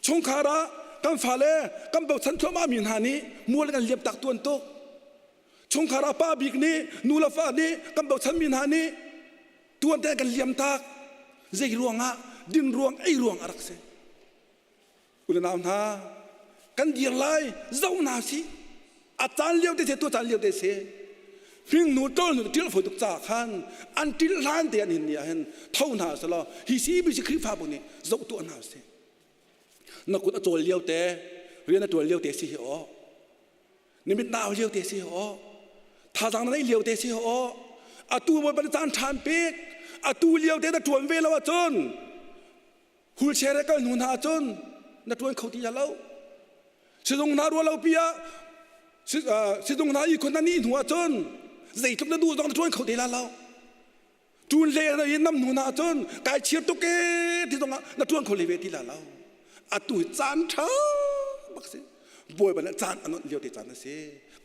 [SPEAKER 10] chungkhar ah kan fale kan bochan thluahmah mi hna nih mual kan liam tak tuan tuk. Chungkhar ah pa bik nih nu le fa nih kan bochan mi hna nih tuan te kan liam tak. Zei ruangah din ruang ei ruang a rak si. Unau hna kan dir lai zoh hna si a caan lio te se tu caan lio te se hming nu ṭol nu ṭil foi tuk ca khan an ṭil hlan te an hin ni ah hin tho hna selaw hi CBC Khrihfabu nih zoh tuah hna sih na kut a cawl lio te rian a ṭuan lio te si hi aw na mit nau lio te si hi aw thazang na neih lio te si hi aw atu bawipa na caan ṭhan pek atu lio te na ṭuan ve lo ahcun wheelchair he kal hnu hna ahcun na ṭuan kho ti lo sizung hna ruah lo pi ah sizung hna i khun na nih hnu ahcun zeitluk na duh zong na ṭuan kho te la lo ṭun le na in nam hnu hna ahcun kai chir tuk e ti zong ah na ṭuan kho le ve ti la lo atu hi caan ṭha bak si bawipa nih caan a nonh lio te caan a si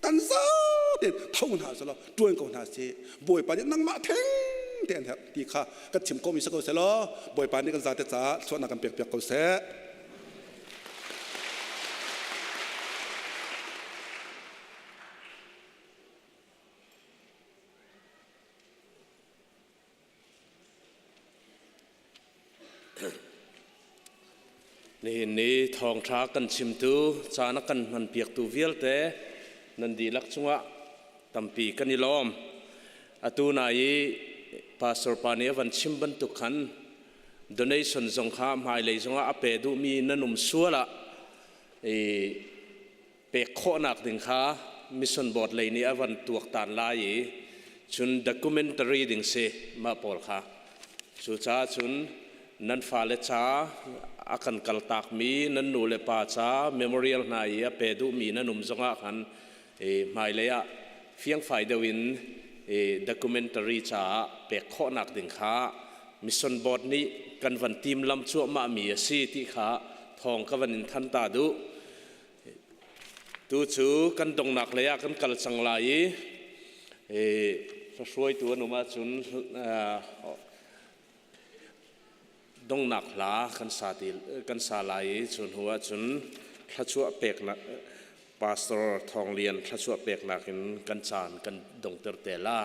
[SPEAKER 10] kan zaten tho hna selaw ṭuan ko hna sih bawipa nih nangmah theng te an herh ti kha kan chim ko mi si ko selaw bawipa nih kan zate caah thluahnak kan pek piak ko seh.
[SPEAKER 1] Nihin ni thawngṭha kan chimtu, caan a kan hmanpiaktu vialte nan dihlak cungah tampi kan i lawm. Atu na i pastor pa nih a van chim bantuk khan donation zong kha hmailei zongah a pe duhmi nan um sual ah i pek khawhnak ding kha mission board lei nih a van tuaktan lai i cun documentary ding si mah pawl kha. Cucaah cun nan fale ca a kan kaltakmi nan nu le pa ca memorial hna i a pe duhmi nan um zongah khan hmailei ah fiangfai deuh in documentary caah pek khawhnak ding kha mission board nih kan van tim lam cuahmah mi a si ti kha thawng ka van in than ta duh. Tu cu kan donghnak lei ah kan kal cang lai i hruaitu an um ahcun donghnak hla kan sa ti kan sa lai i cu hnu ahcun thluachuah peknak Pastor Thawng Lian thluachuah peknak in kan caan kan dongter te la.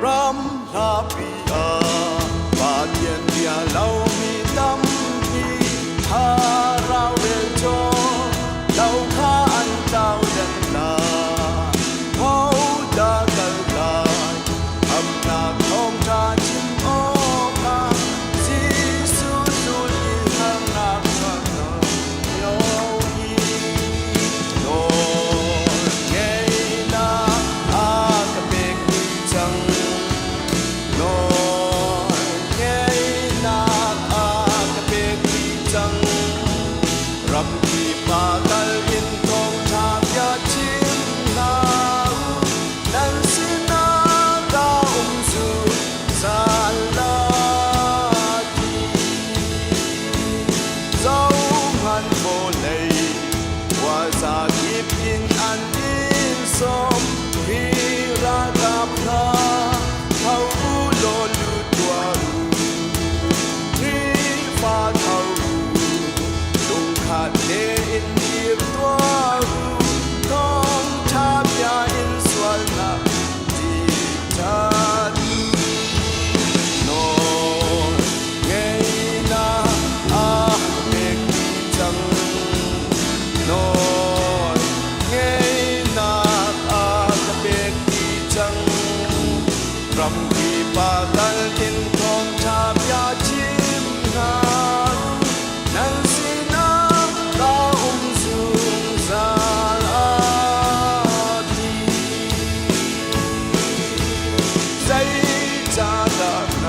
[SPEAKER 8] Ram hlapi ah Pathian bia lomi tampi thlarau rel caw lo kha an tlau deng la. Hodah kal lai amnak thawngṭha chim awkah Jesuh zul i harnak chuahnak lio hi nawl ngeihnak a ka pek dih cang. Nawl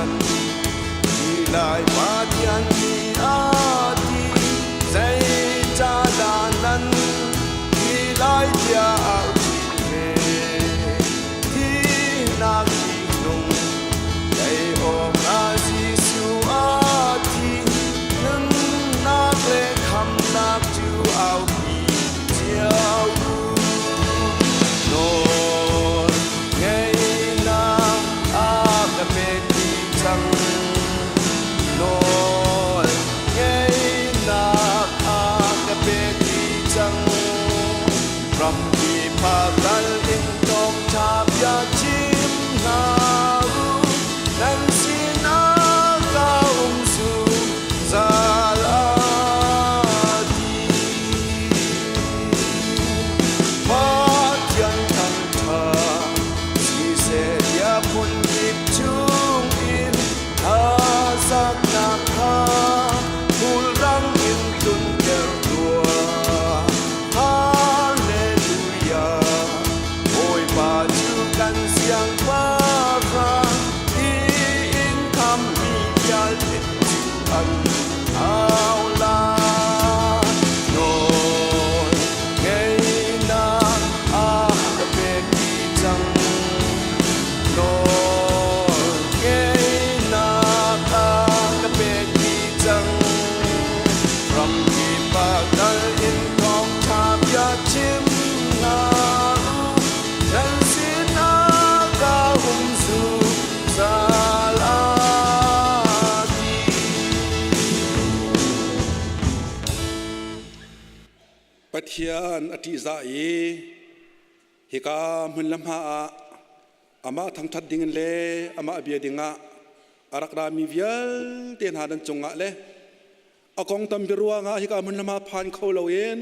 [SPEAKER 8] nan ti lai Pathian nih a ti zeicahdah nan ti lai tiah au chin ve Thihnak ṭihnung tei awkah Jesuh a thi nunnak le khamhnak cu aupi cio u. Nawl ngeihnak a ka pek dih cang. Nawl ngeihnak a ka pek dih cang. Rampi phakal in thawngṭha bia chim hna u. Nan sinah ka um zungzal a ti. Pathian thangṭha siseh tiah phunkip chungin Thazaangnak kha khulrang in tlunter tuah. Hallelujah. Bawipa cu kan siangpahrang tiin khammi vialte cu an au lai. Nawl ngeihnak a ka pek dih cang. Nawlngeihnak a ka pek dih cang. Ramkip ah kal in thawngṭha bia chim hna u. Nan sinah ka um zungzal a ti.
[SPEAKER 10] Pathian a ṭihzah i Hika hmun le hma ah amah thangṭhat dingin le amah bia dingah a rak rami vialte hna nan cungah le a kong tampi ruangah hika hmun le hma phan kho loin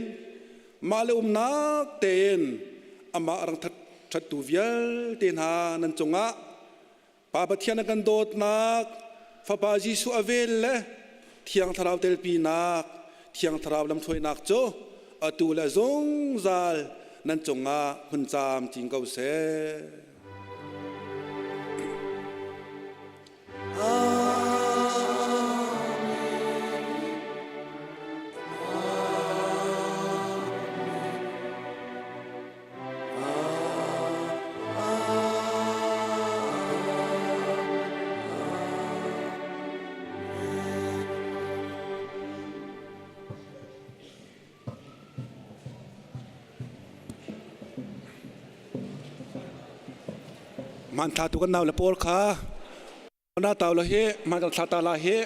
[SPEAKER 10] mah le umnak tein amah a rak ṭhattu vialte hna nan cungah Pa Pathian a kan dawtnak, Fapa Jesuh a vel le Thiang Thlarau telpinak, Thiang Thlarau lamhruainak cu atu le zungzal nan cungah hmun camcin ko seh. Hmanthlatu kan nau le pawl kha na tau la hi hman kan thla ta la hi.